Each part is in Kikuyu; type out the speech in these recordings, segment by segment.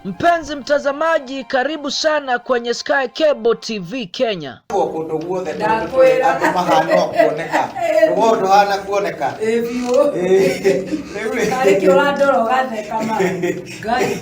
Mpenzi mtazamaji, karibu sana kwenye Sky Cable TV Kenya. Kũndũ guothe Ndakwĩra. andũ mahana o kuoneka rũgongo ndũhana kuoneka. Ĩ biũ. Rĩu rĩ, Tarĩ kĩ ũrandora ũgatheka ma Ngai.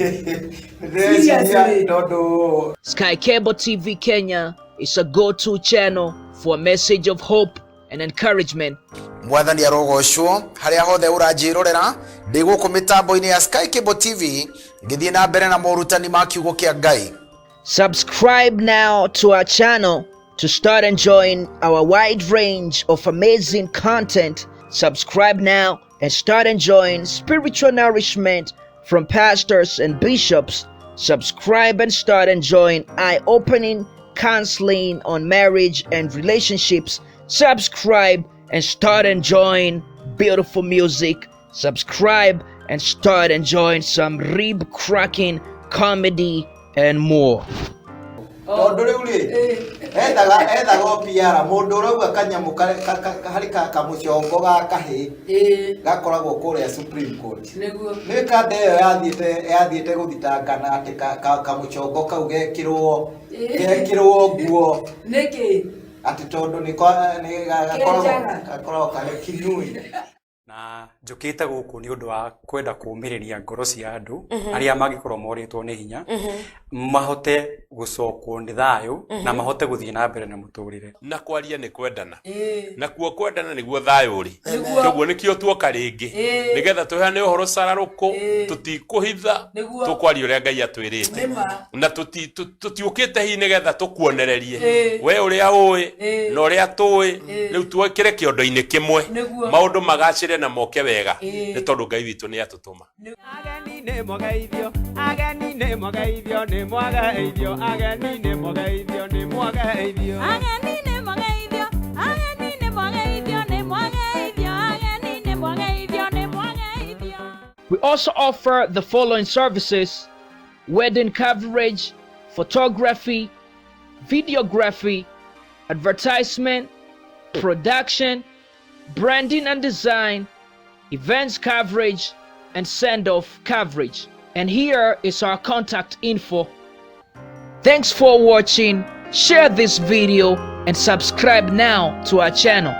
ndĩreciria Seriously. tondũ Sky Cable TV Kenya is a go-to channel for a message of hope and encouragement. Mwathani arogocwo harĩa hothe ũranjĩrorera ndĩ gũkũ mĩtambo-inĩ ya Sky Cable TV ngĩthiĩ na mbere na morutani ma kiugo kĩa Ngai. Subscribe now to our channel to start enjoying our wide range of amazing content. Subscribe now and start enjoying spiritual nourishment from pastors and bishops. Subscribe and start enjoying eye opening counseling on marriage and relationships. Subscribe and start enjoying beautiful music. Subscribe and start enjoying some rib cracking comedy and more. Tondũ rĩu rĩ, ethaga o PR mũndũ ũrauga kanyamũ harĩ kamũcongo ga kahĩ gakoragwo kũrĩa Supreme Court. Nĩguo. Nĩ kanda ĩyo yathiĩte gũthitangana atĩ kamũcongo kau gekĩrwo gekĩrwo nguo Nĩkĩ? atĩ tondũ nĩ nĩ gakoragwo Kĩnjaga. Gakoragwo karĩ kinui. Na njũkĩte gũkũ nĩ ũndũ wa kwenda kũũmĩrĩria ngoro cia andũ arĩa mangĩkorwo morĩtwo nĩ hinya, mahote gũcokwo nĩ thayũ na mahote gũthiĩ na mbere na mũtũrĩre. Na kwaria nĩ kwendana, nakuo kwendana nĩguo thayũ ũrĩ. Nĩguo. Toguo nĩkĩo tuoka rĩngĩ nĩgetha tũheane ũhoro cararũkũ, tũtikũhitha, tũkwaria ũrĩa Ngai atwĩrĩte. Nĩma. Na tũtiũkĩte hihi nĩgetha tũkuonererie we ũrĩa ũĩ na ũrĩa tũĩ, rĩu twĩkĩre kĩondo-inĩ kĩmwe, maũndũ magacĩre na moke wega, nĩ tondũ Ngai witũ nĩ atũtũma. Ageni nĩ mwageithio, ageni nĩ mwageithio, nĩ mwageithio, ageni nĩ mwageithio, nĩ mwageithio. Ageni nĩ mwageithio, ageni nĩ mwageithio, nĩ mwageithio, ageni nĩ mwageithio, nĩ mwageithio. We also offer the following services: wedding coverage, photography, videography, advertisement, production, branding and design, events coverage, and send off coverage. And here is our contact info. Thanks for watching. Share this video and subscribe now to our channel.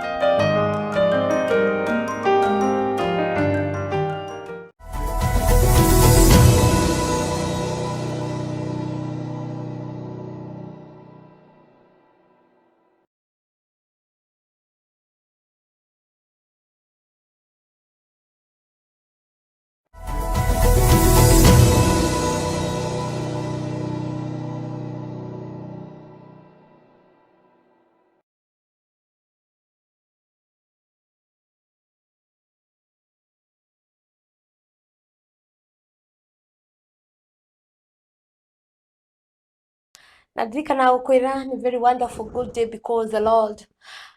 Na ndirikana gũkwĩra nĩ very wonderful good day because the Lord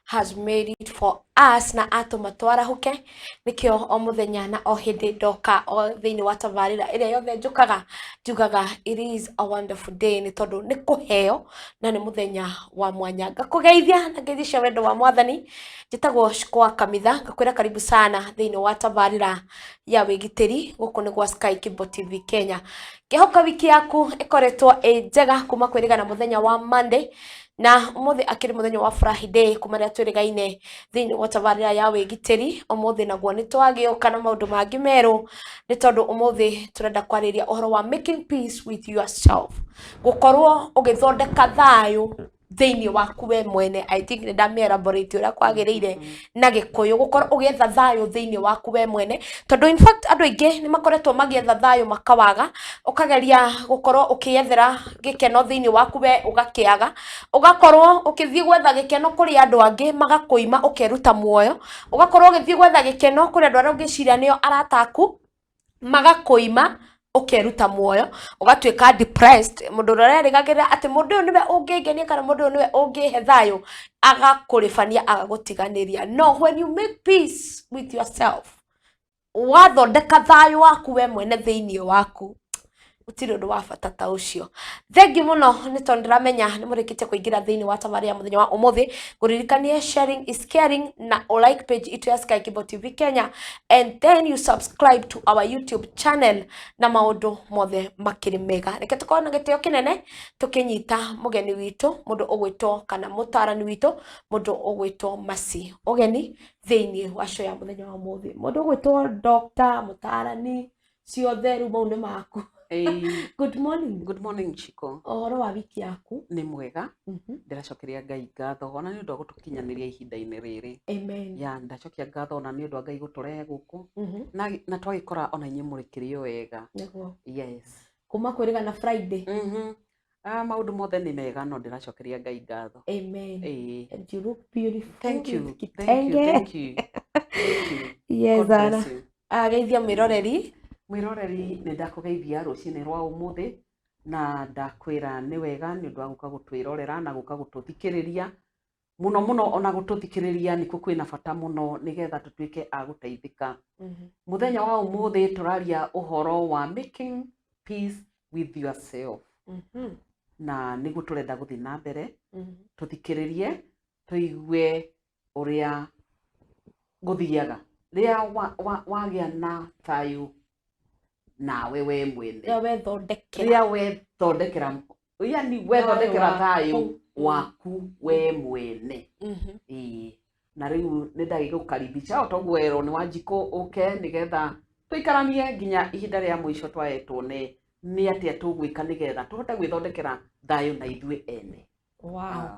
has made it for us na atũma twarahuke. Nĩkĩo o mũthenya na o hĩndĩ ndoka o thĩinĩ wa tabarĩra ĩrĩa yothe njũkaga njugaga it is a wonderful day, nĩ tondũ nĩ kũheo na nĩ mũthenya wa mwanya. Ngakũgeithia na ngeithi cia wendo wa Mwathani. Njĩtagwo Shikwa Kamitha, ngakwĩra karibu sana thĩinĩ wa tabarĩra ya wĩgitĩri gũkũ nĩ gwa Sky Cable TV Kenya. Ngĩhoka wiki yaku ĩkoretwo ĩ njega kuma kwĩrĩgana mũthenya wa Monday, na ũmũthĩ akĩrĩ mũthenya wa Friday kuma rĩrĩa twĩrĩgaine thĩinĩ wa tabarĩra ya wĩgitĩri. Ũmũthĩ naguo nĩ twagĩũka na maũndũ mangĩ merũ, nĩ tondũ ũmũthĩ tũrenda kwarĩria ũhoro wa making peace with yourself, gũkorwo ũgĩthondeka thayũ thĩinĩ waku we mwene. I think nĩ ndamĩ-elaborate ũrĩa kwagĩrĩire na Gĩkũyũ, gũkorwo ũgĩetha thayũ thĩinĩ waku we mwene, tondũ in fact andũ aingĩ nĩ makoretwo magĩetha thayũ makawaga. Ũkageria gũkorwo ũkĩyethera gĩkeno thĩinĩ waku we ũgakĩaga, ũgakorwo ũkĩthiĩ gwetha gĩkeno kũrĩ andũ angĩ magakũima ũkeruta muoyo, ũgakorwo ũgĩthiĩ gwetha gĩkeno kũrĩ andũ arĩa ũngĩciria nĩo arata aku magakũima ũkeruta muoyo, ũgatuĩka depressed. Mũndũ ũrĩa ũrerĩgagĩrĩra atĩ mũndũ ũyũ nĩwe ũngĩngenia kana mũndũ ũyũ nĩwe ũngĩhe thayũ agakũrĩbania agagũtiganĩria. No when you make peace with yourself, wathondeka thayũ waku we mwene thĩinĩ waku, Gũtirĩ ũndũ wa bata ta ũcio. Thengi mũno nĩ tondũ ndĩramenya nĩ mũrĩkĩtie kũingĩra thĩinĩ wa tabarĩra ya mũthenya wa ũmũthĩ. Ngũririkanie sharing is caring na ũ like page itũ ya Sky Cable TV Kenya and then you subscribe to our YouTube channel na maũndũ mothe makĩrĩ mega. Reke tũkorwo na gĩtĩo kĩnene tũkĩnyita mũgeni witũ, mũndũ ũgwĩtwo kana mũtaarani witũ, mũndũ ũgwĩtwo Mercy ũgeni thĩinĩ wa show ya mũthenya wa ũmũthĩ. Mũndũ ũgwĩtwo Dr. mũtaarani ciothe rĩu mau nĩ maku. Good morning. Good morning, Chiko. Ũhoro wa wiki yaku? Nĩ mwega. Ndĩracokeria Ngai ngatho ona nĩ ũndũ wa gũtũkinyanĩria ihinda-inĩ rĩrĩ. Amen. Ya ndacokia ngatho ona nĩ ũndũ wa Ngai gũtũrehe gũkũ. Na twagĩkora ona inyuĩ mũrĩkĩrĩ o wega. Nĩguo. Yes. Kuma kwĩrĩga na Friday. Maũndũ mothe nĩ mega no ndĩracokeria Ngai ngatho. Amen. Ĩĩ. And you look beautiful. Thank you. With Thank you. kitenge. Thank you. Thank you. Yes, God bless Anna. you. Ageithia mwĩroreri. Mwĩroreri nĩ ndakũgeithia rũcinĩ rwa ũmũthĩ na ndakwĩra nĩ wega nĩ ũndũ wa gũka gũtwĩrorera na gũka gũtũthikĩrĩria mũno mũno, ona gũtũthikĩrĩria nĩkuo kwĩna bata mũno nĩgetha tũtuĩke a gũteithĩka. Mũthenya wa ũmũthĩ tũraria ũhoro wa making peace with yourself na nĩguo tũrenda gũthiĩ na mbere tũthikĩrĩrie tũigue ũrĩa gũthiaga rĩrĩa wagĩa na thayũ nawe we mwene, Rĩrĩa wethondekera, rĩrĩa wethondekera, yani wethondekera thayũ waku we mwene. Ĩĩ, na rĩu nĩ ndagĩgũkaribisha o toguo werwo nĩ Wanjikũ ũke nĩgetha tũikaranie nginya ihinda rĩa mũico twae tuone nĩ atĩa tũgwĩka nĩgetha tũhote gwĩthondekera thayũ na ithuĩ ene. Wow.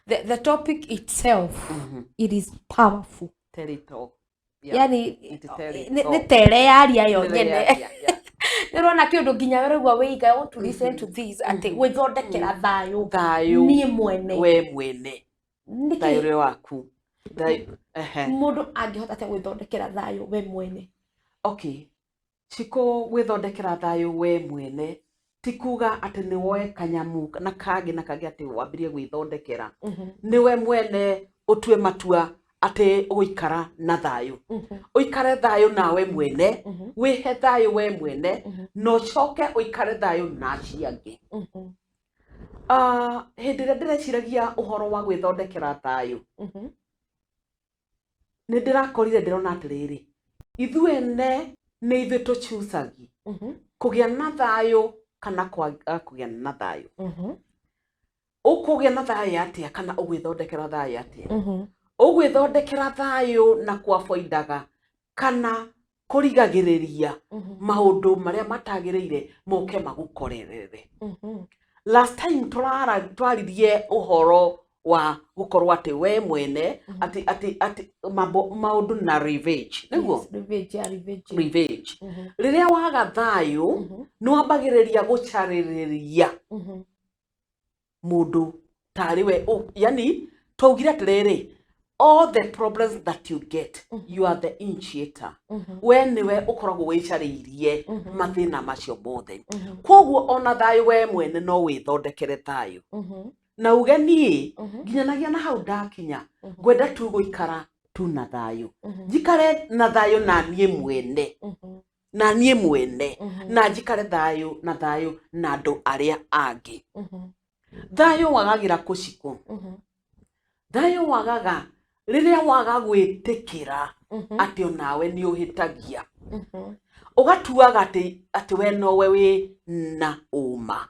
The topic itself, it is powerful. Tell it all. Yeah. Yani It tell it nĩ all. nĩ tere yaria yo Nĩ nyene. yaria, yeah. Nĩ ũrona kĩũndũ nginya ũraigua wĩiga, I want to listen to this, atĩ gwĩthondekera thayũ thayũ niĩ mwene. We mwene. Nĩkĩ Thayũ ũrĩa waku. Thayũ, ehe. Mũndũ angĩhota atĩa gwĩthondekera thayũ we mwene? Okay. Chiko, gwĩthondekera thayũ we mwene ti kuga atĩ nĩ woe kanyamu na kangĩ na kangĩ atĩ wambĩrĩrie gwĩthondekera. Nĩwe mwene ũtue matua atĩ ũgũikara na thayũ, ũikare thayũ nawe mwene, wĩhe thayũ we mwene na ũcoke ũikare thayũ na acio angĩ. Hĩndĩ ĩrĩa ndĩreciragia ũhoro wa gwĩthondekera thayũ, nĩ ndĩrakorire ndĩrona atĩrĩrĩ, ithuĩ ene nĩ ithuĩ tũcucagi kũgĩa na thayũ kana kwaga kũgĩa na thayũ. Ũkũgĩa na thayũ atĩa kana ũgwĩthondekera thayũ atĩa? Ũgwĩthondekera thayũ na kwaboindaga kana kũrigagĩrĩria maũndũ marĩa matagĩrĩire moke magũkorerere. Last time twaririe ũhoro wa gũkorwo atĩ we mwene atĩ maũndũ na revenge, nĩguo? Yes, revenge, yeah, revenge. Revenge. Rĩrĩa waga thayũ nĩ wambagĩrĩria gũcarĩrĩria mũndũ tarĩ we, yani twaugire atĩrĩrĩ, all the problems that you get, you are the initiator. We nĩwe ũkoragwo wĩcarĩirie mathĩna macio mothe. Koguo ona thayũ we mwene no wĩthondekere thayũ na uge niĩ nginyanagia na hau ndakinya ngwenda tu gũikara tu na thayũ, njikare na thayũ na niĩ mwene, na niĩ mwene na njikare thayũ na thayũ na andũ arĩa angĩ. Thayũ wagagĩra kũcikũ? Thayũ wagaga rĩrĩa waga gwĩtĩkĩra atĩ onawe nĩ ũhĩtagia, ũgatuaga atĩ we nowe wĩ na ũma.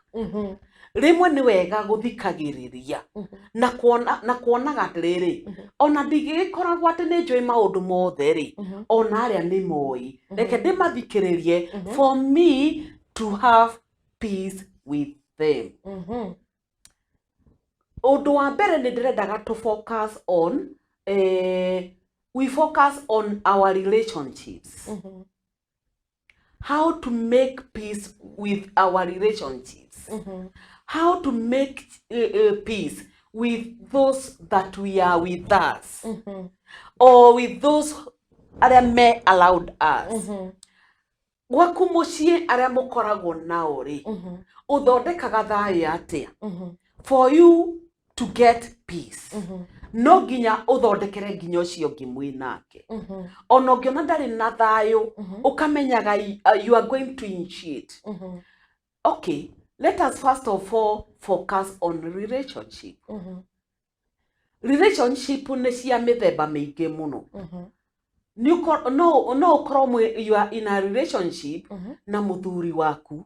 Rĩmwe nĩ wega gũthikagĩrĩria na kuona na kuonaga atĩrĩrĩ, ona ndingĩgĩkoragwo atĩ nĩ njũĩ maũndũ mothe rĩ, ona arĩa nĩ moĩ, reke ndĩmathikĩrĩrie for me to have peace with them. Ũndũ wa mbere nĩ ndĩrendaga to focus on, we focus on our relationships, how to make peace with our relationships, how to make peace with those that we are with us or with those arĩa me allowed us. Gwaku mũciĩ arĩa mũkoragwo nao rĩ, ũthondekaga thayũ atĩa? For you to get peace no nginya ũthondekere nginya ũcio ũngĩ mwĩ nake. Ona ũngĩona ndarĩ na thayũ, ũkamenyaga you are going to initiate. Okay, let us first of all focus on relationship. Relationship nĩ cia mĩthemba mĩingĩ mũno. Nĩ no ũkorwo you are in a relationship na mũthuri waku,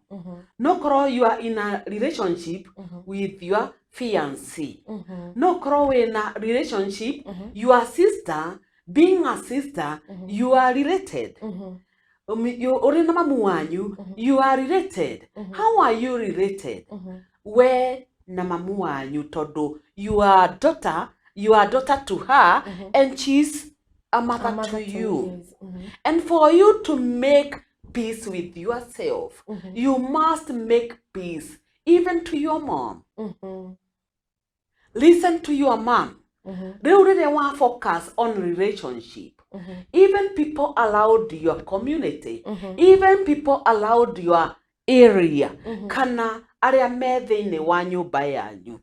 no ũkorwo you are in a relationship with your fiancé, no ũkorwo wĩna relationship your sister, being a sister you are related. Ũrĩ na mamu wanyu, you are related. How are you related we na mamu wanyu? Tondũ you are daughter, you are daughter to her and she's a mother, A mother to you. Yes. And for you to make peace with yourself, you must make peace even to your mom. Listen to your mom. Rĩu rĩrĩa wa focus on relationship, even people around your community, even people around your area, kana arĩa me thĩinĩ wa nyũmba yanyu,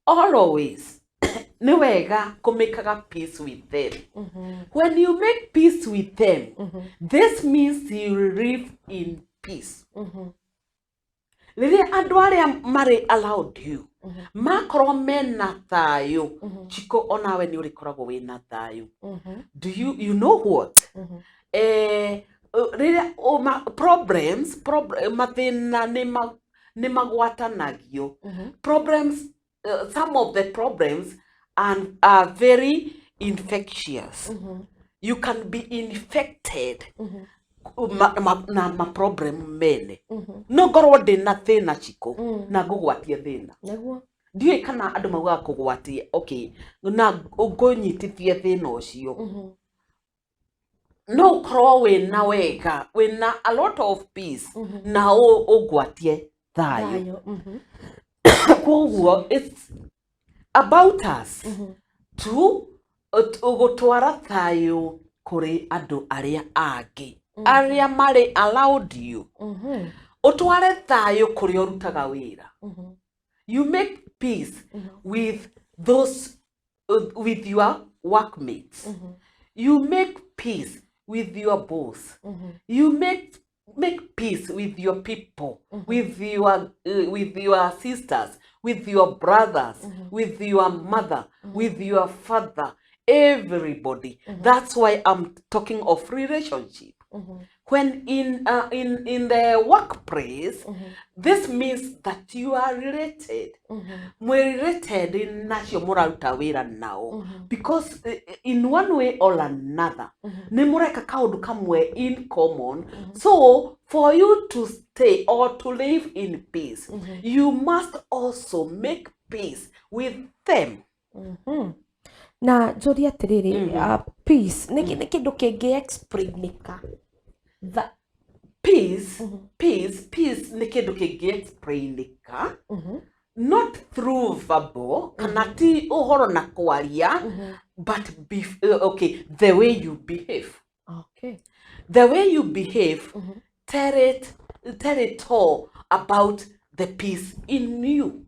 always nĩ wega kũmĩkaga peace with them. When you make peace with them, this means you live in peace. Rĩrĩa andũ arĩa marĩ around you makorwo mena thayũ, Chiko, onawe nĩ ũrĩkoragwo wĩna thayũ. Do you know what, rĩrĩa problems, mathĩna nĩ magwatanagio. Problems, some of the problems are very infectious. You can be infected na ma problem mene. No ngorwo ndĩna thĩna, Chiko, na ngũgwatie thĩna. Nĩguo. Ndiũĩ kana andũ maugaga kũgwatie, okay, na ngũnyitithie thĩna ũcio. No ũkorwo wĩna wega, wĩna a lot of peace, na ũngwatie thayũ. Thayũ. Koguo it's about us to gũtwara thayũ kũrĩ andũ arĩa angĩ arĩa marĩ around you. Ũtware thayũ kũrĩa ũrutaga wĩra. You make peace with those, with your workmates. You make peace with your boss. You make peace with your people, with your sisters, with your brothers, with your mother, with your father, everybody. That's why I'm talking of relationship. When in the workplace, this means that you are related. Mwĩ related nacio mũraruta wĩra nao, because in one way or another nĩ mũreka kaũndũ kamwe in common. So for you to stay or to live in peace, you must also make peace with them. Na njũrie atĩrĩrĩ, peace nĩ kĩndũ kĩngĩ explainĩka? Peace nĩ kĩndũ kĩngĩ explainĩka, not through verbal, kana ti ũhoro na kwaria, but okay, the way you behave. The way you behave, tell it all about the peace in you.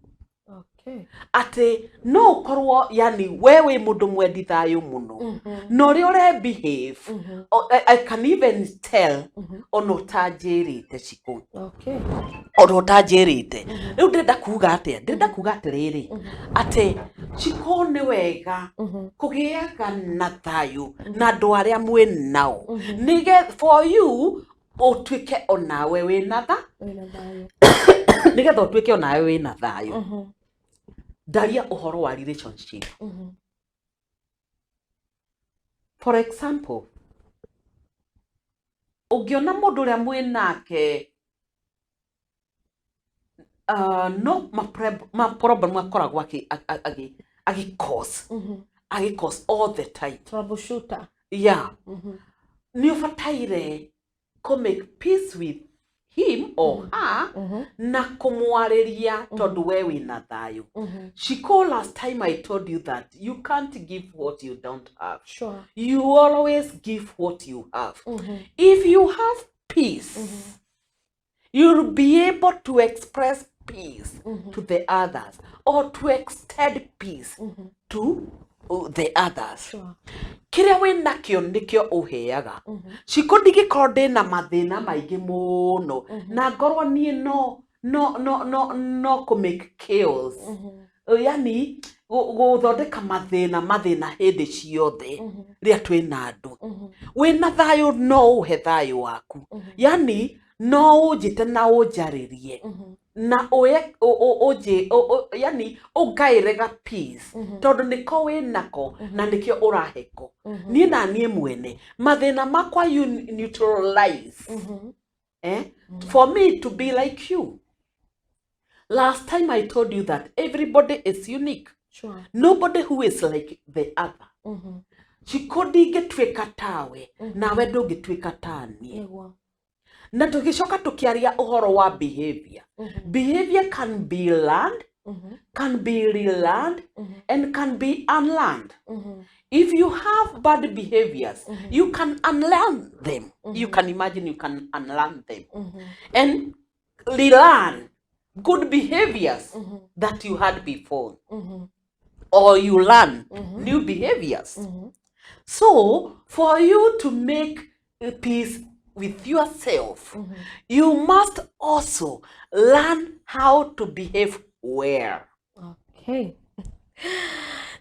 Atĩ no ũkorwo yani we wĩ mũndũ mwendi thayũ mũno, na ũrĩa ũre behave, I can even tell ona ũtanjĩrĩte, Cikũ. Ona ũtanjĩrĩte. Rĩu ndĩrenda kuga atĩa? Ndĩrenda kuga atĩrĩrĩ, atĩ Chiko, nĩ wega kũgĩaga na thayũ na andũ arĩa mwĩ nao, nĩge for you ũtuĩke onawe wĩna tha Wĩna thayũ. Nĩgetha ũtuĩke onawe wĩna thayũ. Ndaria ũhoro wa relationship. For example, ũngĩona mũndũ ũrĩa mwĩ nake, no ma problem akoragwo agĩ cause all the time. Troubleshooter. Yeah, nĩ ũbataire kũ make peace with him or her na kũmwarĩria, tondũ we wĩna thayũ. Shiko, last time I told you that you can't give what you don't have. You always give what you have. If you have peace, you'll be able to express peace to the others or to extend peace to the others. Kĩrĩa wĩ nakĩo nĩkĩo ũheaga. Ciko ndingĩkorwo ndĩna mathĩna maingĩ mũno na ngorwo niĩ no no no no no kũ make chaos, yani gũthondeka mathĩna mathĩna hĩndĩ ciothe rĩrĩa twĩna andũ. Wĩna thayũ no ũhe thayũ waku, yani no ũnjĩte na ũnjarĩrie na ũye ũnjĩ yani ũngaĩre ga peace, tondũ nĩko wĩnako na nĩkĩo ũraheko. Niĩ na niĩ mwene mathĩna makwa you neutralize, for me to be like you. Last time I told you that everybody is unique. Nobody who is like the other. Ciko ndingĩtuĩka tawe, nawe ndũngĩtuĩka taniĩ. Na tũgĩcoka tũkĩaria ũhoro wa behavior. Behavior can be learned, can be relearned, and can be unlearned. If you have bad behaviors, you can unlearn them. You can imagine, you can unlearn them and relearn good behaviors that you had before, or you learn new behaviors. So for you to make peace with yourself, you must also learn how to behave well. Okay.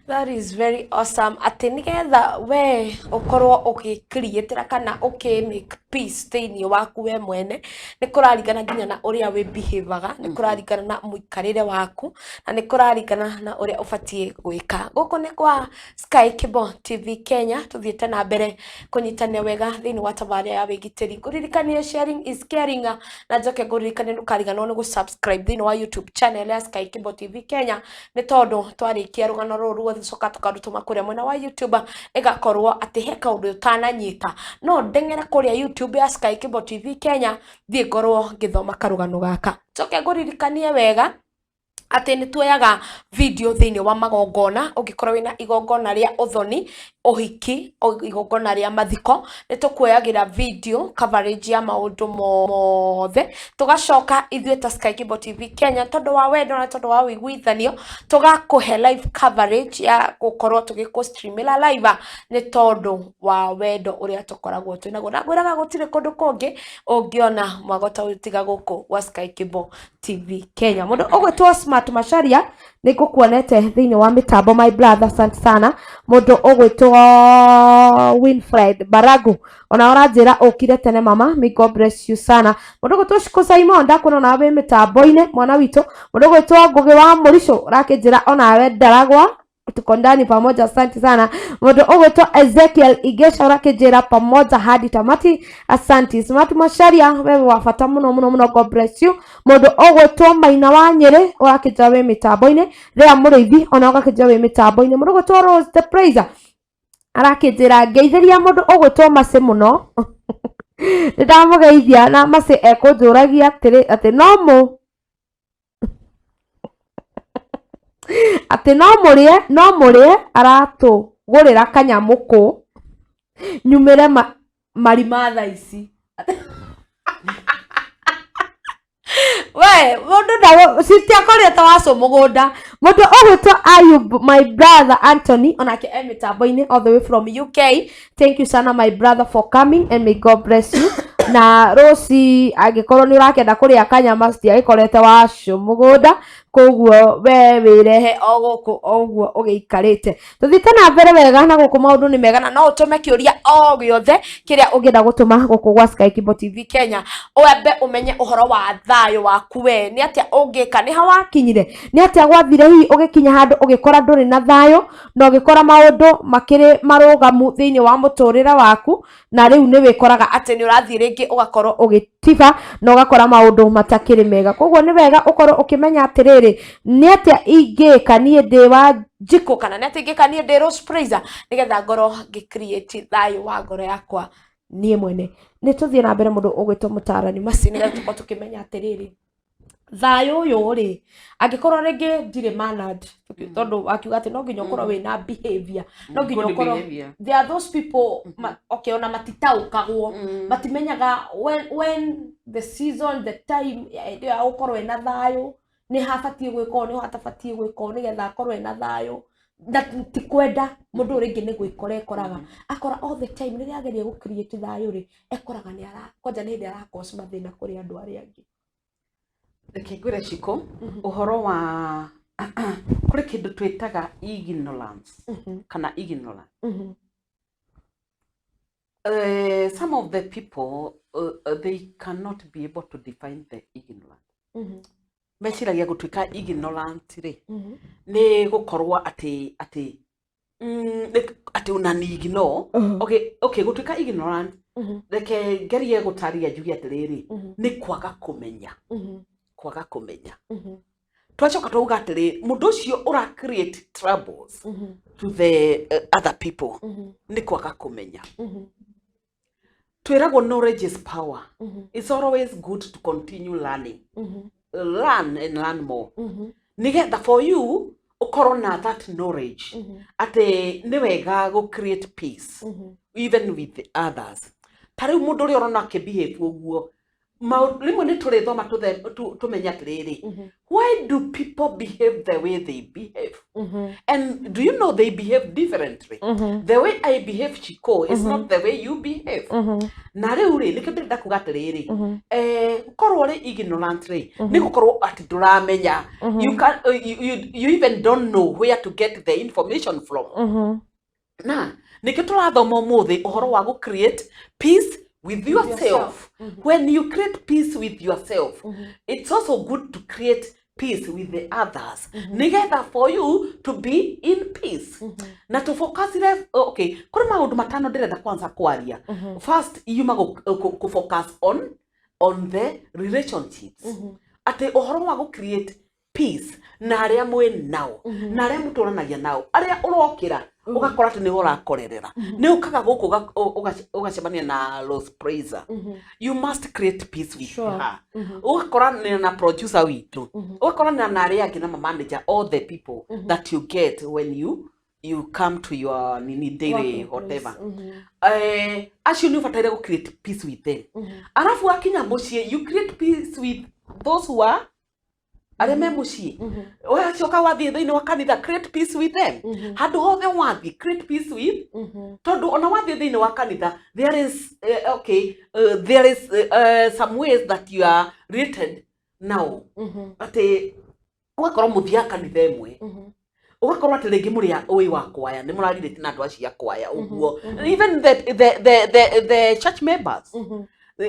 That is very awesome. Atĩ nĩgetha we ũkorwo ũgĩcreatĩra kana ũkĩ make peace thĩinĩ waku we mwene, nĩ kũraringana nginya na ũrĩa wĩ behavior, nĩ kũraringana na mũikarĩre waku, na nĩ kũraringana na ũrĩa ũbatiĩ gwĩka. Gũkũ nĩ kwa Sky Cable TV Kenya, tũthiĩte na mbere kũnyitanĩra wega thĩinĩ wa tabarĩra ya wĩgitĩri. Ngũririkanie sharing is caring, na njoke ngũririkanie ndũkariganĩrwo nĩ gũ-subscribe thĩinĩ wa YouTube channel ya Sky Cable TV Kenya, nĩ tondũ twarĩkia rũgano rũrũ ruothe coka tũkarutũma kũrĩa mwena wa YouTube, ĩgakorwo atĩ he kaũndũ ũtananyita, no ndeng'ere kũrĩa YouTube ya Sky Cable TV Kenya, thiĩ ngorwo ngĩthoma karũgano gaka. Njoke ngũririkanie wega atĩ nĩ tuoyaga video thĩinĩ wa magongona. Ũngĩkorwo wĩna igongona rĩa ũthoni, ũhiki, igongona rĩa mathiko, nĩ tũkuoyagĩra video coverage ya maũndũ mothe, tũgacoka ithuĩ ta Sky Cable TV Kenya, tondũ wa wendo na tondũ wa ũiguithanio, tũgakũhe live coverage ya gũkorwo tũgĩkũ streamĩra live, nĩ tondũ wa wendo ũrĩa tũkoragwo twĩnaguo. Na ngwĩraga gũtirĩ kũndũ kũngĩ ũngĩona mwago ta ũyũ tiga gũkũ gwa Sky Cable TV Kenya. Mũndũ ũgwĩtwo Smart Macharia, nĩ ngũkuonete thĩinĩ wa mĩtambo, my brother, asante sana. Mũndũ ũgwĩtwo Winfred Baragu, ona ũranjĩra ũkire tene mama, may God bless you sana. Mũndũ ũgwĩtwo Shiko Simon, ndakuona onawe wĩ mĩtambo-inĩ, mwana witũ. Mũndũ ũgwĩtwo Ngũgĩ wa Mũrico, ũrakĩnjĩra onawe ndaragwa tuko ndani pamoja, asante sana. Mũndũ ũgwĩtwo Ezekiel Igesha, ũrakĩnjĩra pamoja hadi tamati, asante. Smart Macharia, wewe wa bata mũno mũno mũno, God bless you. Mũndũ ũgwĩtwo Maina wa Nyĩrĩ, ũrakĩnjĩra wĩ mĩtambo-inĩ. Lea Mũrĩithi, ona ũgakĩnjĩra wĩ mĩtambo-inĩ. Mũndũ ũgwĩtwo Rose the Praiser arakĩnjĩra ngeithĩria mũndũ ũgwĩtwo Macĩ mũno, nĩ ndamũgeithia, na Macĩ ekũnjũragia atĩrĩ atĩ no mũ atĩ no mũrĩe, no mũrĩe aratũgũrĩra kanyamũ kũ nyumĩre marima thaa ici. We mũndũ ndago citiakorire ta waco mũgũnda. Mũndũ ũgwĩtwo Ayub, my brother Anthony, onake e mĩtambo-inĩ all the way from UK. Thank you sana, my brother, for coming, and may God bless you. Na Rosi, angĩkorwo nĩ ũrakĩenda kũrĩa kanyama, citiagĩkorete waco mũgũnda, koguo we wĩrehe o gũkũ o ũguo ũgĩikarĩte. Tũthiĩte na mbere wega na gũkũ maũndũ nĩ mega, na no ũtũme kĩũria o gĩothe kĩrĩa ũngĩenda gũtũma gũkũ gwa Sky Cable TV Kenya, wambe ũmenye ũhoro wa thayũ waku we nĩ atĩa ũngĩka, nĩ ha wakinyire, nĩ atĩa gwathire hihi ũgĩkinya handũ ũgĩkora ndũrĩ na thayũ, na ũgĩkora maũndũ makĩrĩ marũgamu thĩinĩ wa mũtũrĩre waku, na rĩu nĩ wĩkoraga atĩ nĩ ũrathiĩ rĩngĩ ũgakorwo ũgĩtiba na ũgakora maũndũ matakĩrĩ mega. Koguo nĩ wega ũkorwo ũkĩmenya atĩrĩrĩ, nĩ atĩa ingĩka niĩ ndĩ wa Njikũ, kana nĩ atĩa ingĩka niĩ ndĩ Rose Praiser, nĩgetha ngorwo ngĩ create thayũ wa ngoro yakwa niĩ mwene. Nĩ tũthiĩ na mbere, mũndũ ũgwĩtwo mũtaarani Maci, nĩgetha tũkorwo tũkĩmenya atĩrĩrĩ, thayũ ũyũ rĩ, angĩkorwo rĩngĩ ndirĩ mannered, tondũ akiuga atĩ no nginya ũkorwo wĩna behavior, no nginya Good ũkorwo behavior. there are those people okay, ona matitaũkagwo, matimenyaga when the season, the time hĩndĩ ya gũkorwo ena thayũ, nĩ habatiĩ gwĩka ũũ, nĩ hatabatiĩ gwĩka ũũ, nĩgetha akorwo ena thayũ. Na ti kwenda mũndũ ũyũ rĩngĩ nĩ gwĩkora ekoraga akora all the time rĩrĩa ageria gũ create thayũ rĩ, ekoraga nĩ ara kwanja nĩ hĩndĩ ara cause mathĩna kũrĩ andũ arĩa angĩ. Reke ngwĩre, Ciko, ũhoro wa kũrĩ kĩndũ twĩtaga ignorance kana ignorance. Some of the people they cannot be able to define the ignorance. Meciragia gũtuĩka ignorant rĩ, nĩ gũkorwo atĩ atĩ unani ignore. Okay, gũtuĩka ignorant, reke ngerie gũtarĩria njuge atĩrĩrĩ, nĩ kwaga kũmenya, kwaga kũmenya. Twacoka twauga atĩrĩ, mũndũ ũcio ũra create troubles to the other people nĩ kwaga kũmenya. Twĩragwo knowledge is power. It's always good to continue learning, learn and learn more, nĩgetha for you ũkorwo na that knowledge atĩ nĩ wega gũ create peace even with the others. Ta rĩu mũndũ ũrĩa ũrona akĩbehave ũguo, rĩmwe nĩ tũrĩthoma tũmenye atĩrĩrĩ, why do people behave the way they behave? And do you know they behave differently? The way I behave, Chiko, is not the way you behave. Na rĩu rĩ, nĩkĩo ndĩrenda kuga atĩrĩrĩ, gũkorwo rĩ ignorant rĩ, nĩ gũkorwo atĩ ndũramenya. You can you even don't know where to get the information from. Na nĩkĩo tũrathoma ũmũthĩ ũhoro wa gũ create peace with yourself. When you create peace with yourself, it's also good to create peace with the others, nĩgetha for you to be in peace. Na tũfocusire, okay, kũrĩ maũndũ matano ndĩrenda kwanza kwaria. First yuma gũ focus on the relationships, atĩ ũhoro wa gũ create peace na arĩa mwĩ nao, na arĩa mũtũranagia nao, arĩa ũrokĩra ũgakora atĩ nĩwe ũrakorerera, nĩ ũkaga gũkũ ũgacemania na Rose Praiser. You must create peace with her. Ũgakoranĩra na producer witũ, ũgakoranĩra na arĩa angĩ na manager, all the people that you get when you come to your nini daily whatever, acio nĩ ũbataire gũ create peace with them. Arabu wakinya mũciĩ, you create peace with those who are arĩa me mũciĩ. Wacoka wathiĩ thĩinĩ wa kanitha, create peace with them. Handũ hothe wathiĩ, create peace with, tondũ ona wathiĩ thĩinĩ wa kanitha, there is okay, there is some ways that you are related now, atĩ ũgakorwo mũthiaga kanitha ĩmwe, ũgakorwo atĩ rĩngĩ mũrĩ ũĩ wa kwaya, nĩ mũrarirĩte na andũ acio a kwaya ũguo, even the church members,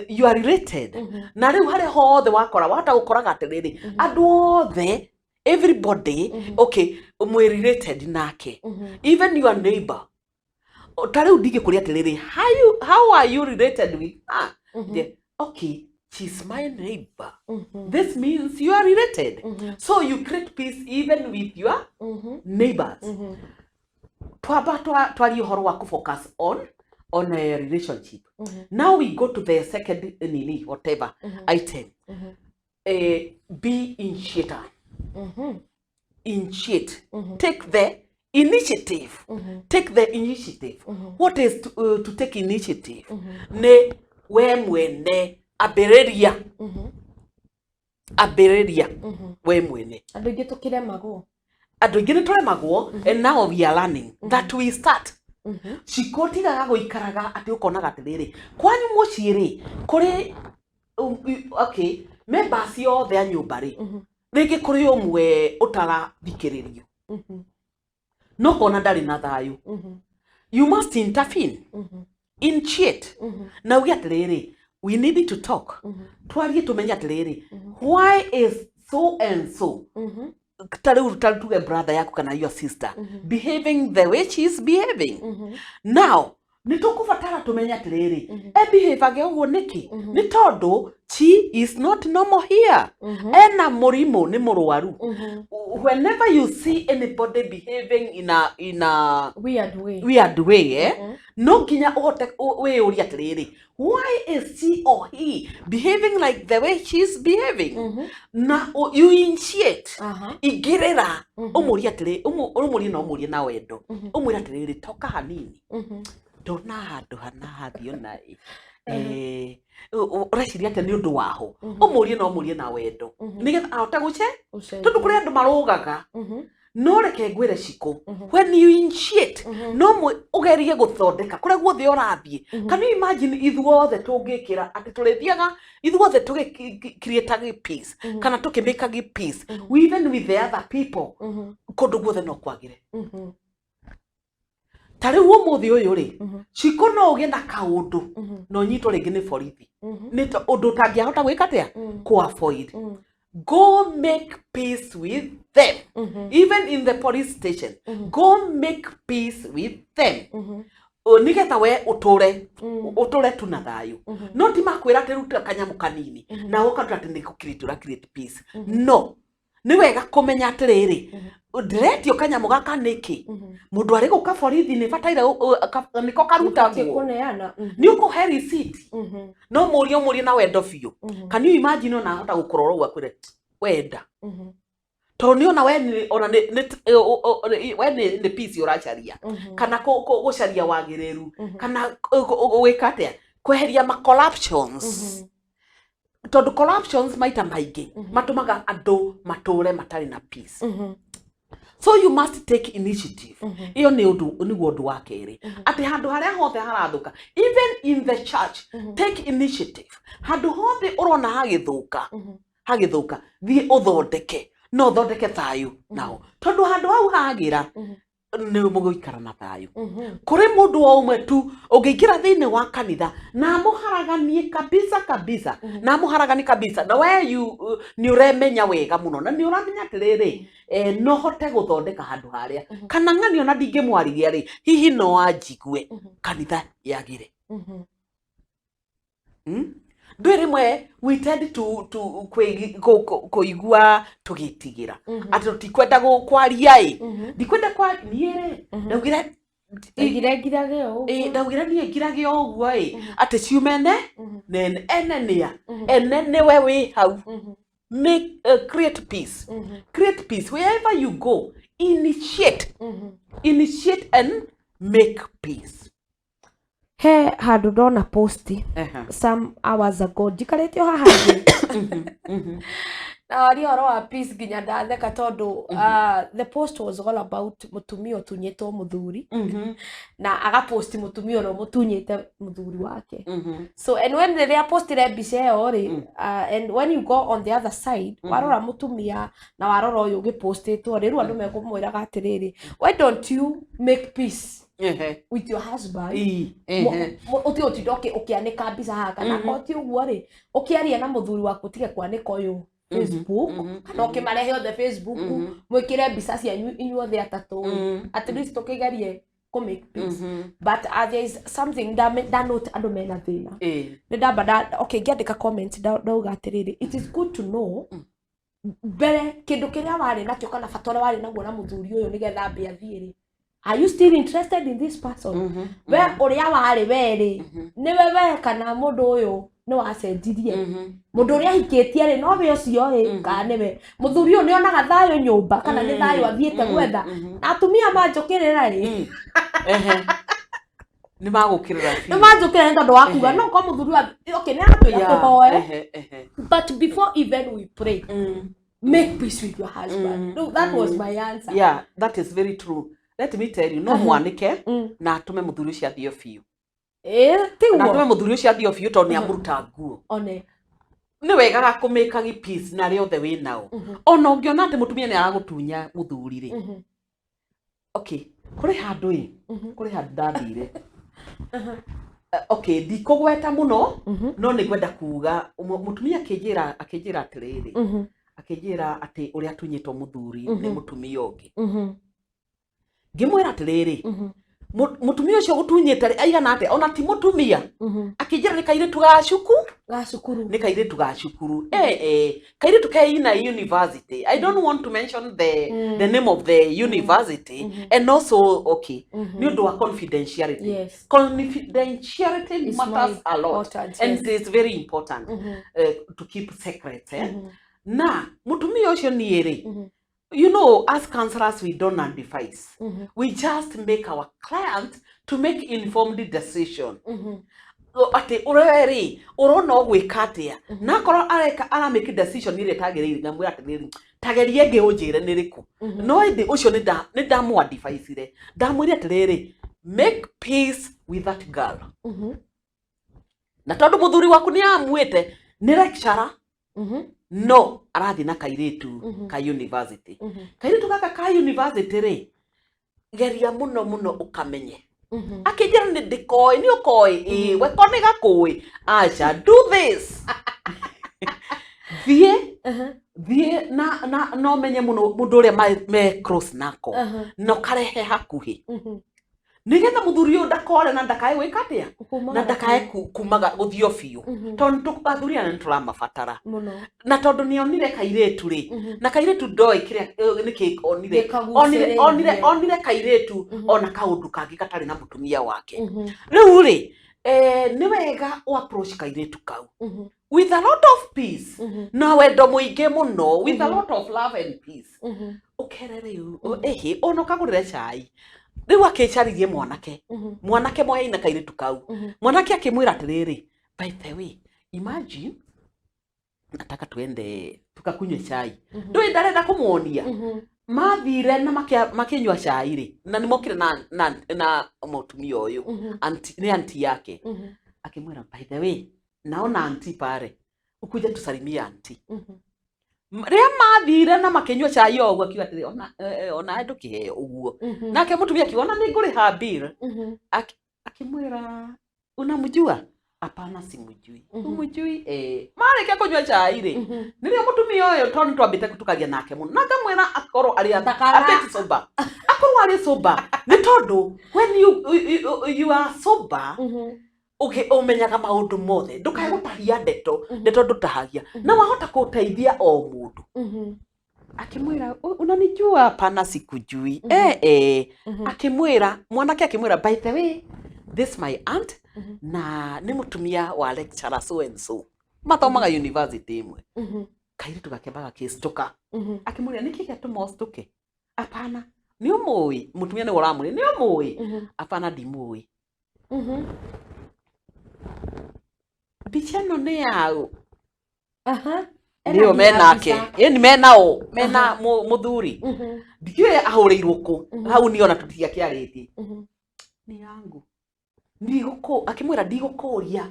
you are related. Na rĩu harĩa hothe wakora, wahota gũkoraga atĩrĩrĩ, andũ othe, everybody, okay, mwĩ related nake, even your neighbor. Ta rĩu ndingĩkũria atĩrĩrĩ, how are you related with her? Okay, she's my neighbor. This means you are related. So you create peace even with your neighbors. Twamba twarie ũhoro wa kũ-focus on a relationship. Now we go to the second nini whatever item. Be initiator. Initiate. Take the initiative. Take the initiative. What is to take initiative? Nĩ we mwene ambĩrĩria, ambĩrĩria we mwene. Andũ aingĩ tũkĩremagwo. Andũ aingĩ nĩ tũremagwo, and now we are learning that we start. Ciko tigaga gũikaraga atĩ ũkonaga atĩrĩrĩ, kwanyu mũciĩ rĩ, kũrĩ okay, members othe a nyũmba rĩ, rĩngĩ kũrĩ ũmwe ũtarathikĩrĩrio, no kona ndarĩ na thayũ. You must intervene, initiate, na uge atĩrĩrĩ, we need to talk, twarie tũmenye atĩrĩrĩ, why is so and so, ta rĩu ta tuge brother yaku kana your sister behaving the way she is behaving now. Nĩ tũkũbatara tũmenye atĩrĩrĩ, ebehavage ũguo nĩkĩ? Nĩ tondũ she is not normal here, ena mũrimũ, nĩ mũrwaru. Whenever you see anybody behaving in a weird way, weird way, no nginya ũhote wĩyũrie atĩrĩrĩ, why is she or he behaving like the way she is behaving? Na you initiate. Ingĩrĩra ũmũrie atĩrĩ, ũmũrie na ũmũrie na wendo, ũmwĩre atĩrĩrĩ, toka hanini, ndona handũ hana hathiĩ ona ĩ. Ũreciria atĩa nĩ ũndũ waho? Ũmũrie na ũmũrie na wendo, nĩgetha ahote gũce Ũcenjie. Tondũ kũrĩ andũ marũgaga. No reke ngwĩre Cikũ, when you initiate, no ũgerie gũthondeka kũrĩa guothe ũrathiĩ. Can you imagine ithuothe tũngĩkĩra atĩ tũrĩthiaga ithuothe tũgĩ peace kana tũkĩmĩkagi peace even with the other people, kũndũ guothe no kwagĩre. Ta rĩu ũmũthĩ ũyũ rĩ, Cikũ, no ũgĩe na kaũndũ na ũnyitwo rĩngĩ nĩ borithi nĩ ũndũ ũtangĩahota gwĩka atĩa kũ avoid. Go make peace with them. Even in the police station, go make peace with them. Nĩgetha we ũtũre ũtũre tu na thayũ, no ti makwĩra atĩ ruta kanyamũ kanini na ũkaruta atĩ nĩ gũ-create ũra create peace. No nĩ wega kũmenya atĩrĩrĩ, ndĩretio kanyamũ gaka nĩkĩ? Mũndũ arĩ gũka borithi nĩ bataire nĩko karutagwo. Kũneana. Nĩ ũkũhe receipt, no mũrie ũmũrie na wendo biũ. Can you imagine ona ahota gũkũrora ũguo akwĩre wenda, tondũ nĩ ona we nĩ ona nĩ we nĩ peace ũracaria kana gũcaria wagĩrĩru kana gwĩka atĩa kweheria ma corruptions, tondũ corruptions maita maingĩ matũmaga andũ matũre matarĩ na peace. So you must take initiative. Ĩyo nĩ ũndũ, nĩguo ũndũ wa kerĩ, atĩ handũ harĩa hothe harathũka, even in the church, take initiative. Handũ hothe ũrona hagĩthũka, hagĩthũka, thiĩ ũthondeke, no ũthondeke thayũ nao, tondũ handũ hau hagĩra nĩ mũgũikara na thayũ. Kũrĩ mũndũ o ũmwe tu ũngĩingĩra thĩinĩ wa kanitha na amũharaganie kabisa kabisa, na amũharaganie kabisa, na we you nĩ ũremenya wega mũno na nĩ ũramenya atĩrĩrĩ, no hote gũthondeka handũ harĩa kana ng'ani ona ndingĩmwarĩria rĩ, hihi no anjigue, kanitha yagĩre. Ndũĩ rĩmwe we tend to kũigua tũgĩtigĩra atĩ tũtikwenda kwaria ĩ, ndikwenda kwa niĩ rĩ, ndaugire Ndaugire ngirage ũguo. Ĩ, ndaugire niĩ ngirage o ũguo ĩ, atĩ ciumene nene ene nĩa ene nĩwe wĩ hau. Make create peace, create peace wherever you go. Initiate, initiate and make peace. He handũ ndona post some hours ago njikarĩte o haha thĩ na waria ũhoro wa peace nginya ndatheka, tondũ the post was all about mũtumia ũtunyĩtwo mũthuri na agaposti mũtumia ũrĩa ũmũtunyĩte mũthuri wake. So and when rĩrĩa postire mbica ĩyo rĩ, and when you go on the other side, warora mũtumia na warora ũyũ ũgĩpostĩtwo rĩ, rĩu andũ mekũmwĩraga atĩrĩrĩ, why don't you make peace with your husband? Ũtige ũtinda ũkĩanĩka mbica haha, kana akorwo ti ũguo rĩ, ũkĩaria na mũthuri waku ũtige kwanĩka ũyũ Facebook, kana ũkĩmarehe othe Facebook, mwĩkĩre mbica cianyu inyuothe atatũ rĩ, at least tũkĩgerie kũ make peace. But there is something ndanote andũ mena thĩna. Nĩ ndamba okay, ngĩandĩka comment ndauga atĩrĩrĩ, it is good to know mbere kĩndũ kĩrĩa warĩ nakĩo kana bata ũrĩa warĩ naguo na mũthuri ũyũ, nĩgetha ambe athiĩ rĩ, are you still interested in this person? We ũrĩa warĩ we rĩ, nĩwe we kana mũndũ ũyũ nĩ wacenjirie? Mũndũ ũrĩa ahikĩtie rĩ, no we ũcio rĩ, kana nĩwe mũthuri ũyũ nĩonaga thayũ nyũmba, kana nĩ thayũ athiĩte gwetha? Na atumia manjũkĩrĩra rĩ, Nĩ magũkĩrĩra. Nĩ manjũkĩrĩra nĩ tondũ wa kuga no korwo mũthuri wa okay nĩ aratwĩra tũhoe, but before even we pray, make peace with your husband. No, that was my answer. Yeah, that is very true. Let me tell you, no mwanĩke na atũme mũthuri ũcio athio biũ. Ĩ. Na atũme Tiguo. Mũthuri ũcio athio biũ tondũ nĩ amũruta nguo. One. Nĩ wega kũmĩkagi peace na arĩa othe wĩ nao, ona ũngĩona atĩ mũtumia nĩ aragũtunya mũthuri rĩ. Okay, kũrĩ handũ ĩ, kũrĩ handũ ndathire. Okay, ndikũgweta mũno, no nĩ ngwenda kuga mũtumia akĩnjĩra atĩrĩrĩ, akĩnjĩra atĩ ũrĩa atunyĩtwo mũthuri nĩ mũtumia ũngĩ. Ngĩmwĩra atĩrĩrĩ, mũtumia ũcio gũtunyĩte rĩ, aigana atĩa? Ona ti mũtumia. Akĩnjĩra nĩ kairĩtu ga cuku Ga cukuru. Nĩ kairĩtu ga cukuru, kairĩtu keina university. I don't want to mention the name of the university and also, okay, nĩ ũndũ wa confidentiality. Confidentiality It's matters more a lot important, and yes. it is very important to keep secrets, eh? Na mũtumia ũcio niĩ rĩ, as counselors, we don't advise. We just make our client to make informed decision. Atĩ ũrewe rĩ ũrona ũgwĩka atĩa, na akorwo areka aramake decision ĩrĩa ĩtagĩrĩire, ngamwĩra atĩrĩrĩ, tageria ĩngĩ ũnjĩre nĩ rĩkũ. No ĩndĩ ũcio nĩ ndamũ-advise-ire, ndamwĩre atĩrĩrĩ, make peace with that girl, na tondũ mũthuri waku nĩ amuĩte nĩ lecturer, no arathiĩ na kairĩtu ka university. Kairĩtu gaka ka university rĩ, geria mũno mũno ũkamenye. Akĩnjĩra nĩ ndĩkoĩ, nĩ ũkoĩ, ĩĩ weko nĩ gakũĩ, aca, do this, thiĩ thiĩ na no menye mũno mũndũ ũrĩa me close nako, na ũkarehe hakuhĩ, nĩgetha mũthuri ũyũ ndakore na ndakae gwĩka atĩa, na ndakae kumaga gũthio biũ, tondũ athuri aya nĩ tũramabatara. Mũno. Na tondũ nĩ onire kairĩtu rĩ, na kairĩtu ndoĩ kĩrĩa nĩkĩ onire. Gĩkagucĩrĩirie. Onire kairĩtu ona kaũndũ kangĩ gatarĩ na mũtumia wake. Rĩu rĩ, nĩ wega ũ approach kairĩtu kau with a lot of peace na wendo mũingĩ mũno, with a lot of love and peace. Ũkere rĩu, ĩhĩ, ona ũkagũrĩre cai. Rĩu akĩcaririe mwanake, mwanake moyaine kairĩtu kau. Mwanake akĩmwĩra atĩrĩrĩ, by the way, imagine nataka tuende tukakunywe cai. Ndũĩ ndarenda kũmuonia. Mathire na makĩnyua cai rĩ, na nĩmokire na mũtumia ũyũ, nĩ anti yake. Akĩmwĩra, by the way, naona anti pale, ukuja tusalimie anti. Rĩrĩa mathire na makĩnyua cai o ũguo, akiuga atĩrĩ, ona ona ndũkĩheo ũguo. Nake mũtumia akiuga, ona nĩ ngũrĩha bill. Akĩmwĩra, unamjua? Hapana, simjui. Umjui? Eh. Marĩkia kũnyua cai rĩ, nĩrĩo mũtumia ũyũ, tondũ twambĩte tũkaria nake mũno, na ngamwĩra akorwo arĩ a bit sober, akorwo arĩ sober, nĩ tondũ when you are sober, ũmenyaga maũndũ mothe, ndũkae gũtahia ndeto, ndeto ndũtahagia, na wahota kũteithia o mũndũ. Akĩmwĩra, "Unanijua?" Hapana, sikujui. Eh, eh. Akĩmwĩra, mwanake akĩmwĩra, by the way, this my aunt, na nĩ mũtumia wa lecturer so and so, mathomaga university ĩmwe. Kairĩtu gake gagĩcitũka. Akĩmũria, nĩkĩ gĩatũma ũcitũke? Hapana, nĩ ũmũĩ? Mũtumia nĩwe ũramũria, nĩ ũmũĩ? Hapana, ndimũĩ. Mbica ĩno nĩ yaũ? Nĩyo menake, ĩni menao, mena mũthuri, ndiũĩ ahũrĩirwo kũ hau, niĩ ona tũtiakĩarĩtie. Nĩ yangu, ndigũkũ, akĩmwĩra, ndigũkũria,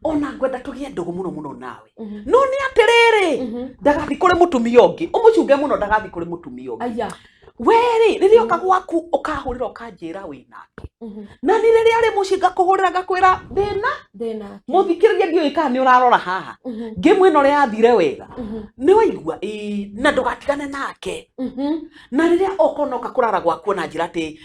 ona ngwenda tũgĩe ndũgũ mũno mũno nawe, no nĩ atĩrĩrĩ, ndagathi kũrĩ mũtumia ũngĩ, ũmũcunge mũno ndagathi kũrĩ mũtumia ũngĩ. Aya. Werĩ, rĩrĩa oka gwaku ũkahũrĩra ũkanjĩra wĩ nake, na nĩ rĩrĩa arĩ mũciĩ ngakũhũrĩra ngakwĩra ndĩna Ndĩna. Mũthikĩrĩria, ndiũĩ kana nĩ ũrarora haha ngĩmwe ĩno ũrĩa yathire wega, nĩ waigua? Ĩĩ, na ndũgatigane nake, na rĩrĩa oka onoka kũrara gwaku na njĩra atĩ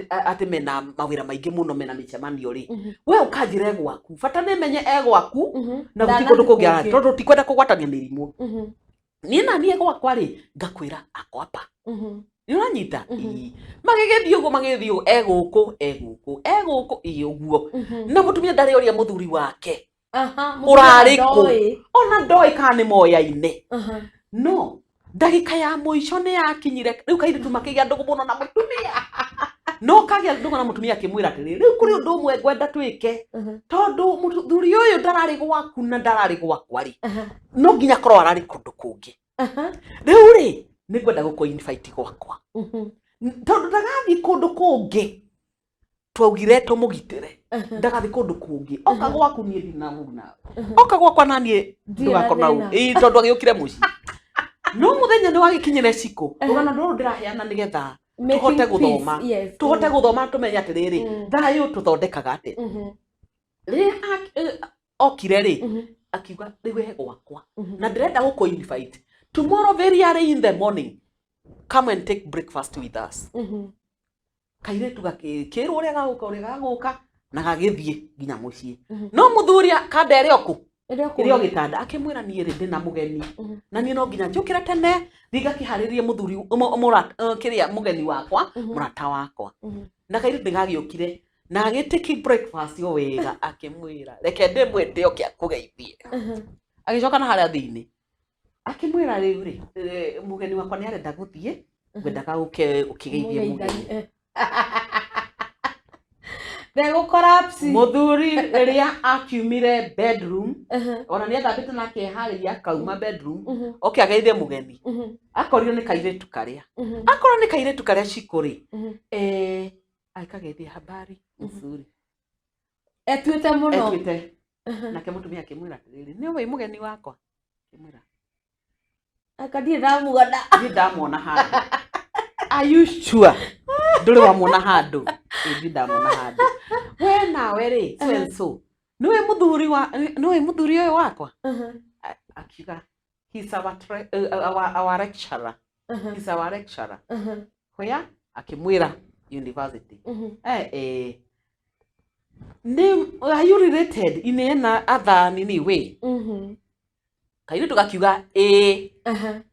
atĩ mena mawĩra maingĩ mũno, mena mĩcemanio rĩ, we ũkanjĩra e gwaku, bata nĩ menye e gwaku na gũtirĩ kũndũ kũngĩ arathiĩ, tondũ tikwenda kũgwatania mĩrimũ. Niĩ na niĩ gwakwa rĩ, ngakwĩra akwapa, nĩ ũranyita? Ĩĩ. Magĩgĩthiĩ ũguo, magĩgĩthiĩ ũguo, e gũkũ, e gũkũ, e gũkũ, ĩĩ ũguo. Na mũtumia ndarĩ oria mũthuri wake ũrarĩ kũ, ona ndoĩ kana nĩ moyaine. No ndagĩka ya mũico nĩ yakinyire, rĩu kairĩtu makĩgĩa ndũgũ mũno na mũtumia, no kagĩa ndũgũ na mũtumia, akĩmwĩra atĩrĩrĩ, rĩu kũrĩ ũndũ ũmwe ngwenda twĩke, tondũ mũthuri ũyũ ndararĩ gwaku na ndararĩ gwakwa rĩ, no nginya akorwo ararĩ kũndũ kũngĩ. Rĩu rĩ, nĩ ngwenda gũkũ invite gwakwa, tondũ ndagathiĩ kũndũ kũngĩ, twaugire tũmũgitĩre ndagathiĩ kũndũ kũngĩ. Oka gwaku, niĩ ndina ũru nawe, oka gwakwa na niĩ ndũgakona thĩna. Ĩĩ, tondũ agĩũkire mũciĩ, no mũthenya nĩ wagĩkinyire cikũ. Rũgano rũrũ ndĩraheana nĩgetha tũhote gũthoma, tũhote gũthoma, tũmenye atĩrĩrĩ, thayũ tũthondekaga atĩa. Rĩrĩa okire rĩ, akiuga, rĩu e gwakwa na ndĩrenda gũkũ invite tomorrow very early in the morning, come and take breakfast with us. Kairĩtu gakĩrwo ũrĩa gagũka, ũrĩa gagũka, na gagĩthiĩ nginya mũciĩ. No mũthuri kanda ĩrĩ o kũ, ĩrĩ o gĩtanda, akĩmwĩra, niĩ rĩ, ndĩna mũgeni, na niĩ no nginya njũkĩre tene thiĩ ngakĩharĩrie mũthuri kĩrĩa mũgeni wakwa, mũrata wakwa. Na kairĩtu nĩ gagĩũkire na agĩtĩki breakfast o wega. Akĩmwĩra, reke ndĩmwĩte oke akũgeithie. Agĩcoka na harĩa thĩinĩ akĩmwĩra, rĩu rĩ, mũgeni wakwa nĩ arenda gũthiĩ, ngwendaga ũke ũkĩgeithie mũgeni. Ndegũkorapsi. Mũthuri rĩrĩa akiumire bedroom, ona nĩ ethambĩte na akeharĩria akauma bedroom, oke ageithie mũgeni, akorirwo nĩ kairĩtu karĩa, akorwo nĩ kairĩtu karĩa cikũ rĩ, eh, agĩkageithia habari nzuri. Etuĩte mũno. Etuĩte. Nake mũtumia akĩmwĩra atĩrĩrĩ, nĩ ũĩ mũgeni wakwa? Akĩmwĩra, Anga ndirĩ ndamuona. Ndirĩ ndamuona handũ. Are you sure? Ndũrĩ wamuona handũ? Ĩ, ndirĩ ndamuona handũ. We nawe rĩ, so and so. Nĩũĩ mũthuri wa nĩũĩ mũthuri ũyũ wakwa? Akiuga, he's our, our lecturer. He's our lecturer. Where? Akĩmwĩra university. Eh, eh. Nĩ, are you related in any other nini way? Kairĩtu gakiuga ĩĩ,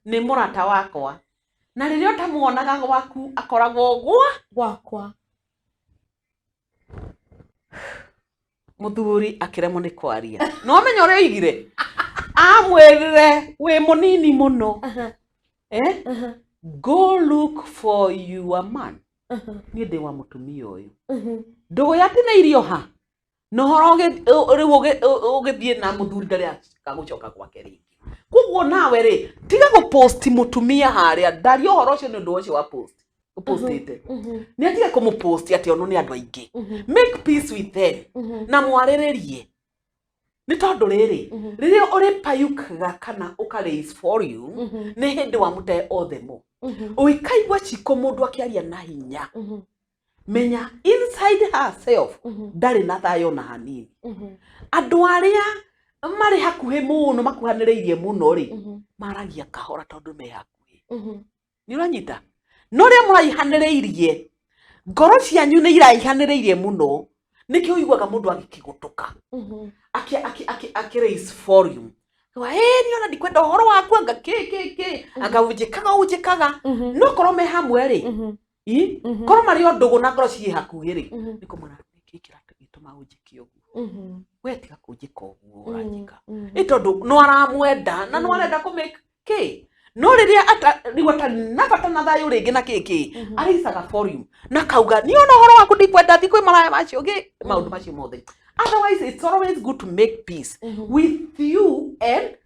nĩ mũrata wakwa, na rĩrĩa ũtamuonaga gwaku akoragwo gwa gwakwa. Mũthuri akĩremwo nĩ kwaria, no amenya ũrĩa oigire, amwĩrire wĩ mũnini mũno, eh? Go look for your man, niĩ ndĩ wa mũtumia ũyũ, ndũgũ yatinĩirio ha na ũhoro rĩu ũgĩthiĩ na mũthuri ndarĩ agũcoka gwake rĩngĩ. Koguo nawe rĩ, tiga gũposti mũtumia harĩa, ndaria ũhoro ũcio nĩ ũndũ ũcio wa post ũpostĩte, nĩ atige kũmũposti atĩ onwo nĩ andũ aingĩ. Make peace with them na mwarĩrĩrie, nĩ tondũ rĩrĩ, rĩrĩa ũrĩpayũkaga kana ũka raise volume, nĩ hĩndĩ wamũte othe mo ũikaigua ciko mũndũ akĩaria na hinya, menya inside herself ndarĩ na thayũ na hanini. Andũ arĩa marĩ hakuhĩ mũno, makuhanĩrĩirie mũno rĩ, maragia kahora tondũ me hakuhĩ, nĩ ũranyita? No rĩrĩa mũraihanĩrĩirie, ngoro cianyu nĩ iraihanĩrĩirie mũno, nĩkĩo ũiguaga mũndũ agĩkĩgũtũka akĩ raise volume. Wa, "Ĩ, niĩ ona ndikwenda ũhoro waku, anga kĩ kĩ kĩ, anga ũnjĩkaga ũnjĩkaga." No korwo me hamwe rĩ, i korwo marĩ o ndũgũ na ngoro ciĩ hakuhĩ rĩ, nĩ kũmwĩra, nĩkĩ kĩratũma ũnjĩke ũguo? We tiga kũnjĩka ũguo ũranjĩka. Ĩ tondũ no aramwenda na no arenda kũ make kĩ, no rĩrĩa rĩu atarĩ na bata na thayũ rĩngĩ na kĩ kĩ, araicaga volume na kauga, niĩ ona ũhoro waku ndikwenda, thiĩ kwĩ maraya macio gĩ maũndũ macio mothe. Otherwise it's always good to make peace with you and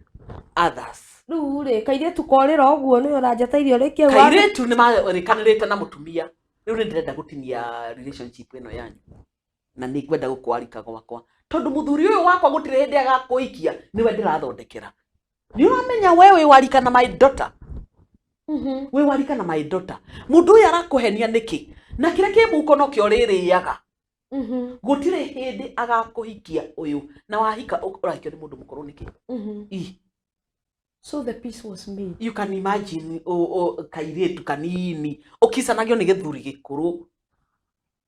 others. Rĩu rĩ, kairĩtu korĩra ũguo nĩwe ũranjeteirie ũrĩkie. Kairĩtu nĩ marĩkanĩrĩte na mũtumia, rĩu nĩ ndĩrenda gũtinia relationship ĩno yanyu na nĩ ngwenda gũkwarika gwakwa, tondũ mũthuri ũyũ wakwa gũtirĩ hĩndĩ agakũikia, nĩwe ndĩrathondekera. Nĩ ũramenya we wĩ warika na my daughter, wĩ warika na my daughter, mũndũ ũyũ arakũhenia nĩkĩ? Na kĩrĩa kĩ mũhuko nokĩo rĩrĩaga. Gũtirĩ hĩndĩ agakũhikia ũyũ, na wahika ũrahikio nĩ mũndũ mũkũrũ nĩkĩ? I So the peace was made. You can imagine kairĩtu kanini ũkicanagio nĩ gĩthuri gĩkũrũ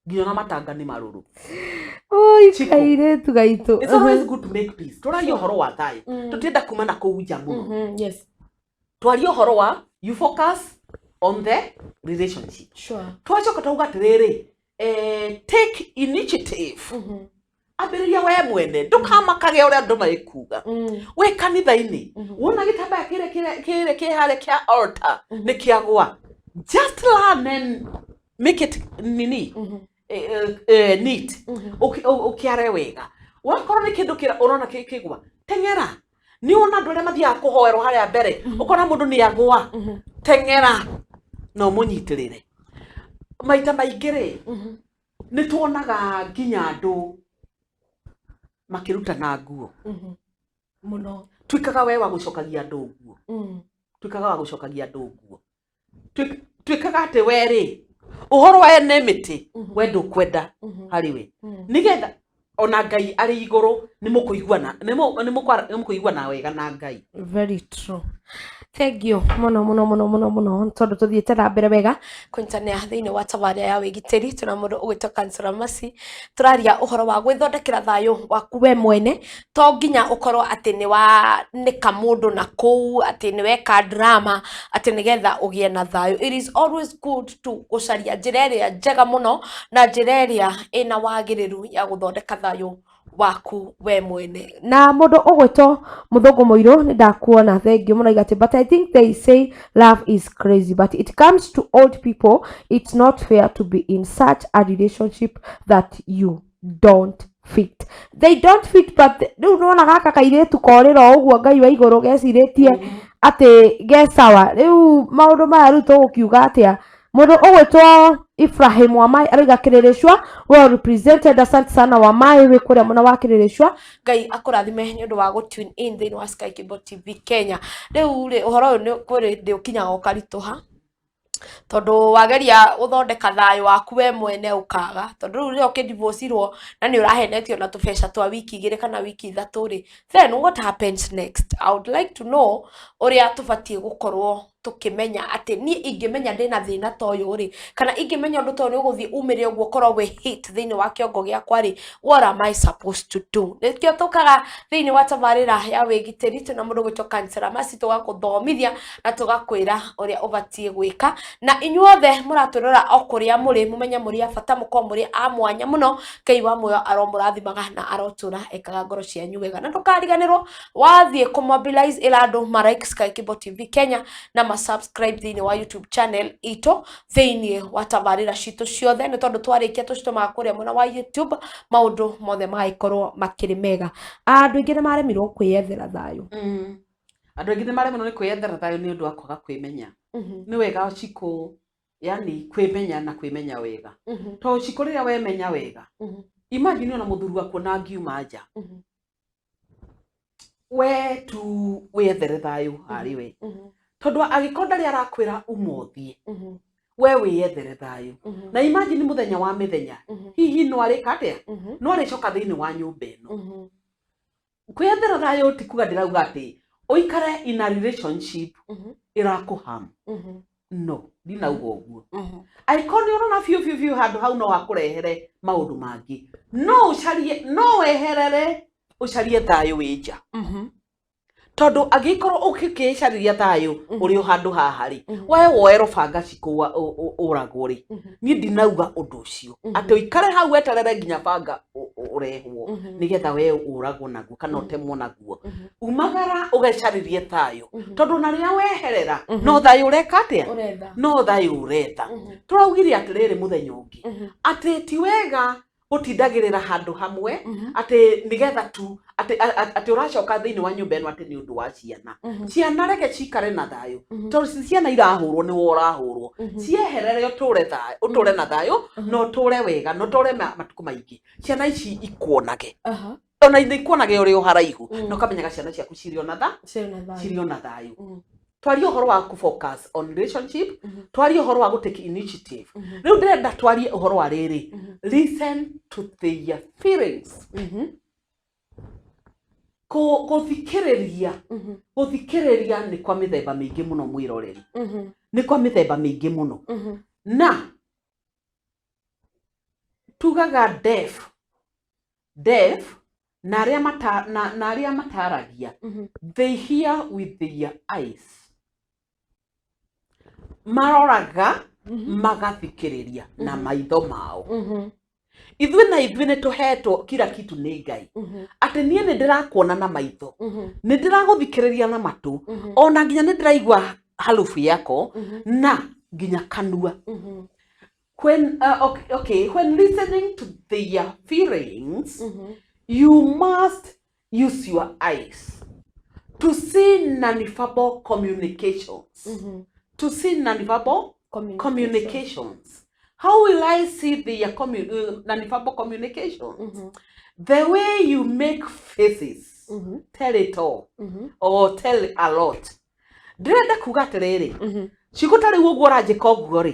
nginya na matanga nĩ marũrũ. Oi, Chiko. Kairĩtu gaitũ. It's always good to make peace. Tũraria ũhoro wa thayũ, tũtienda kuma na kũu nja mũno. Yes. Twaria ũhoro wa you focus on the relationship. Twacoka twauga atĩrĩrĩ, take initiative, ambĩrĩria we mwene, ndũkamakage ũrĩa andũ mekuga. Wĩ kanitha-inĩ, wona gĩtambaya kĩrĩa kĩrĩa kĩ harĩa kĩa altar nĩ kĩagwa, just learn and make it nini, neat. Ũkĩare wega. Wakorwo nĩ kĩndũ kĩrĩa ũrona kĩgwa, teng'era. Nĩ wona andũ arĩa mathiaga kũhoerwo harĩa mbere, ũkona mũndũ nĩ agwa, teng'era na ũmũnyitĩrĩre. Maita maingĩ rĩ, nĩ tuonaga nginya andũ makĩrutana nguo. Mũno. Tuĩkaga we wa gũcokagia andũ nguo, tuĩkaga wa gũcokagia andũ nguo. Tuĩkaga atĩ we rĩ, ũhoro wa ene mĩtĩ we ndũkwenda harĩ we, nĩgetha ona Ngai arĩ igũrũ nĩ mũkũiguana, nĩ mũkũiguana wega na Ngai. Very true. Thank you mũno mũno mũno mũno mũno, tondũ tũthiĩte na mbere wega kũnyitanĩra thĩinĩ wa tabarĩra ya wĩgitĩri. Tũna mũndũ ũgwĩtwo Councillor Mercy, tũraria ũhoro wa gwĩthondekera thayũ waku we mwene. To nginya ũkorwo atĩ nĩ wanĩka mũndũ na kũu, atĩ nĩ weka drama atĩ nĩgetha ũgĩe na thayũ. It is always good to gũcaria njĩra ĩrĩa njega mũno na njĩra ĩrĩa ĩna wagĩrĩru ya gũthondeka thayũ waku we mwene. Na mũndũ ũgwĩtwo Mũthũngũ Mũirũ, nĩ ndakuona, thank you mũno. Igati, but I think they say love is crazy, but it comes to old people. It's not fair to be in such a relationship that you don't fit, they don't fit. But rĩu nĩwona gaka kairĩtu korĩra o ũguo, Ngai wa igũrũ, gecirĩtie atĩ ge sawa. Rĩu maũndũ maya rĩu tũgũkiuga atĩa? Mũndũ ũgwĩtwo Ibrahim Wamai arauga Kĩrĩrĩcua well represented. Asante sana Wamai, wĩ kũrĩa mwena wa Kĩrĩrĩcua. Ngai akũrathime nĩ ũndũ wa gũ tune in thĩinĩ wa Sky Cable TV Kenya. Rĩu rĩ, ũhoro ũyũ nĩ kũrĩ ndĩ ũkinyaga ũkaritũha, tondũ wageria gũthondeka thayũ waku we mwene ũkaga, tondũ rĩu rĩrĩa ũkĩndivocirwo na nĩ ũrahenetio na tũbeca twa wiki 2 kana wiki 3 rĩ, then what happens next? I would like to know ũrĩa tũbatiĩ gũkorwo tũkĩmenya atĩ niĩ ingĩmenya ndĩna thĩna ta ũyũ rĩ, kana ingĩmenya ũndũ ta ũyũ nĩ ũgũthiĩ umĩre ũguo, ũkorwo wĩ hit thĩinĩ wa kĩongo gĩakwa rĩ, what am I supposed to do? Nĩkĩo tũkaga thĩinĩ wa tabarĩra ya wĩgitĩri twĩna mũndũ gwĩtwo Kansela Mercy, tũgakũthomithia na tũgakwĩra ũrĩa ũbatiĩ gwĩka. Na inyuothe mũratwĩrora o kũrĩa mũrĩ, mũmenye mũrĩ a bata, mũkorwo mũrĩ a mwanya mũno. Ngai wa muoyo aromũrathimaga na arotũra ekaga ngoro cianyu wega. Na ndũkariganĩrwo wathiĩ kũ mobilize, ĩra andũ ma like Sky Cable TV Kenya na ma subscribe thĩinĩ wa YouTube channel itũ, thĩinĩ wa tabarĩra citũ ciothe, nĩ tondũ twarĩkia tũcitũmaga kũrĩa mwena wa YouTube, maũndũ mothe magagĩkorwo makĩrĩ mega. Andũ aingĩ nĩ maremirwo kwĩyethera thayũ. Andũ aingĩ nĩ maremirwo nĩ kwĩyethera thayũ nĩ ũndũ wa kwaga kwĩmenya. Nĩ wega cikũ, yani kwĩmenya na kwĩmenya wega, tondũ cikũ rĩrĩa wemenya wega, imagine ona mũthuri waku ona angiuma nja, we tu wĩethere thayũ harĩ we, tondũ angĩkorwo ndarĩ arakwĩra uma ũthiĩ, we wĩyethere thayũ. Na imagine mũthenya wa mĩthenya, hihi no arĩka atĩa? No arĩcoka thĩinĩ wa nyũmba ĩno. Kwĩyethera thayũ ti kuga ndĩrauga atĩ ũikare in a relationship ĩrakũham. No ndinauga ũguo. Angĩkorwo nĩ ũrona biũ biũ biũ handũ hau no hakũrehere maũndũ mangĩ, no ũcarie, no weherere, ũcarie thayũ wĩ nja, tondũ angĩkorwo ũkĩĩcarĩria thayũ ũrĩ o handũ haha rĩ, we woe rũbanga cikũ ũragwo rĩ. Niĩ ndinauga ũndũ ũcio atĩ ũikare hau weterere nginya banga ũrehwo nĩgetha we ũragwo naguo kana ũtemwo naguo. Umagara ũgecarĩrie thayũ, tondũ na rĩrĩa weherera no thayũ ũreka atĩa? Ũretha. No thayũ ũretha. Tũraugire atĩrĩrĩ mũthenya ũngĩ atĩ ti wega gũtindagĩrĩra handũ hamwe atĩ nĩgetha tu atĩ ũracoka thĩinĩ wa nyũmba ĩno atĩ nĩ ũndũ wa ciana. Ciana reke cikare na thayũ, tondũ ci ciana irahũrwo nĩ we ũrahũrwo. Cieherere, ũtũre thayũ, ũtũre na thayũ na ũtũre wega na ũtũre matukũ maingĩ. Ciana ici ikuonage, ona ikuonage ũrĩ o haraihu, na ũkamenyaga ciana ciaku cirĩ ona tha Cirĩ na thayũ. Cirĩ ona thayũ. Twarie ũhoro wa kũ focus on relationship, twarie ũhoro wa gũ take initiative. Rĩu ndĩrenda twarie ũhoro wa rĩrĩ, listen to their feelings. Gũthikĩrĩria nĩ kwa mĩthemba mĩingĩ mũno, mwĩroreri, nĩ kwa mĩthemba mĩingĩ mũno. Na tugaga deaf na arĩa mata, na arĩa mataragia, they hear with their eyes, maroraga magathikĩrĩria na maitho mao. Ithuĩ na ithuĩ nĩ tũhetwo kila kitu nĩ Ngai, atĩ niĩ nĩ ndĩrakuona na maitho, nĩ ndĩragũthikĩrĩria na matũ, ona nginya nĩ ndĩraigua harufu yako na nginya kanua. When okay, when listening to their feelings, you must use your eyes to see non-verbal communications, to see non-verbal communications. How will I see their non-verbal communications? The way you make faces tell it all or tell a lot. Ndĩrenda kuga atĩrĩrĩ, ciugo ta rĩu ũguo ũranjĩka ũguo rĩ,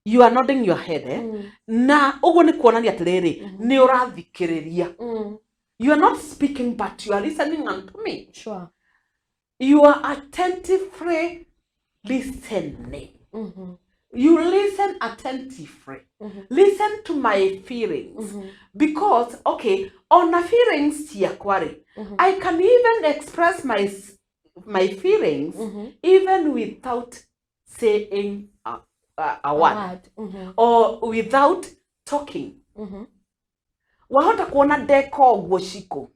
you are nodding your head, eh? Na ũguo nĩ kuonania atĩrĩrĩ, nĩ ũrathikĩrĩria. You are not speaking, but you are listening unto me. You are attentively listening. You listen attentively, listen to my feelings, because okay, ona feelings ciakwa rĩ, I can even express my feelings even without saying a word or without talking. Wahota kuona ndeka ũguo cikũ,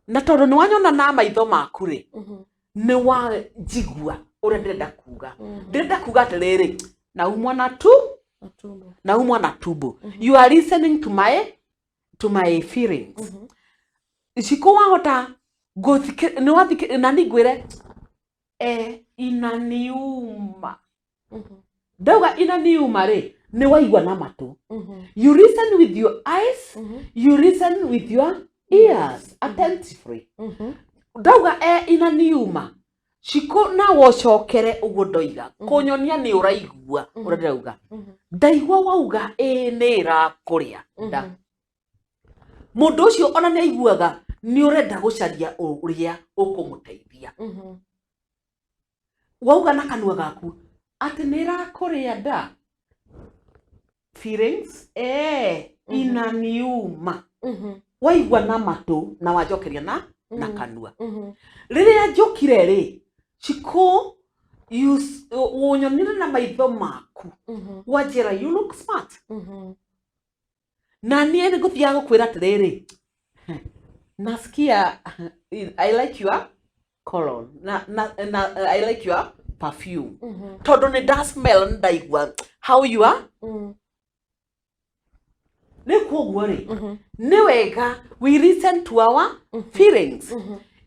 na tondũ nĩ wanyona na maitho maku rĩ, nĩ wanjigua ũrĩa ndĩrenda kuga. Ndĩrenda kuga atĩrĩrĩ, na umwana tu. Matumbo. Naumwa na tumbo. You are listening to my feelings. Cikũ wahota gũthikĩ nĩ wathikĩ na ni ngwĩre inaniuma. Ndauga inaniuma rĩ, nĩ waigua na matũ. You listen with your eyes, you listen with your ears attentively. Ndauga inaniuma, Cikũ, nawe ũcokere ũguo ndoiga kũnyonia nĩ ũraigua ũrĩa ndĩrauga. Ndaigua wauga ĩ nĩ ĩrakũrĩa nda. Mũndũ ũcio ona nĩ aiguaga nĩ ũrenda gũcaria ũrĩa ũkũmũteithia. Wauga na kanua gaku atĩ nĩ ĩrakũrĩa nda, feelings inaniuma, waigua na matũ na wanjokeria na kanua. Rĩrĩa njũkire rĩ, Cikũ, ũnyonire na maitho maku, wanjĩra you look smart, na niĩ nĩ ngũthiaga gũkwĩra atĩrĩrĩ, nasikia I like your cologne na I like your perfume, tondũ nĩ nda smell, nĩ ndaigua how you are. Rĩu koguo rĩ, nĩ wega we listen to our feelings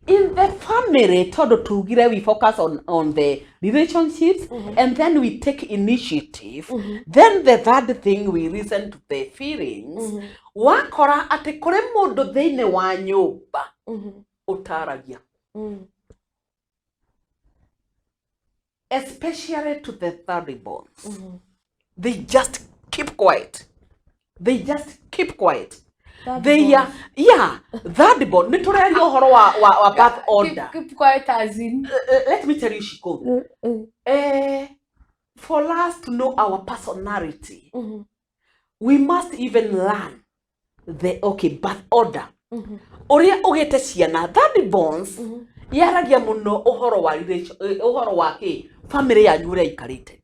in the family, tondũ tugire we focus on the relationships and then we take initiative. Then the third thing, we listen to the feelings. Wakora atĩ kũrĩ mũndũ thĩinĩ wa nyũmba ũtaragia, especially to the third borns, they just keep quiet, they just keep quiet. Third They are, yeah, third born. Nĩ tũreria ũhoro wa birth order. Keep quiet as in? Let me tell you, Shiko, for us to know our personality, we must even learn the, okay, birth order ũrĩa ũgĩte ciana. Third borns yaragia mũno ũhoro wa ũhoro wa kĩ family yanyu ũrĩa ikarĩte.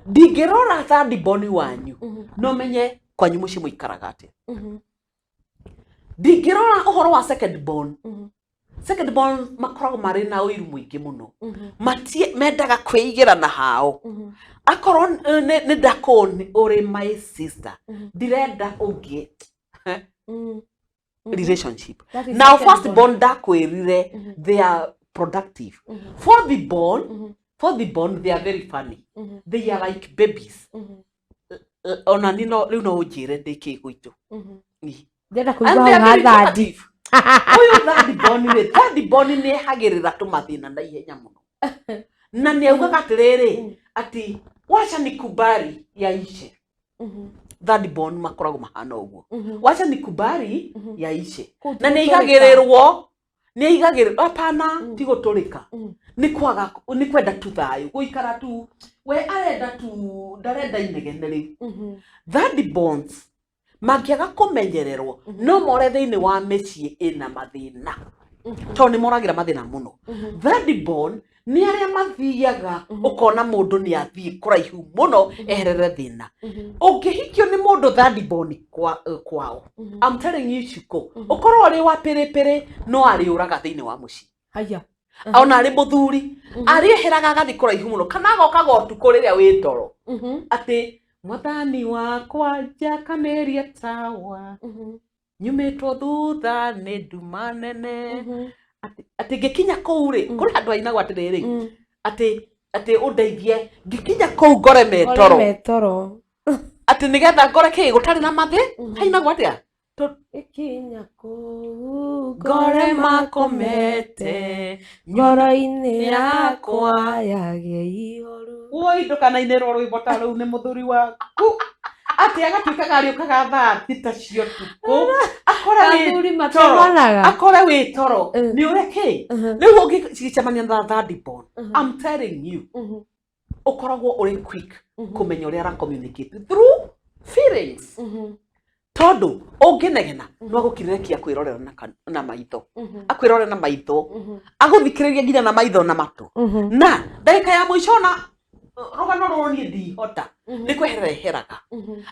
Ndingĩrora third born wanyu no menye kwanyu mũciĩ mũikaraga atĩa. Ndingĩrora ũhoro wa second born. Second born makoragwo marĩ na ũiru mũingĩ mũno. Matie mendaga kwĩigĩra na hao. Akorwo nĩ ndakũ ũrĩ my sister, ndirenda ũngĩ relationship. That is Now, second first born. born, ndakwĩrire they are productive. Fourth born, fourth born, they are very funny. They are like babies. Ona ni no rĩu no ũnjĩre ndĩ kĩ gwitũ. Ndĩrenda And kũigua they are hau very ha third. talkative. Ũyũ third born rĩ, third born nĩ ehagĩrĩra tũmathĩna na ihenya mũno, na nĩ augaga atĩrĩrĩ ati wacha nikubali yaishe. Third born makoragwo mahana ũguo, wacha nikubali yaishe. Kũu Na nĩ ti gũtũrĩka. aigagĩrĩrwo, nĩ aigagĩrĩrwo. Hapana, ti gũtũrĩka, nĩ kwaga, nĩ kwenda tu thayũ, gũikara tu we arenda tu, ndarenda inegene. Rĩu third borns mangĩaga kũmenyererwo no more thĩinĩ wa mĩciĩ ĩna mathĩna, tondũ nĩ moragĩra mathĩna mũno. Third born nĩ arĩa mathiaga ũkona mũndũ nĩ athiĩ kũraihu mũno eherere thĩna. Ũngĩhikio nĩ mũndũ third born kwao, I'm telling you, Shiko, ũkorwo ũrĩ wa pĩrĩpĩrĩ no arĩũraga thĩinĩ wa mũciĩ. Haya. Ona arĩ mũthuri arĩeheraga agathiĩ kũraihu mũno, kana agokaga ũtukũ rĩrĩa wĩ toro atĩ mwathani wakwa njakanĩrie tawa, nyumĩtwo thutha nĩ nduma nene, atĩ ngĩkinya kũu rĩ, kũrĩ handũ hainagwo atĩrĩrĩ atĩ ũndeithie ngĩkinya kũu ngore metoro. Metoro. Atĩ nĩgetha ngore kĩ gũtarĩ na mathĩ. Hainagwo atĩa? Ikinya kũu ngore makomete ngoro-inĩ yakwa yakwa yagĩe ihoru. Woi, ndũkanainĩrwo rwĩmbo ta rũu nĩ mũthuri waku, atĩ agatuĩkaga arĩũkaga thaa 6 cia ũtukũ akore wĩ Athuri toro. matemanaga. Akore wĩ toro nĩ ũrĩ kĩ. Rĩu ũngĩcemania na third born, I'm telling you, ũkoragwo ũrĩ quick kũmenya ũrĩa ara communicate through feelings, tondũ ũngĩnegena no agũkirĩrĩkia kwĩrorera na maitho, akwĩrorera na maitho, agũthikĩrĩria nginya na maitho na matũ, na ndagĩka ya mũico ona rũgano rũrũ niĩ ndihota nĩ kweherera eheraga.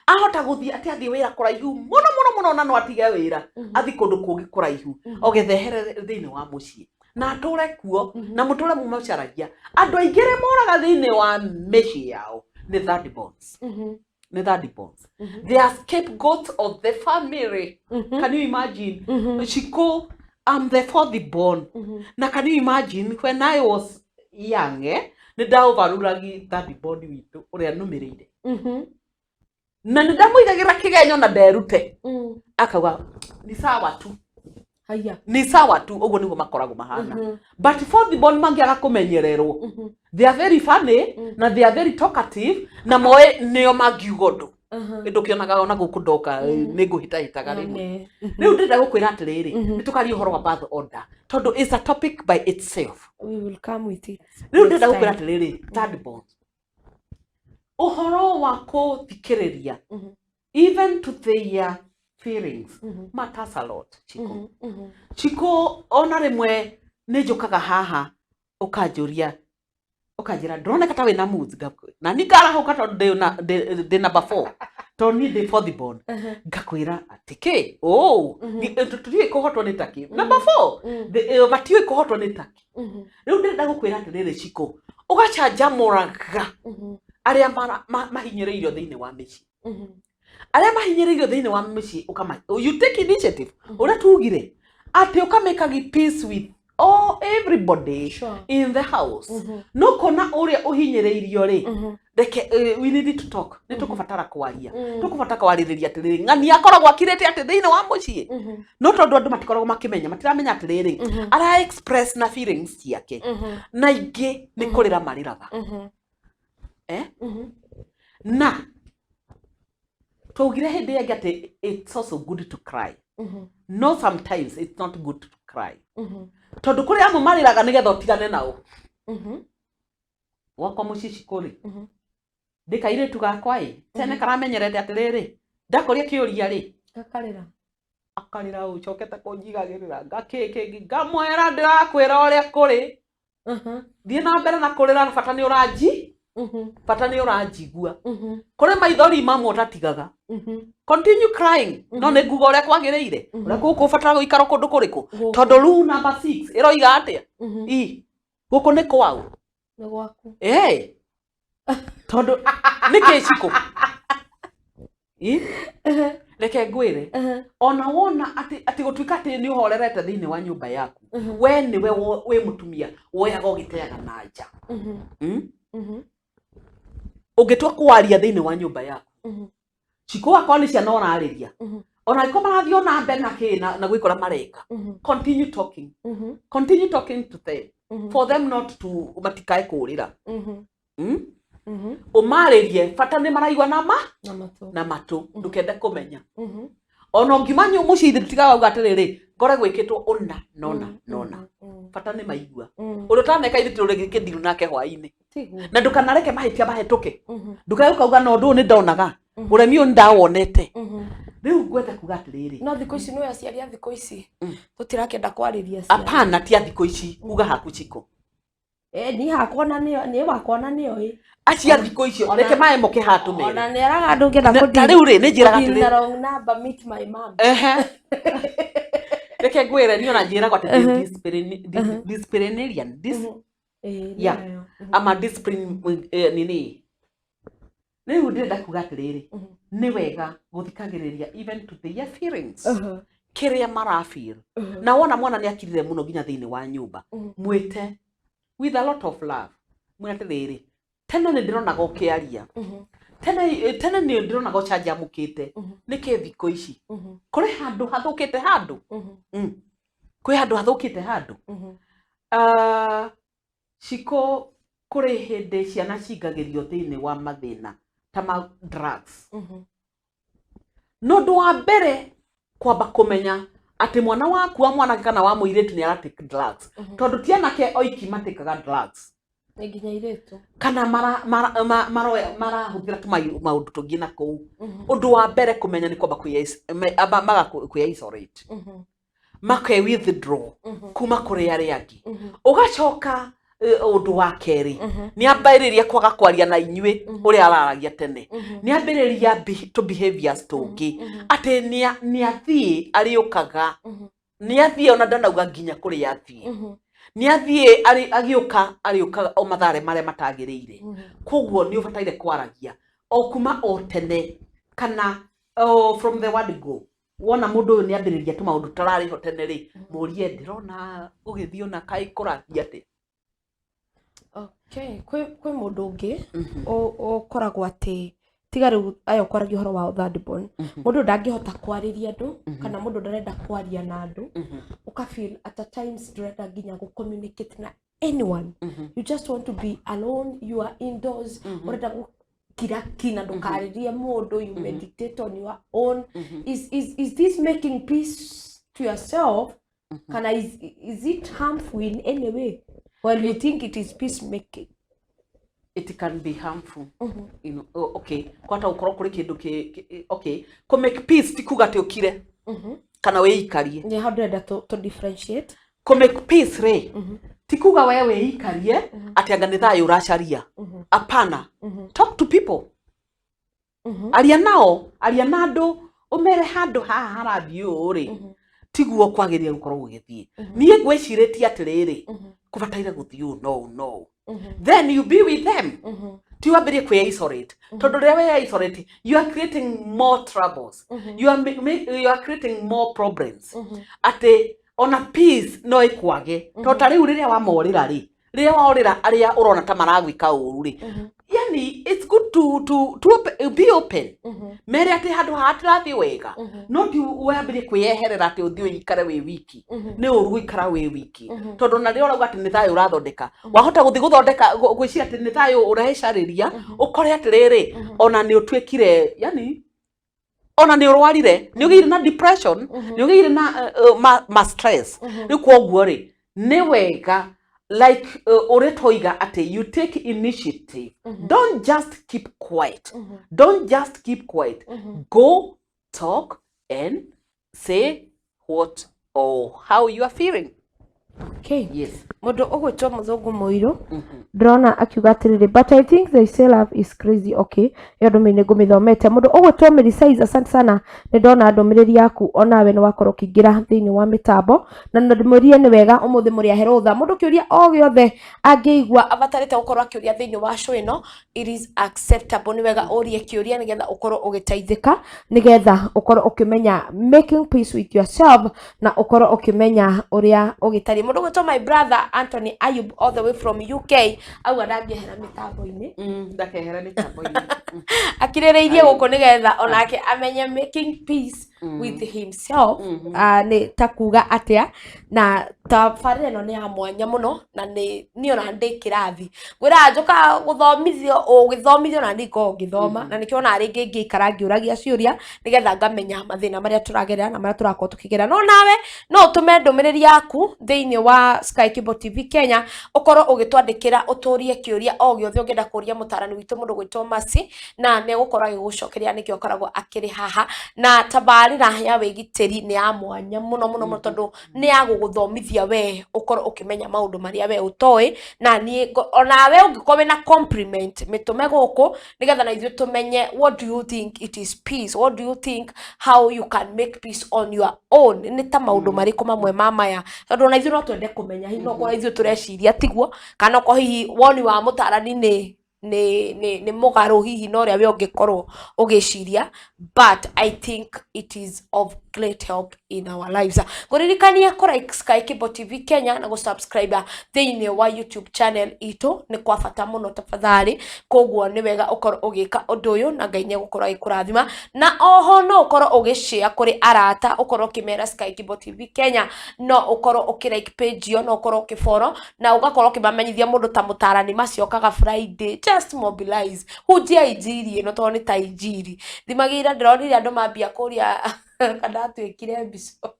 Ahota gũthiĩ atĩ athiĩ wĩra kũraihu mũno mũno mũno, na no atige wĩra athiĩ kũndũ kũngĩ kũraihu ogetha ehere thĩinĩ wa mũciĩ na atũre kuo na mũtũre mũmacaragia. Andũ aingĩ arĩa moraga thĩinĩ wa mĩciĩ yao nĩ third borns. Nĩ third borns, they are scapegoats of the family. Can you imagine, Shiko? I'm the fourth born, na can you imagine when I was young, eh, nĩ ndaũvaruragi third born witũ ũrĩa nũmĩrĩire, na nĩ ndamũigagĩra kĩgenyo na nderute, akauga ni sawa tu. Haya. Ni sawa tu. Ũguo nĩguo makoragwo mahana, but fourth born mangĩaga kũmenyererwo, they are very funny na they are very talkative, na moe nĩo mangiuga ũndũ. Ndũkĩonaga ona gũkũ ndoka nĩ ngũhĩtahĩtaga rĩmwe. Rĩu ndĩrenda gũkwĩra atĩrĩrĩ, nĩ tũkaria ũhoro wa birth order tondũ is a topic by itself. We will come with it Rĩu next ndĩrenda gũkwĩra time. atĩrĩrĩ, third born, ũhoro wa kũthikĩrĩria even to their feelings matters a lot, Chiko. Chiko, ona rĩmwe nĩ njũkaga haha ũkanjũria, ũkanjĩra ndũroneka ta wĩna moods. Na ni ngarahũka tondũ ndĩ number four, tondũ niĩ ndĩ fourth born. Ngakwĩra atĩ kĩ oh, tũtiũĩ kũhotwo nĩ taki number four. Matiũĩ kũhotwo nĩ taki. Rĩu ndĩrenda gũkwĩra atĩrĩrĩ, Chiko, ũgacanjamũraga arĩa mahinyĩrĩirio thĩinĩ wa mĩciĩ, arĩa mahinyĩrĩirio thĩinĩ wa mĩciĩ, ũkama you take initiative ũrĩa tugire atĩ ũkamĩkagi peace with all everybody in the house. No kona ũrĩa ũhinyĩrĩirio rĩ, reke we need to talk, nĩ tũkũbatara kwaria, tũkũbatara kwarĩrĩria atĩrĩrĩ, ng'ania akoragwo akirĩte atĩ thĩinĩ wa mũciĩ, no tondũ andũ matikoragwo makĩmenya, matiramenya atĩrĩrĩ, ara express na feelings ciake, na ingĩ nĩ kũrĩra marĩraga, eh? Na twaugire hĩndĩ ĩngĩ atĩ it's also good to cry. No, sometimes it's not good to cry, tondũ kũrĩ amwe marĩraga nĩgetha ũtigane nao. Gwakwa mũciĩ, Cikũrĩ, ndĩ kairĩtu gakwa ĩ tene karamenyerete atĩrĩrĩ, ndakũria kĩũria rĩ, Gakarĩra. Akarĩra, ũcokete kũnjigagĩrĩra ngakĩkĩngĩ, ngamwĩra ndĩrakwĩra ũrĩa kũrĩ, thiĩ na mbere na kũrĩra, bata nĩ ũranji bata nĩ ũranjigua. Kũrĩ maithori mamwe ũtatigaga. Continue crying, no nĩ nguga ũrĩa kwagĩrĩire, ũrĩa gũkũ ũbatara gũikara kũndũ kũrĩkũ, tondũ rule number 6 ĩroiga atĩa? I gũkũ nĩ kwaũ? Nĩ gwaku. Ĩ tondũ nĩ kĩ, Cikũ? Ĩ reke ngwĩre, ona wona atĩ gũtuĩka atĩ nĩ ũhorerete thĩinĩ wa nyũmba yaku, we nĩwe wĩ mũtumia woyaga ũgĩteaga na nja. Ũngĩtua kwaria thĩinĩ wa nyũmba yaku, Cikũ, akorwo nĩ ciana ũrarĩria, ona angĩkorwo marathiĩ ona mbere na kĩ na gwĩka ũrĩa mareka, continue talking, continue talking to them, for them not to matikae kũrĩra. Ũmarĩrie, bata nĩ maraigua na ma Na matũ. Na matũ, ndũkende kũmenya. Ona ũngiuma mũciĩ ithe tutigaga uga atĩrĩrĩ, ngore gwĩkĩtwo ũna nona nona, bata nĩ maigua. Ũrĩa ũtaneka ithe tũrĩ kĩndiru nake hwaĩ-inĩ. Tiguo. Na ndũkanareke mahĩtia mahĩtũke, ndũkae ũkauga na ũndũ ũyũ nĩ ndonaga, ũremi ũyũ nĩ ndawonete. Rĩu ngwenda kuga atĩrĩrĩ, No thikũ ici nĩ aciari a thikũ ici tũtirakĩenda kwarĩria ciana. Apana, ti a thikũ ici, uga haku, Chiko. Eh, niĩ hakwa na nĩo, niĩ wakwa na nĩo ĩ. Acio a thikũ icio, reke maĩ moke haha tũmere. Ona nĩ araga ndũngĩenda Ta rĩu rĩ, nĩ njĩraga kũdeal na atĩrĩrĩ, wrong number, meet my mom. Ehe. Reke ngwĩre, niĩ ona njĩragwo atĩ ndĩ disciplinarian, Ĩĩ, yeah. nĩyo. Ama discipline nini. Rĩu ndĩrenda kuga atĩrĩrĩ, nĩ wega gũthikagĩrĩria even to their feelings, kĩrĩa marafeel. Na wona mwana nĩ akirire mũno nginya thĩinĩ wa nyũmba, mwĩte with a lot of love, mwĩre atĩrĩrĩ, tene nĩ ndĩronaga ũkĩaria, tene tene nĩ ndĩronaga ũcanjamũkĩte, nĩkĩ thikũ ici kũrĩ handũ hathũkĩte handũ? Kwĩ handũ hathũkĩte handũ. Ah, Cikũ, kũrĩ hĩndĩ ciana cingagĩrio thĩinĩ wa mathĩna ta ma drugs. No ũndũ wa mbere kwamba kũmenya atĩ mwana waku wa mwanake kana wa mũirĩtu nĩ aratake drugs, tondũ ti anake oiki matĩkaga drugs. Nĩ nginya airĩtu. Kana marahũthĩra maũndũ tũngĩ na kũu. Ũndũ wa mbere kũmenya nĩ kwamba maga kwĩ isolate, make withdraw kuma kũrĩ arĩa angĩ. Ũgacoka ũndũ wa kerĩ, nĩ ambĩrĩria kwaga kwaria na inyuĩ ũrĩa araragia tene, nĩ ambĩrĩria tũ behaviors tũngĩ, atĩ nĩ athiĩ arĩũkaga, nĩ athiĩ ona ndanauga nginya kũrĩa athiĩ, nĩ athiĩ agĩũka arĩũkaga o mathaa marĩa matagĩrĩire. Koguo nĩ ũbataire kwaragia. O kuma o tene kana o from the word go wona mundu uyu ni ambiriria tu maundu tarari ho tene ri murie ndirona ugithii ona kai kurathii atia. Okay, kwĩ mũndũ ũngĩ ũkoragwo atĩ tiga rĩu aya ũkwaragia ũhoro wa third born, mũndũ ndangĩhota kwarĩria andũ kana mũndũ ndarenda kwaria na andũ, ũka feel at a times ndũrenda nginya gũ communicate na anyone, you just want to be alone, you are indoors, ũrenda gũkira ki na ndũkarĩrie mũndũ, you meditate on your own. Is this making peace to yourself kana is it harmful in any way? Well, you think it is peace making? It can be harmful, you know. Oh, okay, kwata ukorwo kuri kindu ki okay, ku make peace ti kuga ati ukire kana wiikarie. Nĩ hau ndĩrenda to differentiate. Ku make peace ri ti kuga we wiikarie ati anga ni thayo uracaria. Apana, talk to people, aria nao, aria na andu, umere handu haha harathii ũũ rĩ tiguo kwagĩrĩire gũkorwo gũgĩthiĩ, niĩ ngwĩcirĩtie atĩrĩrĩ kũbataire gũthiĩ ũũ no ũũ no ũũ. Then you be with them, ti wambĩrĩrie kwĩ isolate, tondũ rĩrĩa we isolate you are creating more troubles, you are creating more problems, atĩ ona peace no ĩkwage, tondũ ta rĩu rĩrĩa wamorĩra rĩ, rĩrĩa waorĩra arĩa ũrona ta maragwĩka ũru rĩ, yani it's good to open, be open, mere atĩ handũ haha tirathiĩ wega, no ti wambĩrĩrie kwĩyeherera atĩ ũthiĩ ũikare wĩ wiki. Nĩ ũru gũikara wĩ wiki, tondũ na rĩrĩa ũrauga atĩ nĩ thayũ ũrathondeka, wahota gũthiĩ gũthondeka gwĩciria atĩ nĩ thayũ ũrecarĩria, ũkore atĩrĩrĩ ona nĩ ũtuĩkire, yani ona nĩ ũrwarire, nĩ ũgĩire na depression, nĩ ũgĩire na ma stress. Rĩu koguo rĩ nĩ wega like ũrĩa twoiga atĩ you take initiative, don't just keep quiet, don't just keep quiet, go talk and say what or how you are feeling. Okay. Yes. Mũndũ ũgwĩtwo mũthũngũ mũirũ ndĩrona akiuga atĩrĩrĩ, "But I think they say love is crazy." Okay, ĩyo ndũmĩrĩri nĩ ngũmĩthomete. Mũndũ ũgwĩtwo Mary Size, asante sana, nĩ ndona ndũmĩrĩri yaku, onawe nĩ wakorwo ũkĩingĩra thĩinĩ wa mĩtambo na no ndĩmwĩrire nĩ wega ũmũthĩ mũrĩ ahe rũtha mũndũ kĩũria o gĩothe angĩigua abatarĩte gũkorwo akĩũria thĩinĩ wa show ĩno, it is acceptable. Nĩ wega ũrie kĩũria nĩgetha ũkorwo ũgĩteithĩka, nĩgetha ũkorwo ũkĩmenya making peace with yourself na ũkorwo ũkĩmenya ũrĩa ũgĩtariĩ. Mũndũ ũgwĩtwo my brother Anthony Ayub all the way from UK auga ndangĩehera mĩtambo-inĩ. Ndakehera mĩtambo-inĩ. Akirĩrĩirie gũkũ nĩgetha onake amenye making peace with himself nĩ ta kuga atĩa, na tabarĩra ĩno nĩ ya mwanya mũno na nĩ niĩ ona ndĩ kĩrathi ngwĩraga njũkaga gũthomithio ũgĩthomithio na niĩ ngoragwo ngĩthoma, na nĩkĩo ona rĩngĩ ngĩikara ngĩũragia ciũria nĩgetha ngamenya mathĩna marĩa tũragerera na marĩa tũrakorwo tũkĩgerera. No nawe no ũtũme ndũmĩrĩri yaku thĩinĩ wa Sky Cable TV Kenya, ũkorwo ũgĩtwandĩkĩra ũtũrie kĩũria o gĩothe ũngĩenda kũria mũtarani witũ mũndũ gwĩtwo Mercy, na nĩ egũkorwo agĩgũcokeria, nĩkĩo akoragwo akĩrĩ haha. Na tabarĩra ya wĩgitĩri nĩ ya mwanya mũno mũno mũno, tondũ nĩ ya gũgũthomithia we ũkorwo ũkĩmenya maũndũ marĩa we ũtoĩ, na niĩ onawe ũngĩkorwo wĩna compliment mĩtũme gũkũ nĩgetha na ithuĩ tũmenye what do you think it is peace, what do you think how you can make peace on your own, nĩ ta maũndũ marĩkũ mamwe ma maya, tondũ ona ithuĩ no twende kũmenya hihi no korwo ithuĩ tũreciria tiguo, kana okorwo hihi woni wa mũtarani nĩ mũgarũ hihi na ũrĩa we ũngĩkorwo ũgĩciria, but I think it is of great help in our lives. Ngũririkania kũ like Sky Cable TV Kenya na gũ subscribe thĩinĩ wa YouTube channel itũ nĩ kwa bata mũno tafadhali. Koguo nĩ wega ũkorwo ũgĩka ũndũ ũyũ na Ngai nĩ egũkorwo agĩkũrathima, na oho no ũkorwo ũgĩshare kũrĩ arata, ũkorwo ũkĩmera Sky Cable TV Kenya, no ũkorwo ũkĩ like page ĩyo, no ũkorwo ũkĩ follow na ũgakorwo ũkĩmamenyithia mũndũ ta mũtarani maciokaga Friday. Just mobilize, hunjia injiri ĩno tondũ nĩ ta injiri thimagĩra. Ndĩronire andũ mambia kũria kana atuĩkire mbico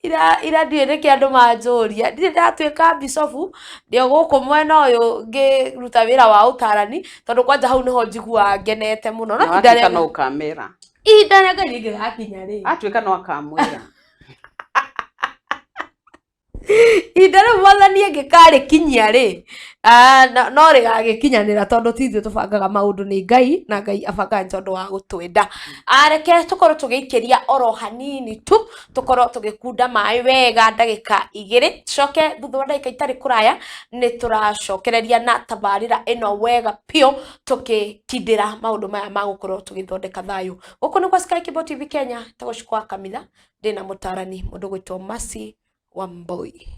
ira ndiũĩ nĩkĩ andũ manjũria, ndirĩ ndatuĩka bicobu, ndĩ o gũkũ mwena ũyũ ngĩruta wĩra wa ũtarani, tondũ kwanja hau nĩho njiguaga ngenete mũno. No Na ihinda watuĩka rĩa no ũkamera. Ihinda rĩa Ngai rĩngĩgakinya rĩ. Atuĩka no akamwĩra. Ihinda rĩu mwathani angĩkarĩkinyia rĩ, no rĩgagĩkinyanĩra tondũ ti ithuĩ tũbangaga maũndũ, nĩ Ngai, na Ngai abangaga nĩ tondũ wa gũtwenda. Reke tũkorwo tũgĩikĩria oro hanini tu, tũkorwo tũgĩkunda maĩ wega ndagĩka 2, tucoke thutha wa ndagĩka itarĩ kũraya nĩ tũracokereria na tabarĩra ĩno wega biũ, tũgĩkindĩra maũndũ maya ma gũkorwo tũgĩthondeka thayũ. Gũkũ nĩ kwa Sky Cable TV Kenya, tagwo Cikwa Kamitha, ndĩna mũtarani mũndũ gwĩtwo Mercy Wambui.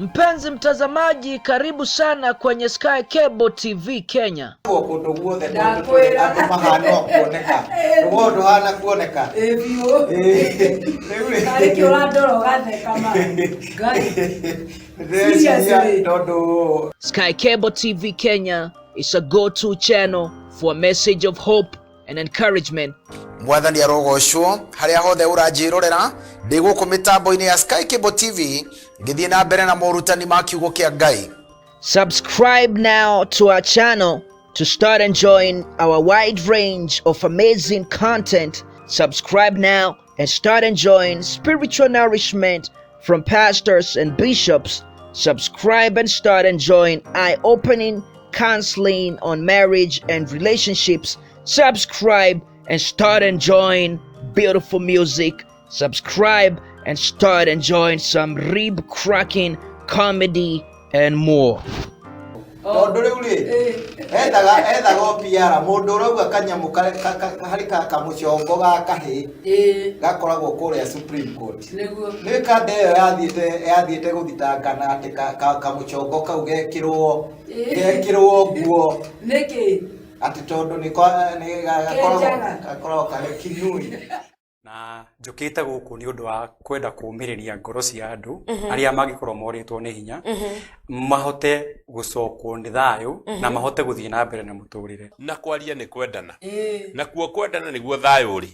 Mpenzi mtazamaji, karibu sana kwenye Sky Cable TV Kenya. Kũndũ guothe andũ mahana kuoneka, rũgongo ndũhana kuoneka. Ĩ biũ. Tarĩ kĩ ũrandora ũgatheka ma Ngai. Ndĩreciria tondũ Sky Cable TV Kenya is a go-to channel for a message of hope and encouragement. Mwathani arogocwo haria hothe ũranjĩrorera, ndĩ gũkũ mĩtambo-inĩ ya Sky Cable TV ngĩthiĩ na mbere na morutani ma kiugo kĩa Ngai. Subscribe now to our channel to start enjoying our wide range of amazing content. Subscribe now and start enjoying spiritual nourishment from pastors and bishops. Subscribe and start enjoying eye-opening counseling on marriage and relationships. Subscribe and start enjoying beautiful music. Subscribe and start enjoying some rib-cracking comedy and more. Tondũ rĩu rĩ, ethaga o PR mũndũ ũrauga kanyamũ harĩ kamũcongo ga kahĩĩ gakoragwo kũrĩa Supreme Court. Nĩ kanda ĩyo yathiĩte gũthitangana atĩ kamũcongo kau gekĩrwo nguo. Nĩkĩ? Atĩ tondũ nĩ gakoragwo karĩ kinui. Na njũkĩte gũkũ nĩ ũndũ wa kwenda kũũmĩrĩria ngoro cia andũ arĩa mangĩkorwo morĩtwo nĩ hinya, mahote gũcokwo nĩ thayũ na mahote gũthiĩ na mbere na mũtũrĩre. Na kwaria nĩ kwendana, nakuo kwendana nĩguo thayũ ũrĩ.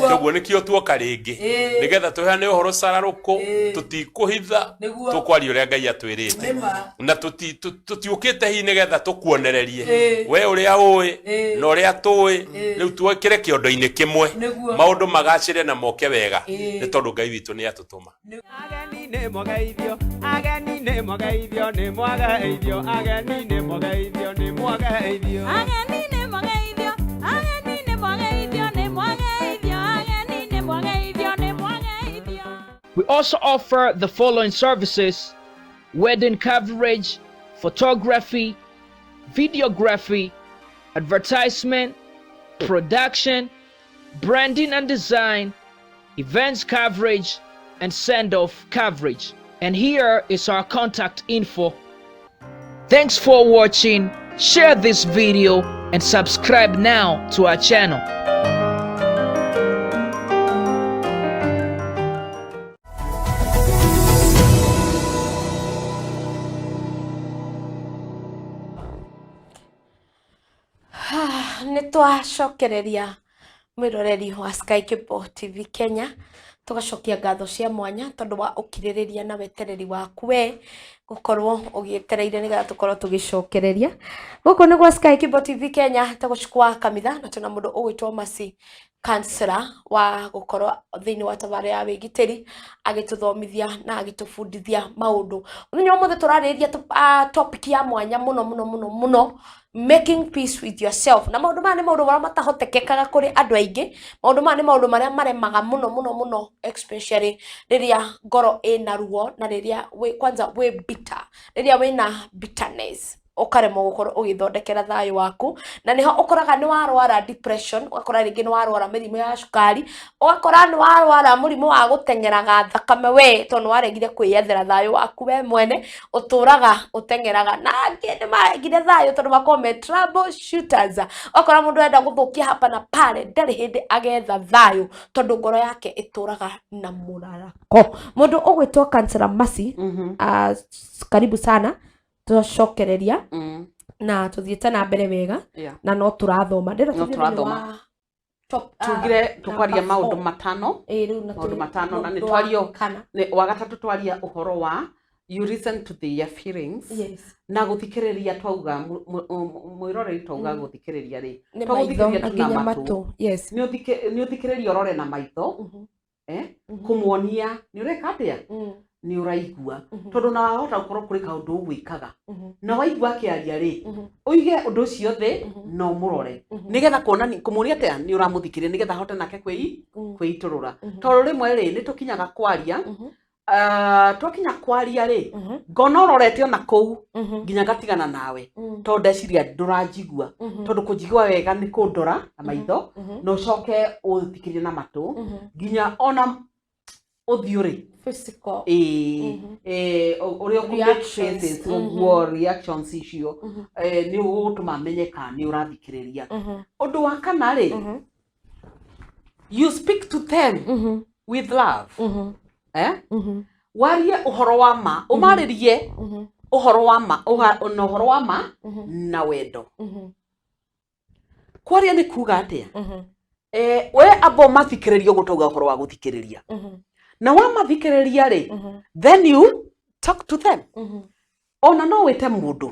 Koguo nĩkĩo tuoka rĩngĩ nĩgetha tũheane ũhoro cararũkũ, tũtikũhitha, tũkwaria ũrĩa Ngai atwĩrĩte, na tũtiũkĩte hihi nĩgetha tũkuonererie we ũrĩa ũĩ na ũrĩa tũĩ. Rĩu twĩkĩre kĩondo-inĩ kĩmwe, maũndũ magacĩre na moke wega, nĩ tondũ Ngai witũ nĩ atũtũma. Ageni nĩ mwageithio, ageni nĩ mwageithio, nĩ mwageithio, ageni nĩ mwageithio, nĩ mwageithio. Ageni nĩ mwageithio, ageni nĩ mwageithio, nĩ mwageithio, ageni nĩ mwageithio, nĩ mwageithio. We also offer the following services: wedding coverage, photography, videography, advertisement, production, branding and design, events coverage, and send-off coverage. And here is our contact info. Thanks for watching. Share this video and subscribe now to our channel. Nĩ twacokereria mwĩroreri wa Sky Cable TV Kenya, tugacokia ngatho cia mwanya tondũ wa ũkirĩrĩria na wetereri waku we gũkorwo ũgĩetereire nĩgetha tũkorwo tũgĩcokereria. Gũkũ nĩ gwa Sky Cable TV Kenya, tagwo Cikwa Kamitha, na twĩna mũndũ ũgwĩtwo Mercy Counselor wa gũkorwo thĩinĩ wa tabarĩra ya wĩgitĩri agĩtũthomithia na agĩtũbundithia maũndũ. Mũthenya wa ũmũthĩ tũrarĩrĩria topic ya mwanya mũno mũno mũno mũno, making peace with yourself. Na maũndũ maya nĩ maũndũ marĩa matahotekekaga kũrĩ andũ aingĩ, maũndũ maya nĩ maũndũ marĩa maremaga mũno mũno mũno, especially rĩrĩa ngoro ĩna ruo na rĩrĩa kwanza wĩ bitter, rĩrĩa wĩna bitterness ũkaremwo gũkorwo ũgĩthondekera thayũ waku, na nĩho ũkoraga nĩ warwara depression, ũgakora rĩngĩ nĩ warwara mĩrimũ ya cukari, ũgakora nĩ warwara mũrimũ wa gũteng'eraga thakame we tondũ nĩ waregire kwĩyethera thayũ waku we mwene, ũtũraga ũteng'eraga. Na angĩ nĩ maregire thayũ tondũ makoragwo me trouble shooters, ũgakora mũndũ arenda gũthũkia hapa na pale, ndarĩ hĩndĩ agetha thayũ tondũ ngoro yake ĩtũraga na mũrarako. Mũndũ ũgwĩtwo Counselor Mercy, karibu sana, tũcokereria na tuthiĩte na mbere wega na no tũrathoma. Ndĩrenda No tũthiĩ thĩinĩ tũrathoma. wa top, Tugire tukwaria number maũndũ four. matano. Ĩĩ, rĩu na Maũndũ tũrĩ matano na nĩ ũndũ wa twario kana. nĩ wa gatatũ twaria ũhoro wa You listen to their feelings. Yes. Na gũthikĩrĩria twauga mwĩroreri twauga gũthikĩrĩria rĩ, Nĩ maitho twagũthikĩrĩria na tu na nginya matũ. matũ. Yes. Nĩ ũthikĩrĩria ũrore na maitho, eh, kũmuonia nĩ ũreka atĩa, nĩ ũraigua, tondũ na wahota gũkorwo kũrĩ kaũndũ ũgwĩkaga na waigua akĩaria rĩ, ũige ũndũ ũcio thĩ na ũmũrore nĩgetha kuonani kũmuonia atĩa nĩ ũramũthikĩrĩria, nĩgetha ahote nake kwĩitũrũra, tondũ rĩmwe rĩ nĩ tũkinyaga kwaria, twakinya kwaria rĩ, ngona ũrorete ona kũu nginya ngatigana nawe, tondũ ndeciria ndũranjigua, tondũ kũnjigua wega nĩ kũndora na maitho na ũcoke ũthikĩrie na matũ nginya ona ũthiũ rĩ. Physical. Ĩĩ, ũrĩa ũkũ make Reactions. faces ũguo, reactions icio nĩ ũgũtũma menye kana nĩ ũrathikĩrĩria. Ũndũ wa kana rĩ, you speak to them with love, eh? Warie ũhoro wa ma, ũmarĩrie ũhoro wa ma na ũhoro wa ma na wendo. Kwaria nĩ kuga atĩa? We amba ũmathikĩrĩrie ũguo twauga ũhoro wa gũthikĩrĩria, na wamathikĩrĩria rĩ, then you talk to them. Ona no wĩte mũndũ,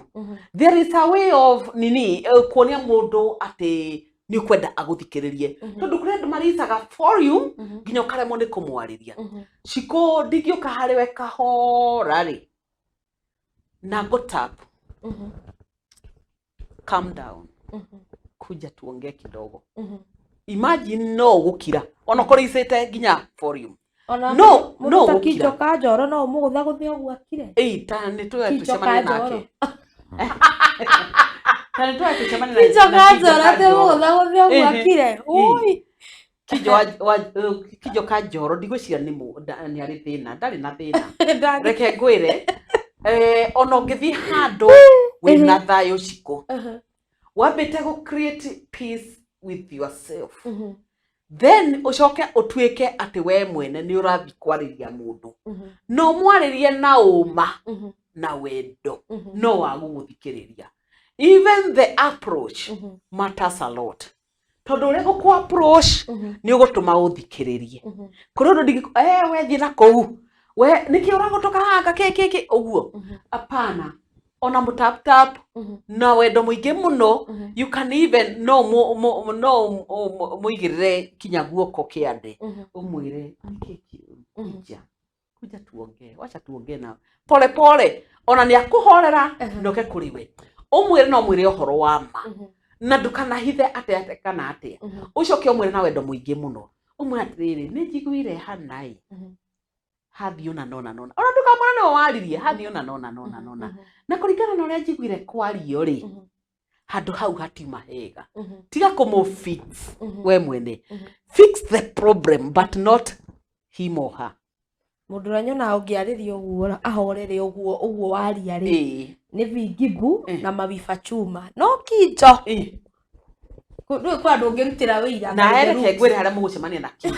there is a way of nini, kuonia mũndũ atĩ nĩ ũkwenda agũthikĩrĩrie, tondũ kũrĩ andũ maricaga volume nginya ũkaremwo nĩ kũmwarĩria. Cikũ ndingĩũka harĩ we kahora rĩ na ngũ tap, "Calm down, kuja tuongee kidogo." Imagine no ũgũkira ona kũrĩicĩte nginya volume. Ona No, mũndũ no ta gũkira. Kinjo ka Njoro no ũmũgũthagũthe ũguo akire. Ĩi, ta nĩ tũge Kinjo tũcemanie ka Njoro. nake, ta nĩ tũge tũcemanie Kinjo na ka Kinjo Njoro ka atĩ Njoro. ũmũgũthagũthe ũguo Ĩhĩ. akire. Ui. Kinjo Kinjo ka Njoro ndigwĩciria nĩ arĩ thĩna, ndarĩ na thĩna. Ndarĩ. Reke ngwĩre, ona ũngĩthiĩ handũ wĩna thayũ, Cikũ, wambĩte gũ create peace with yourself, then ũcoke ũtuĩke atĩ we mwene nĩ ũrathiĩ kwarĩria mũndũ, na ũmwarĩrie na ũma na wendo, no wa gũgũthikĩrĩria. Even the approach matters a lot, tondũ ũrĩa gũkũ approach nĩ ũgũtũma ũthikĩrĩrie. Kũrĩ ũndũ ndingĩ we thiĩ na kũu, we nĩkĩ ũragũtũka haha kĩ kĩ kĩ ũguo, apana. Ona mũ tap tap na wendo mũingĩ mũno, you can even no no mũigĩrĩre kinya guoko kĩande, ũmwĩre, "Nĩkĩ kĩũru? Kuja, kuja tuongee, wacha tuongee na pole pole." Ona nĩ akũhorera noke kũrĩ we ũmwĩre, no mwĩre ũhoro wa ma na ndũkanahithe atĩa atĩa kana atĩa. Ũcoke ũmwĩre na wendo mũingĩ mũno, ũmwĩre atĩrĩrĩ, "Nĩ njiguire hanaĩ hathiĩ ũna nona nona." Ona ndũkamwĩre nĩwe waririe, "Hathiĩ ũna nona nona nona, na kũringana na ũrĩa njiguire kwario rĩ, handũ hau hatiuma hega." Tiga kũmũ fix we mwene, fix the problem but not him or her. Mũndũ ũrĩa nyonaga ũngĩarĩria ũguo ahorere ũguo ũguo waria rĩ, nĩ Vingibu na Mawiba Chuma, no Kinjo ndũĩ kwa andũ ũngĩrutĩra wĩira. Na reke ngwĩre harĩa mũgũcemania na Kinjo,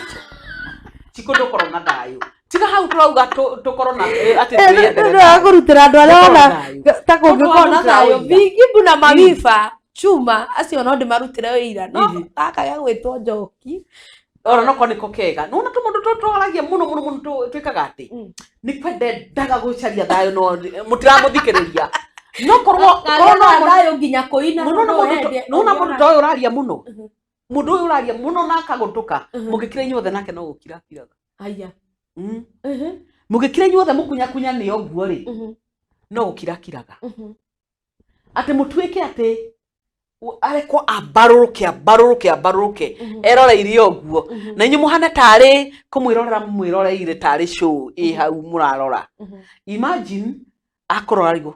Cikũ, ndũkorwo na thayũ. Tiga hau tũrauga tũkorwo na atĩ twĩyendere Ndũĩ kũrutĩra andũ arĩa Tũkorwo ona thayũ. ta kũngĩkorwo na Tondũ thayũ, wĩira. Vingibu na Mawiba Chuma acio no ndĩmarutĩre wĩira, no gaka gĩa gwĩtwo Njoki. Ona noko nĩko kega nona tũmũndũ tũtwaragia mũno mũno mũno, twĩkaga atĩ nĩ kwendendaga gũcaria thayũ, no mũtiramũthikĩrĩria, no korwo korwo no Kagĩa thayũ nginya kũina. Nona no mũndũ wende, nona mũndũ ũngĩona. ta ũyũ ũraria mũno, mũndũ ũyũ ũraria mũno na akagũtũka, mũngĩkira inyuothe nake no gũkira akiraga. Aya. Mũngĩkira inyuothe mũkunyakunya nĩ ũguo rĩ, no gũkira akiraga, atĩ mũtuĩke atĩ arekwo ambarũrũke ambarũrũke ambarũrũke eroreire ũguo, na inyuĩ mũhane tarĩ kũmwĩrorera mũmwĩroreire tarĩ show ĩ hau mũrarora. Imagine akorwo arigwo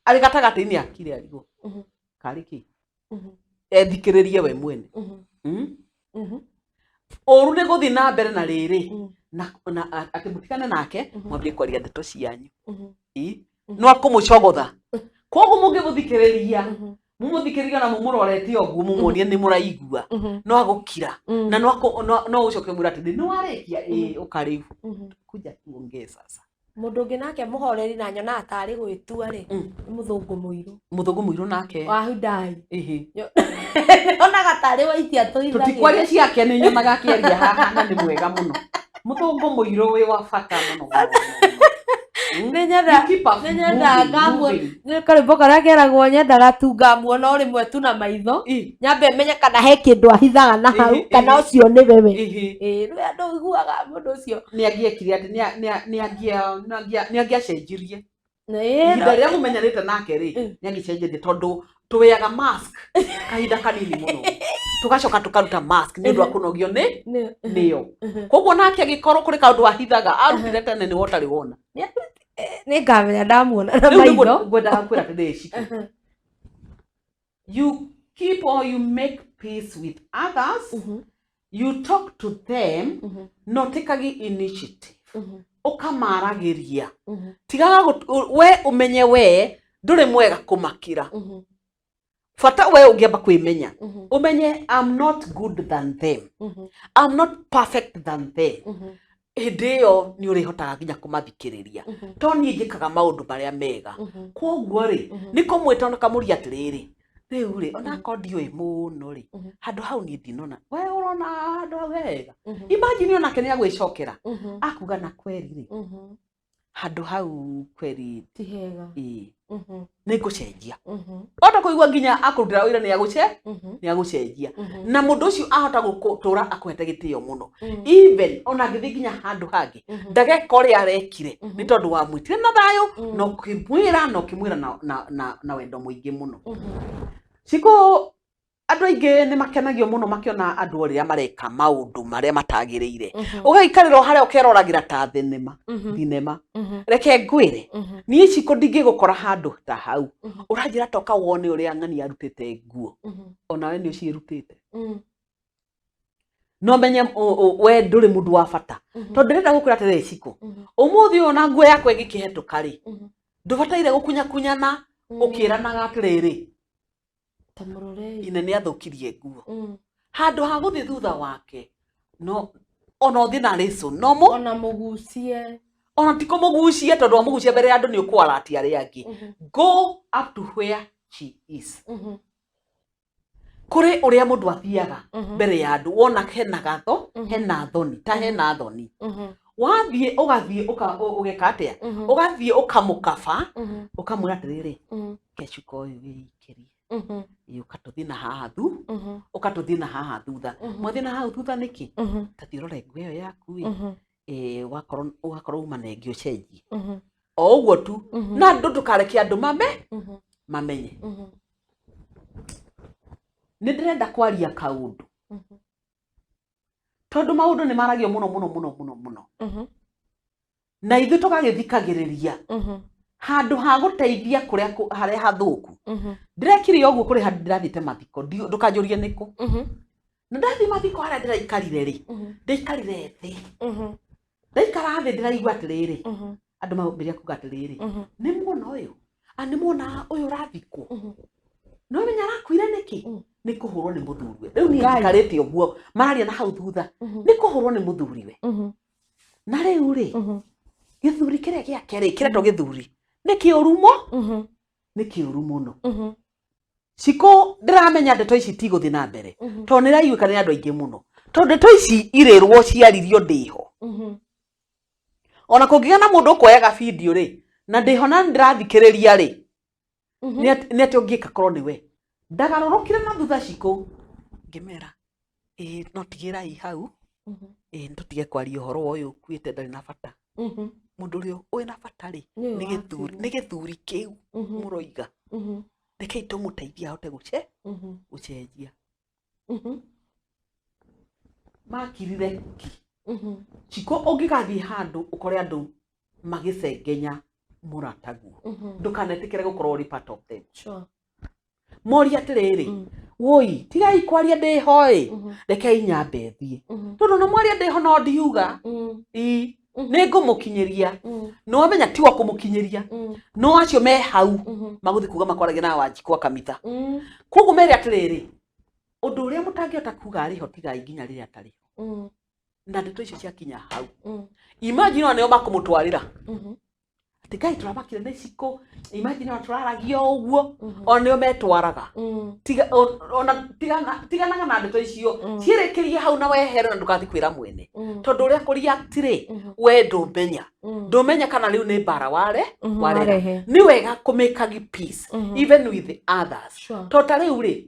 arĩ gatagatĩ-inĩ, akire arigwo karĩ kĩ ethikĩrĩrie we mwene. Ũru nĩ gũthiĩ na mbere na rĩrĩ na atĩ mũtigane nake mwambie kwaria ndeto cianyu. Ĩ, no akũmũcogotha. Koguo mũngĩmũthikĩrĩria, mũmũthikĩrĩria na mũmũrorete ũguo, mũmuonie nĩ mũraigua, no agũkira na no ũcoke mwĩre atĩrĩ, "Nĩ warĩkia? Ĩ, ũka rĩu, kuja tuongee sasa." Mũndũ ũngĩ nake mũhoreri na nyonaga tarĩ gwĩtua rĩ, nĩ mũthũngũ mũirũ. Mũthũngũ mũirũ nake? Wa Hyundai. Ĩhĩ. Nyonaga tarĩ waitia tũithagĩra. Tũtikwaria ciake, nĩ nyonaga akĩaria haha na nĩ mwega mũno. Mũthũngũ mũirũ wĩ wa bata mũno mũno mũno mũno. Nĩ You keep us nyendaga moving, ngamuona moving. nĩ karwĩmbo karĩa keragwo nyendaga tu ngamuona o rĩmwe tu na maitho nyambe menye kana he kĩndũ ahithaga na hau kana ũcio nĩ wewe. Ĩĩ, rĩu andũ ũiguaga mũndũ ũcio Nĩ angĩekire atĩ nĩ angĩacenjirie Ĩĩ, ihinda rĩrĩa mũmenyanĩte nake rĩ, nĩ angĩcenjetie tondũ tũwĩaga mask kahinda kanini mũno, tũgacoka tũkaruta mask nĩ ũndũ wa kũnogio nĩ nĩyo. Koguo nake angĩkorwo kũrĩ kaũndũ ahithaga arutire tene nĩwe ũtarĩ wona. Nĩ ngamenya ndamuona na Rĩu nĩguo maitho. Ngwendaga kwĩra atĩrĩrĩ, Shiko, you keep or you make peace with others, you talk to them, no tekagi initiative ũkamaragĩria. Tigaga we ũmenye we ndũrĩ mwega kũmakĩra. Bata we ũngĩamba kwĩmenya, ũmenye I'm not good than them, I'm not perfect than them, hĩndĩ ĩyo nĩ ũrĩhotaga nginya kũmathikĩrĩria, to niĩ njĩkaga maũndũ marĩa mega. Koguo rĩ, nĩ kũmwĩta na kamũria atĩrĩrĩ, rĩu rĩ, onakorwo ndiũĩ mũno rĩ, handũ hau niĩ ndinona we ũrona handũ hau hega. Imagine onake nĩ agwĩcokera akuga na kweri rĩ, handũ hau kweri ti hega. Ĩĩ, nĩ ngũcenjia. Ota kũigua nginya akũrutĩra wĩra nĩ agũce nĩ agũcenjia, na mũndũ ũcio ahota gũtũra akũhete gĩtĩo mũno, even ona angĩthiĩ nginya handũ hangĩ ndageka ũrĩa arekire, nĩ tondũ wamwĩtire na thayũ na ũkĩmwĩra na wendo mũingĩ mũno. Cikũ, andũ aingĩ nĩ makenagio mũno makĩona andũ rĩrĩa mareka maũndũ marĩa matagĩrĩire. Ũgaikarĩra o harĩa ũkeroragĩra ta thenema thinema. Reke ngwĩre, niĩ Cikũ ndingĩgũkora handũ ta hau ũranjĩra toka wone ũrĩa ng'ani arutĩte nguo, onawe nĩ ũciĩrutĩte. No menye we ndũrĩ mũndũ wa bata, tondũ ndĩrenda gũkwĩra atĩrĩrĩ Cikũ, ũmũthĩ ũyũ na nguo yakwa ĩgĩkĩhetũka rĩ, ndũbataire gũkunyakunyana ũkĩranaga atĩrĩrĩ, Ta mũrorei. Ine nĩ athũkirie nguo. Handũ ha gũthiĩ thutha wake, no ona ũthiĩ na leso no mũ ona mũgucie. Ona ti kũmũgucia, tondũ wamũgucia mbere ya andũ nĩ ũkũaratia arĩa angĩ. Go up to where she is. Kũrĩ ũrĩa mũndũ athiaga mbere ya andũ wona hena gatho, hena thoni, ta hena thoni. Wathiĩ ũgathiĩ ũgeka atĩa? Ũgathiĩ ũkamũkaba, ũkamwĩra atĩrĩrĩ, kecuka ũyũ wĩikĩrie. Ĩ, ũka tũthiĩ na haha thu ũka tũthiĩ na haha thutha. Mwathiĩ na hau thutha nĩkĩ? Ta thiĩ ũrore nguo ĩyo yaku ĩ. Ĩ, wakorwo ũgakorwo uma na ĩngĩ ũcenjie o ũguo tu, na andũ ndũkareke andũ mamenye. Nĩ ndĩrenda kwaria kaũndũ, tondũ maũndũ nĩ maragio mũno mũno mũno mũno mũno, na ithuĩ tũgagĩthikagĩrĩria handũ ha gũteithia kũrĩa harĩa hathũku. Ndĩrekire ũguo kũrĩ handũ ndĩrathiĩte mathiko, ndũkanjũrie nĩkũ. Na ndathiĩ mathiko harĩa ndĩraikarire rĩ, ndaikarire thĩ, ndaikara thĩ ndĩraigua atĩrĩrĩ, andũ mambĩrĩria kuga atĩrĩrĩ, nĩ muona ũyũ, a nĩ muona ũyũ ũrathikwo, no menya arakuire nĩkĩ? Nĩ kũhũrwo nĩ mũthuriwe. Rĩu niĩ Ngai. njikarĩte ũguo mararia na hau thutha, nĩ kũhũrwo nĩ mũthuriwe. Na rĩu rĩ, gĩthuri kĩrĩa gĩake rĩ, kĩretwo gĩthuri nĩ kĩũru mo, nĩ kĩũru mũno. Cikũ, ndĩramenya ndeto ici tigũthiĩ na mbere, tondũ nĩ iraiguĩka nĩ andũ aingĩ mũno, tondũ ndeto ici irĩrwo ciaririo ndĩho. Ona kũngĩgĩa na mũndũ ũkuoyaga video rĩ, na ndĩho na ndĩrathikĩrĩria rĩ, nĩ atĩ ũngĩka korwo nĩ we ndagarũrũkire na thutha Cikũ, ngĩmera ĩĩ, no tigĩrai hau, ĩĩ, nĩ tũtige kwaria ũhoro wa ũyũ ũkuĩte, ndarĩ na bata. Mũndũ ũrĩa wĩna bata rĩ, Nĩwe nĩ gĩthuri, watigwo. nĩ gĩthuri kĩu mũroiga. Rekei tũmũteithie ahote gũcenjia. Makirire ki. Cikũ, ũngĩgathiĩ handũ ũkore andũ magĩcengenya mũrataguo, ndũkanetĩkĩre gũkorwo ũrĩ part of them. Moria atĩrĩrĩ, woi, tigai kwaria ndĩho ĩ, rekei nyambe thiĩ, tondũ na mwaria ndĩho no ndiuga ii nĩ ngũmũkinyĩria. No wamenya ti wa kũmũkinyĩria, no acio me hau magũthiĩ kuga makwaragia na Wanjikũ akamitha. Koguo mere atĩrĩrĩ, ũndũ ũrĩa mũtangĩhota kuga arĩ ho, tigai nginya rĩrĩa atarĩ ho. Na ndeto icio ciakinya hau, imagine ona nĩo makũmũtwarĩra. Atĩ Ngai tũramakire nĩ cikũ, imagine ona tũraragia o ũguo, ona nĩo metwaraga. Tiga ona tigana tiganaga na ndeto icio, ciĩrĩkĩrie hau na wehere na ndũgathiĩ kwĩra mwene. Tondũ ũrĩa kũ react rĩ, we ndũmenya. Ndũmenya kana rĩu nĩ mbara ware warehe. Warehe. Nĩ wega kũ make peace even with the others. Tondũ ta rĩu rĩ,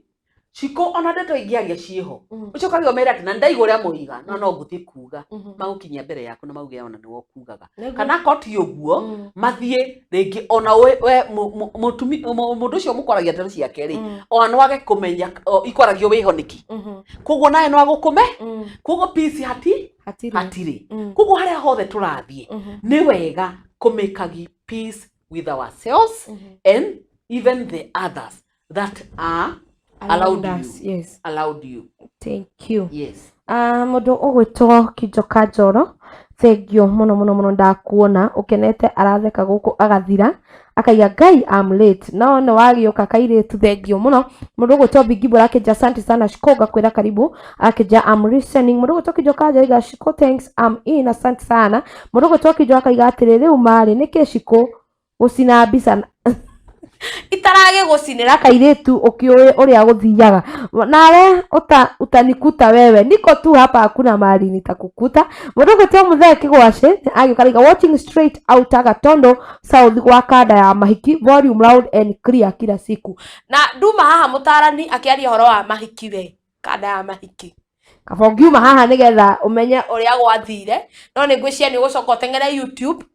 Cikũ ona ndeto ingĩaria ciĩho, ũcoke ũmere atĩ na nĩndaigua ũrĩa mũiga, no no ngũthiĩ kuga, magũkinyia mbere yaku na mauge ona nĩwe ũkugaga. Kana akorwo ti ũguo, mathiĩ rĩngĩ ona we mũndũ ũcio mũkwaragia ndeto ciake rĩ, ona no age kũmenya ikwaragio wĩho nĩkĩ. Koguo nawe no agũkũme, koguo peace hatirĩ. Koguo harĩa hothe tũrathiĩ, nĩ wega kũ make peace with ourselves and even the others that are allowed Around us, you. Yes. Allowed you. Thank you. Yes. Mũndũ ũgwĩtwo Kinjoka Njoro, thengio mũno mũno mũno, ndakuona ũkenete, aratheka gũkũ agathira, akaiga Ngai I'm late, no nĩ wagĩũka kairĩtu, thengio mũno. Mũndũ ũgwĩtwo Bingibu arakĩnja asante sana Shiko, ngakwĩra karibu, akĩnja I'm listening. Mũndũ ũgwĩtwo Kinjoka Njoro aiga Shiko thanks I'm in, asante sana. Mũndũ ũgwĩtwo Kinjo akaiga atĩrĩ rĩu marĩ nĩkĩ Shiko gũcina mbica itaragĩgũcinĩra kairĩtu ũkĩũĩ ũrĩa gũthiaga nawe utanikuta wewe niko tu hapa hakuna mahali nitakukuta. Mũndũ ũgwĩtwo Mũthee Kĩgwacĩ agĩũka arauga watching straight out Gatondo South gwa kanda ya mahiki, volume loud and clear kila siku. Na nduma haha mũtarani akĩaria ũhoro wa mahiki, we kanda ya mahiki kaba ũngiuma haha nĩgetha ũmenye ũrĩa gwathire, no nĩ ngwĩciria nĩ ũgũcoka ũteng'ere YouTube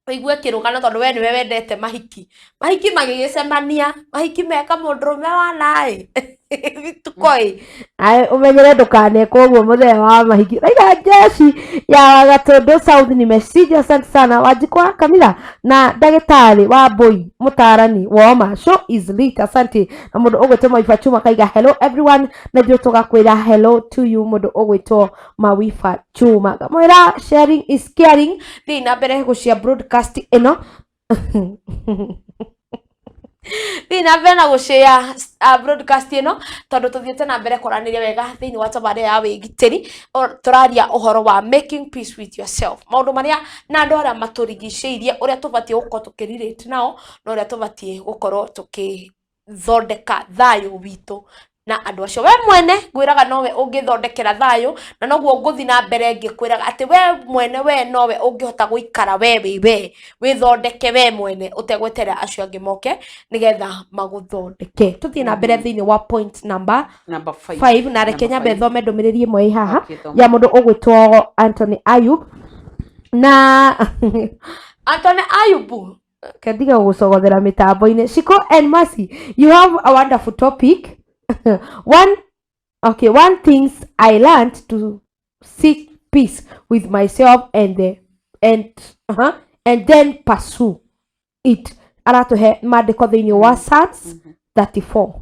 ũigue kĩrũgano tondũ we nĩwe wendete mahiki. Mahiki magĩgĩcemania, mahiki meka mũndũrũme wana ĩ bituko ĩ nawe ũmenyere ndũkanekwo ũguo mũthenya wa mahiki. Raiga jeshi ya Gatondo South nimesija, asante sana Wanjikwa Kamila na ndagĩtarĩ wa mbũi mũtarani woma, show is lit, asante. Na mũndũ ũgwĩtwo Mawiba Chuma kaiga hello everyone, na ithuĩ tũgakwĩra hello to you. Mũndũ ũgwĩtwo Mawiba Chuma ngamwĩra sharing is caring, thiĩ na mbere gũcia broadcast ĩno, thiĩ na mbere na gũshare broadcast ĩno tondũ tũthiĩte na mbere kwaranĩria wega thĩinĩ wa tabarĩra ya wĩgitĩri. Tũraria ũhoro wa making peace with yourself, maũndũ marĩa na andũ arĩa matũrigicĩirie, ũrĩa tũbatiĩ gũkorwo tũkĩrelate nao na ũrĩa tũbatiĩ gũkorwo tũkĩthondeka thayũ witũ na andũ acio. We mwene ngwĩraga nowe ũngĩthondekera thayũ, na noguo ngũthi na mbere ngĩkwĩraga atĩ we mwene we nowe ũngĩhota gũikara we wĩ we, wĩthondeke we mwene ũtegweterera acio angĩ moke nĩgetha magũthondeke. Tũthiĩ na mbere thĩinĩ wa point number Number 5. 5, na reke nyambe Number thome ndũmĩrĩri ĩmwe ĩ haha Okay, thoma. ya mũndũ ũgwĩtwo Anthony Ayub. Na Anthony Ayub kendiga gũcogothera mĩtambo-inĩ. Shiko and Mercy, you have a wonderful topic. One, okay, one things I learned to seek peace with myself and the and and then pursue it. Aratũhe maandĩko thĩinĩ wa Psalms 34.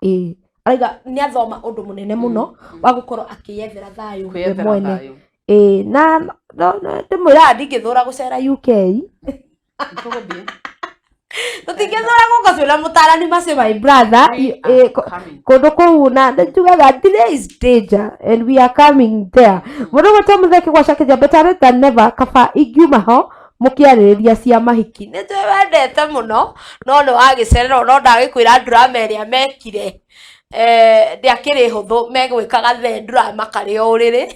Ĩĩ, arauga nĩ athoma ũndũ mũnene mũno wa gũkorwo akĩyethera thayũ we Kwĩyethera mwene. thayũ. Ĩĩ, na ndĩmwĩraga ndingĩthũra gũcera UK. Tũgũthiĩ. Tũtingĩthũra gũka twĩna mũtarani macio, my brother. We are coming. Kũndũ kũu na njugaga delay is danger and we are coming there. Mũndũ gwĩtwo Mũtheki gwa Cakĩnja, better than never, kaba ingiuma ho mũkĩarĩrĩria cia mahiki. Nĩ njũĩ wendete mũno no nĩ wagĩcererwo, no ndagĩkwĩra drama ĩrĩa mekire ndĩakĩrĩ hũthũ, megwĩkaga the drama karĩ o ũrĩrĩ.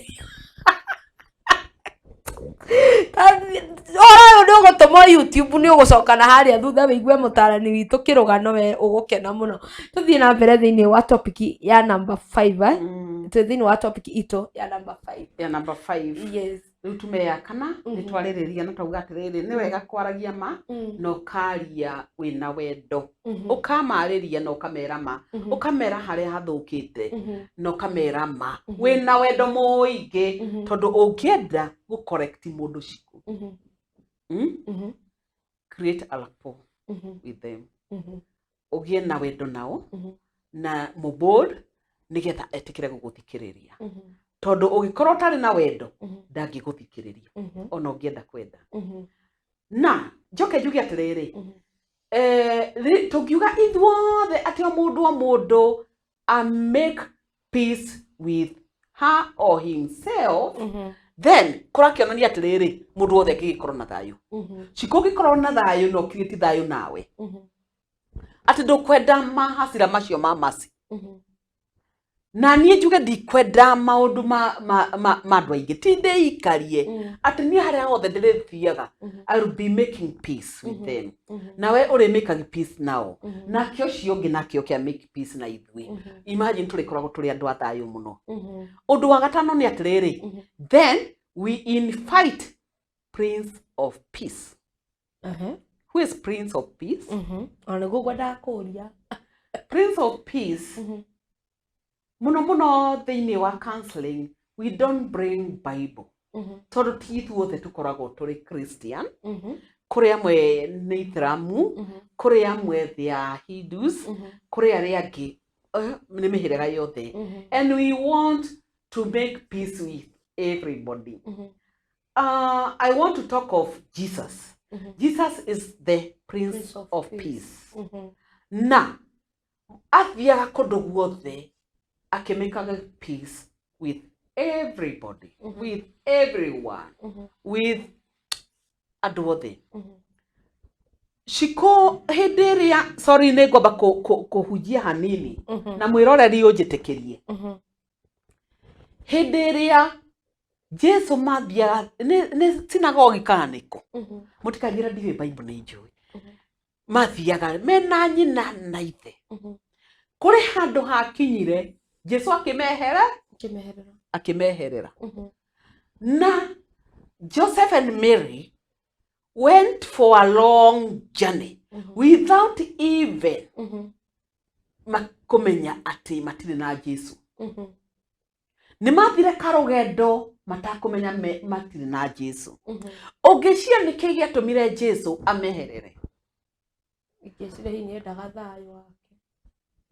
Ũhoro ũyũ nĩ ũgũtũmwo YouTube, nĩ ũgũcoka na harĩa thutha wĩigue mũtarani witũ kĩrũgano, we ũgũkena mũno. Tũthiĩ na mbere thĩinĩ wa topic ya number 5, eh? Twĩ thĩinĩ wa topic itũ ya number 5. Ya number 5. Yes. Rĩu tume ya kana nĩ twarĩrĩria na twauga atĩrĩrĩ, nĩ wega kwaragia ma na ũkaria wĩna wendo, ũkamarĩria na ũkamera ma, ũkamera harĩa hathũkĩte na ũkamera ma wĩna wendo mũingĩ, tondũ ũngĩenda gũ correct mũndũ ciku, Create a rapport with them, ũgĩe na wendo nao na mũbold nĩgetha etĩkĩre gũgũthikĩrĩria, tondũ ũngĩkorwo ũtarĩ na wendo ndangĩgũthikĩrĩria ona ũngĩenda kwenda. Na njoke njuge atĩrĩrĩ, tũngiuga ithuothe atĩ o mũndũ o mũndũ a make peace with her or himself. Then kũrakĩonania atĩrĩrĩ, mũndũ wothe angĩgĩkorwo na thayũ, Shiko, ũngĩkorwo na thayũ na ũkirĩti thayũ nawe, atĩ ndũkwenda mahacira macio ma masi, na niĩ njuge ndikwenda maũndũ ma ma ma ma andũ aingĩ, ti ndĩikarie atĩ niĩ harĩa hothe ndĩrĩthiaga, I will be making peace with them, nawe ũrĩ making peace nao, nake ũcio ũngĩ nake ũkĩa make peace na ithuĩ. Imagine, tũrĩkoragwo tũrĩ andũ a thayũ mũno. Ũndũ wa gatano nĩ atĩrĩrĩ, then we invite Prince of Peace. Who is Prince of Peace? Ona nĩguo ngwendaga kũria. Prince of Peace, mũno mũno thĩinĩ wa counseling, we don't bring Bible, tondũ ti ithuothe tũkoragwo tũrĩ Christian. Kũrĩ amwe nĩ Ithĩramu, kũrĩ amwe they are Hindus, kũrĩ arĩa angĩ nĩ mĩhĩrĩga yothe, and we want to make peace with everybody. I want to talk of Jesus. Jesus is the Prince, Prince of of Peace. Peace. Na athiaga kũndũ guothe akĩmĩkaga peace with everybody, with everyone, with andũ othe. Shiko, hĩndĩ ĩrĩa, sorry, nĩ ngwamba kũhunjia hanini na mwĩroreri ũnjĩtĩkĩrie. Hĩndĩ ĩrĩa Jesu mathiaga nĩ sinagogi kana nĩkũ, mũtikanjĩra ndiũĩ Bible, nĩ njũĩ, mathiaga mena nyina na ithe, kũrĩ handũ hakinyire Jesu akĩmehere. Kĩmeherera. Akĩmeherera, na Joseph and Mary went for a long journey without even kũmenya atĩ matirĩ na Jesu. Nĩ mathire karũgendo matakũmenya matirĩ na Jesu. Ũngĩcia nĩkĩ gĩatũmire Jesu ameherere? Ingĩciria hihi nĩendaga thayũ wake.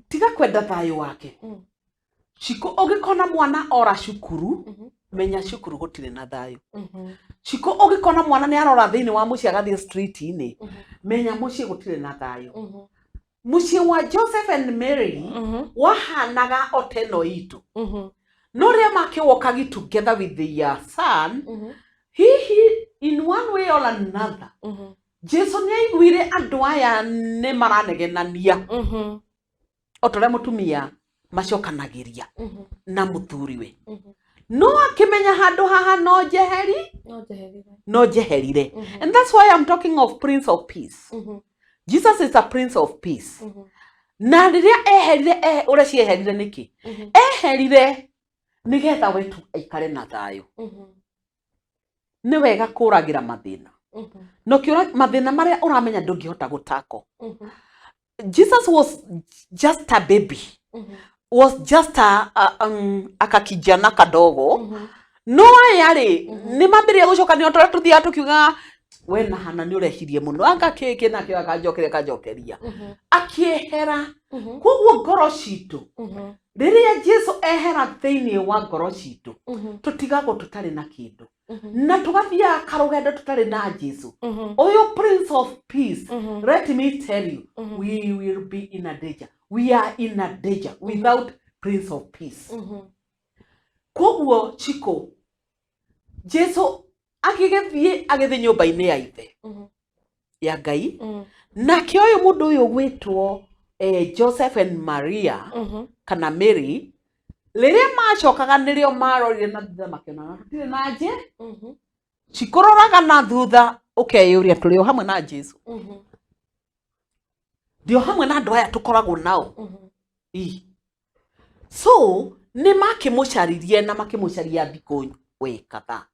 Tiga kwenda thayũ wake. Shiko, ũngĩkona mwana ora cukuru, menya cukuru gũtirĩ na thayũ. Shiko, ũngĩkona mwana nĩ arora thĩinĩ wa mũciĩ agathiĩ street-inĩ, menya mũciĩ gũtirĩ na thayũ. Mũciĩ wa Joseph and Mary wahanaga o ta ĩno itũ, no rĩrĩa makĩwokagi together with their son, hihi in one way or another, Jesu nĩ aiguire andũ aya nĩ maranegenania, o ta ũrĩa mũtumia macokanagĩria na mũthuriwe, no akĩmenya handũ haha no njeheri. No njeherire. No njeherire. And that's why I'm talking of Prince of Peace. Jesus is a Prince of Peace. Na rĩrĩa eherire, ũrĩa cieherire nĩkĩ? Eherire nĩgetha we tu aikare na thayũ. Nĩ wega kũragĩra mathĩna, na ũkĩũra mathĩna marĩa ũramenya ndũngĩhota gũtako. Jesus was just a baby, was just a kakijana kadogo, no aya rĩ nĩ mambĩrĩria gũcokania, o ta ũrĩa tũthiaga tũkiugaga we na Hana nĩ ũrehirie mũno, anga kĩkĩ nakĩo akanjokeria akanjokeria, akĩehera. Koguo ngoro citũ, rĩrĩa Jesu ehera thĩinĩ wa ngoro citũ, tũtigagwo tũtarĩ na kĩndũ, na tũgathiaga karũgendo tũtarĩ na Jesu ũyũ Prince of Peace. Let me tell you, we will be in a danger. We are in a danger without Prince of Peace. Koguo Chiko, Jesu agĩgĩthiĩ, agĩthiĩ nyũmba-inĩ ya ithe ya Ngai, nake ũyũ mũndũ ũyũ gwĩtwo Joseph and Maria kana Mary, rĩrĩa macokaga nĩrĩo marorire na thutha makĩona tũtirĩ na nje. Cikũroraga na thutha ũkeyũria, tũrĩ o hamwe na Jesu? Ndĩ o hamwe na andũ aya tũkoragwo nao? Ii. So nĩ makĩmũcaririe na makĩmũcaria thikũ we kadhaa.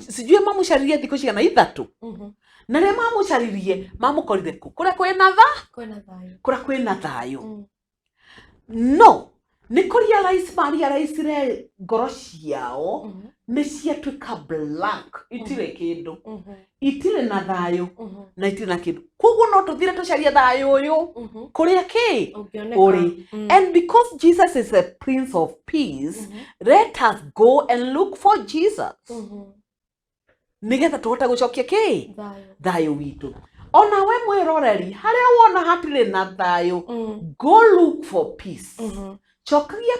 Sijui mamũcaririe thikũ cigana, 3, na rĩrĩa mamũcaririe mamũkorire kũ? Kũrĩa kwĩna tha Kwĩna thayũ. Kũrĩa kwĩna thayũ. No nĩ kũ realize marealize ngoro ciao nĩ ciatuĩka blank, itirĩ kĩndũ, itirĩ na thayũ na itirĩ na kĩndũ. Koguo no tũthire tũcarie thayũ ũyũ kũrĩa kĩ Ũngĩoneka. Ũrĩ. And because Jesus is a Prince of Peace, let us go and look for Jesus, nĩgetha tũhote gũcokia kĩ? Thayũ. Thayũ witũ. Ona we mwĩroreri, harĩa wona hatirĩ na thayũ, go look for peace. Cokagia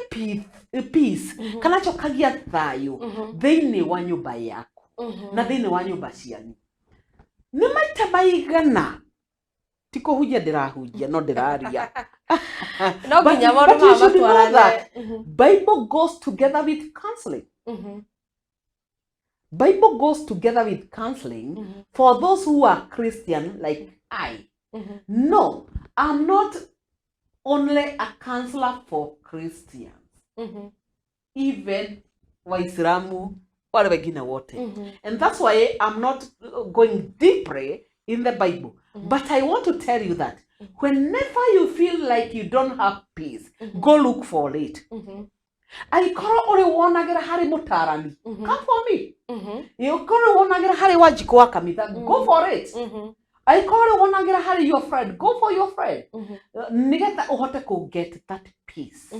peace kana cokagia thayũ thĩinĩ wa nyũmba yaku na thĩinĩ wa nyũmba cianyu. Nĩ maita maigana ti kũhunjia ndĩrahunjia, no ndĩraria. No nginya maũndũ But you maya should know matwarane. that Bible goes together with counseling. Bible goes together with counseling for those who are Christian like I. No, I'm not only a counselor for Christians, even Waislamu, wale wengine wote. And that's why I'm not going deeply in the Bible. But I want to tell you that whenever you feel like you don't have peace, go look for it. Angĩkorwo ũrĩ wonagĩra harĩ mũtarani, come for me. Angĩkorwo ũrĩ wonagĩra harĩ Wanjikũ wa kanitha, go for it. Angĩkorwo ũrĩ wonagĩra harĩ your friend, go for your friend, nĩgetha ũhote kũ get that peace.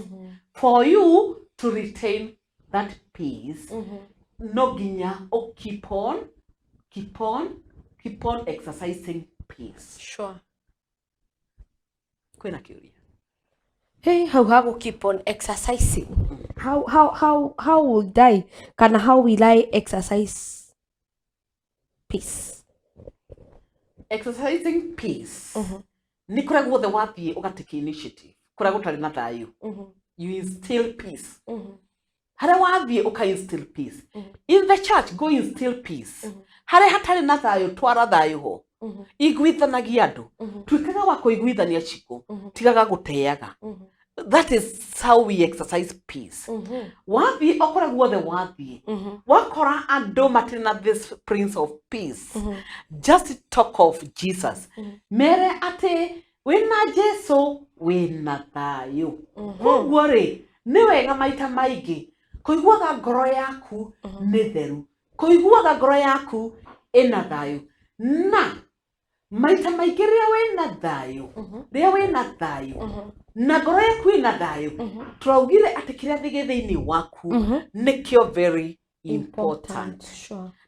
For you to retain that peace, no nginya ũ keep on, keep on, keep on exercising peace. Kwĩna kĩũria? Hey, hau ha gũ keep on exercising. How would I, kana how will I exercise peace? Exercising peace nĩ kũrĩa guothe wathiĩ ũgatake initiative, kũrĩa gũtarĩ na thayũ, you instill peace. Harĩa wathiĩ ũka instill peace. In the church, go instill peace. Harĩa hatarĩ na thayũ, twara thayũ ho. Iguithanagia andũ, tuĩkaga wa kũiguithania cikũ, tigaga gũteaga. That is how we exercise peace. Wathiĩ o kũrĩa guothe wathiĩ, wakora andũ matirĩ na this Prince of Peace, just talk of Jesus. Mere atĩ wĩna Jesu wĩna thayũ. Koguo rĩ, nĩ wega maita maingĩ kũiguaga ngoro yaku nĩ theru, kũiguaga ngoro yaku ĩna thayũ. Na maita maingĩ rĩrĩa wĩna thayũ, rĩrĩa wĩna thayũ na ngoro yaku ĩna thayũ, tũraugire atĩ kĩrĩa gĩ thĩinĩ waku nĩkĩo very important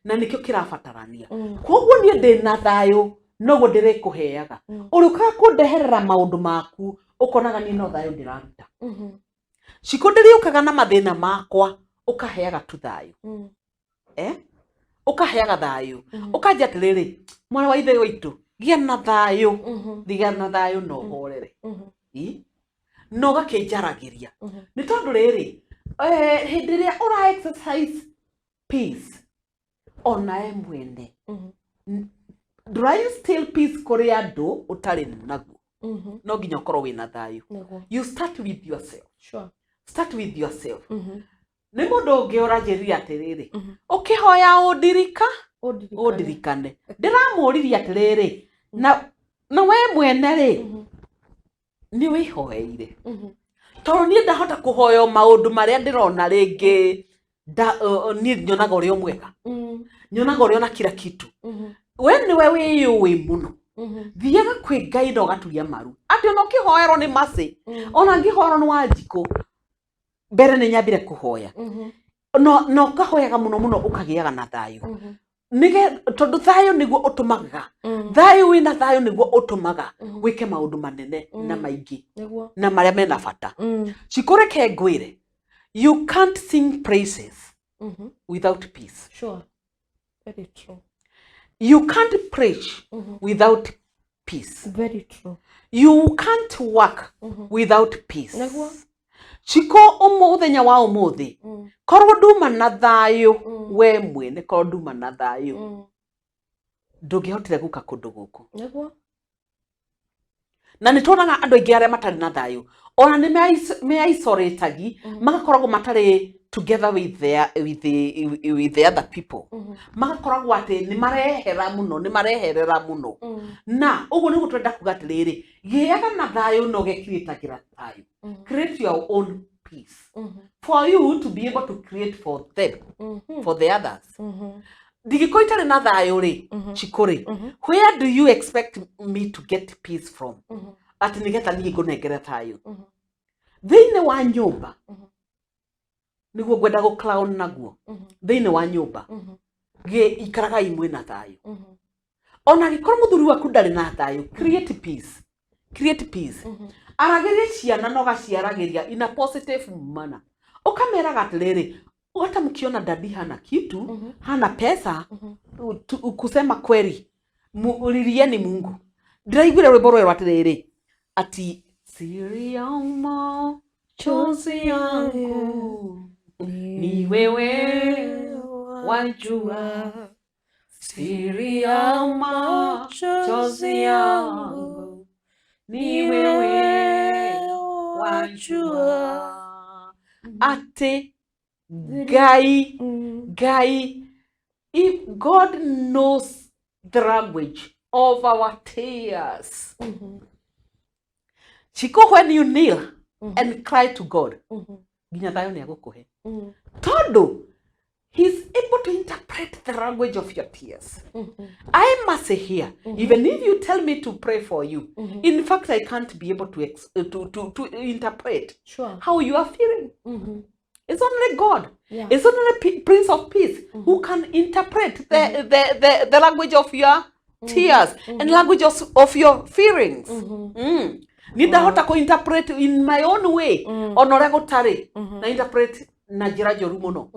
na nĩkĩo kĩrabatarania. Koguo niĩ ndĩna thayũ, noguo ndĩrĩkũheaga. Ũrĩũkaga kũndeherera maũndũ maku, ũkonaga niĩ no thayũ ndĩraruta. Cikũ ndĩrĩũkaga na mathĩna makwa, ũkaheaga tu thayũ. Ũkaheaga thayũ, ũkanjia atĩrĩrĩ, mwana wa ithe witũ, gĩa na thayũ, gĩa na thayũ na ũhorere. Ĩ? Na ũgakĩnjaragĩria. Nĩ tondũ rĩrĩ, hĩndĩ ĩrĩa ũra exercise peace, onawe mwene ndũra instill peace kũrĩ andũ ũtarĩ naguo. No nginya ũkorwo wĩna thayũ. You start with yourself. Start with yourself. Nĩ mũndũ ũngĩ ũranjĩrire atĩrĩrĩ, ũkĩhoya ũndirika, ũndirikane. Ndĩramũririe atĩrĩrĩ, na we mwene rĩ, nĩ wĩhoeire? Tondũ niĩ ndahota kũhoya maũndũ marĩa ndĩrona rĩngĩ niĩ nyonaga ũrĩa mwega, nyonaga ũrĩa ona kila kitu. We nĩwe wĩyũĩ mũno. Thiaga kwĩ Ngai na ũgaturia maru atĩ ona ũkĩhoerwo nĩ Mercy, ona ngĩhoerwo nĩ Wanjikũ, mbere nĩ nyambire kũhoya. Na ũkahoyaga mũno mũno, ũkagĩaga na thayũ. Nĩge tondũ thayũ nĩguo ũtũmaga, thayũ, wĩna thayũ nĩguo ũtũmaga wĩke maũndũ manene na maingĩ na marĩa mena bata. Cikũreke ngwĩre, you can't sing praises without peace. Sure. Very true. You can't preach without peace. Very true. You can't work without peace. Ciko mũthenya wa ũmũthĩ, korwo nduma na thayũ, we mwene korwo nduma na thayũ, ndũngĩhotire gũka kũndũ gũkũ. Na nĩ tuonaga andũ aingĩ arĩa matarĩ na thayũ, ona nĩ me-isolatagi, magakoragwo matarĩ together with the other people, magakoragwo atĩ nĩ marehera mũno, nĩ mareherera mũno. Na ũguo nĩguo twenda kuga atĩrĩrĩ, gĩaga na thayũ na ũgekiriĩtagĩra thayũ. Create your own peace for you to be able to create for them, for the others. Ndingĩkorwo itarĩ na thayũ rĩ, Chikũ rĩ, where do you expect me to get peace from, atĩ nĩgetha niĩ ngũnengere thayũ thĩinĩ wa nyũmba? Nĩguo ngwenda gũ clown naguo. Thĩinĩ wa nyũmba gĩ ikaragai mwĩna thayũ. Ona angĩkorwo mũthuri waku ndarĩ na thayũ, create peace, create peace. Aragĩria ciana na ũgaciaragĩria in a positive manner. Ũkameraga atĩrĩrĩ, hata mkiona dadi hana kitu, hana pesa, kusema kweli, ririeni Mungu. Ndĩraiguire rwĩmbo rwerũ atĩrĩrĩ, ati siri ya machozi yangu ni wewe wajua, siri ya machozi yangu ni wewe wajua. Atĩ Ngai, Ngai, if God knows the language of our tears. Chiko, when you kneel and cry to God, nginya thayũ nĩ agũkũhe. Tondũ he's able to interpret the language of your tears. I must hear, even if you tell me to pray for you, in fact, I can't be able to interpret how you are feeling. It's only God. Yeah. It's only Prince of Peace who can interpret the language of your tears and language of your feelings. Ni ndahota ku interpret in my own way. Ona ũrĩa gũtarĩ na interpret na njĩra njũru mũno.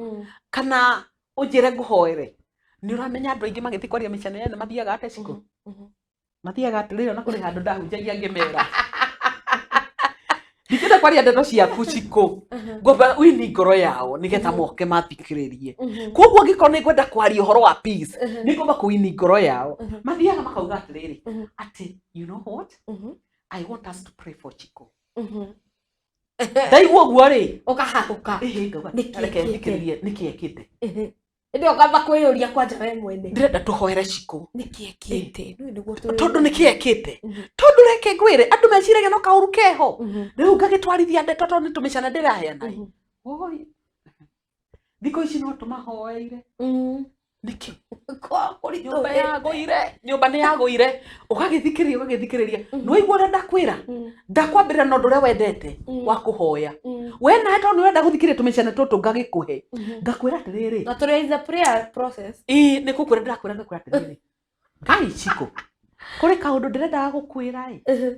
Kana ũnjĩre ngũhoere. Nĩ ũramenya andũ aingĩ magĩthiĩ kwaria mĩcene yene mathiaga atĩa Cikũ? Mathiaga atĩrĩrĩ, ona kũrĩ handũ ndahunjagia ngĩmera. Ndingĩenda kwaria ndeto ciaku Cikũ. Ngwamba wini ngoro yao nĩgetha moke mathikĩrĩrie. Koguo angĩkorwo nĩ ngwenda kwaria ũhoro wa peace, nĩ ngwamba kũwini ngoro yao. Mathiaga makauga atĩrĩrĩ, atĩ you know what? I want us to pray for Chiko. Ndaigua ũguo rĩ, Ũkahagũka. Ĩhĩ, ngauga, Nĩkĩ reke ekĩte? thikĩrĩrie nĩkĩ ekĩte. Ĩndĩ ũkamba kwĩyũria kwanja we mwene. Ndĩrenda tũhoere Chiko. Nĩkĩ ekĩte? Nĩũĩ nĩguo tũrĩ- Tondũ nĩkĩ ekĩte? Tondũ reke ngwĩre, andũ meciragia no kaũru keho. Rĩu ngagĩtwarithia ndeto tondũ nĩ tũmĩcana ndĩraheana. Oi. Thikũ ici no tũmahoeire. Nĩkĩ? Nyũmba yagũire, nyũmba nĩ yagũire. Ũgagĩthikĩrĩria, ũgagĩthikĩrĩria. Nĩ waigua ũrĩa ndakwĩra? Ndakwambĩrĩra na ũndũ ũrĩa wendete wa kũhoya. We nawe tondũ nĩ ũrenda gũthikĩrĩria tũmĩcene tũtũ ngagĩkũhe. Ngakwĩra atĩrĩrĩ. Na tũrĩ in the prayer process. Ĩĩ, nĩ gũkwĩra ndĩrakwĩra, ngakwĩra atĩrĩrĩ. Ngai Chiko, kũrĩ kaũndũ ndĩrendaga gũkwĩra ĩ.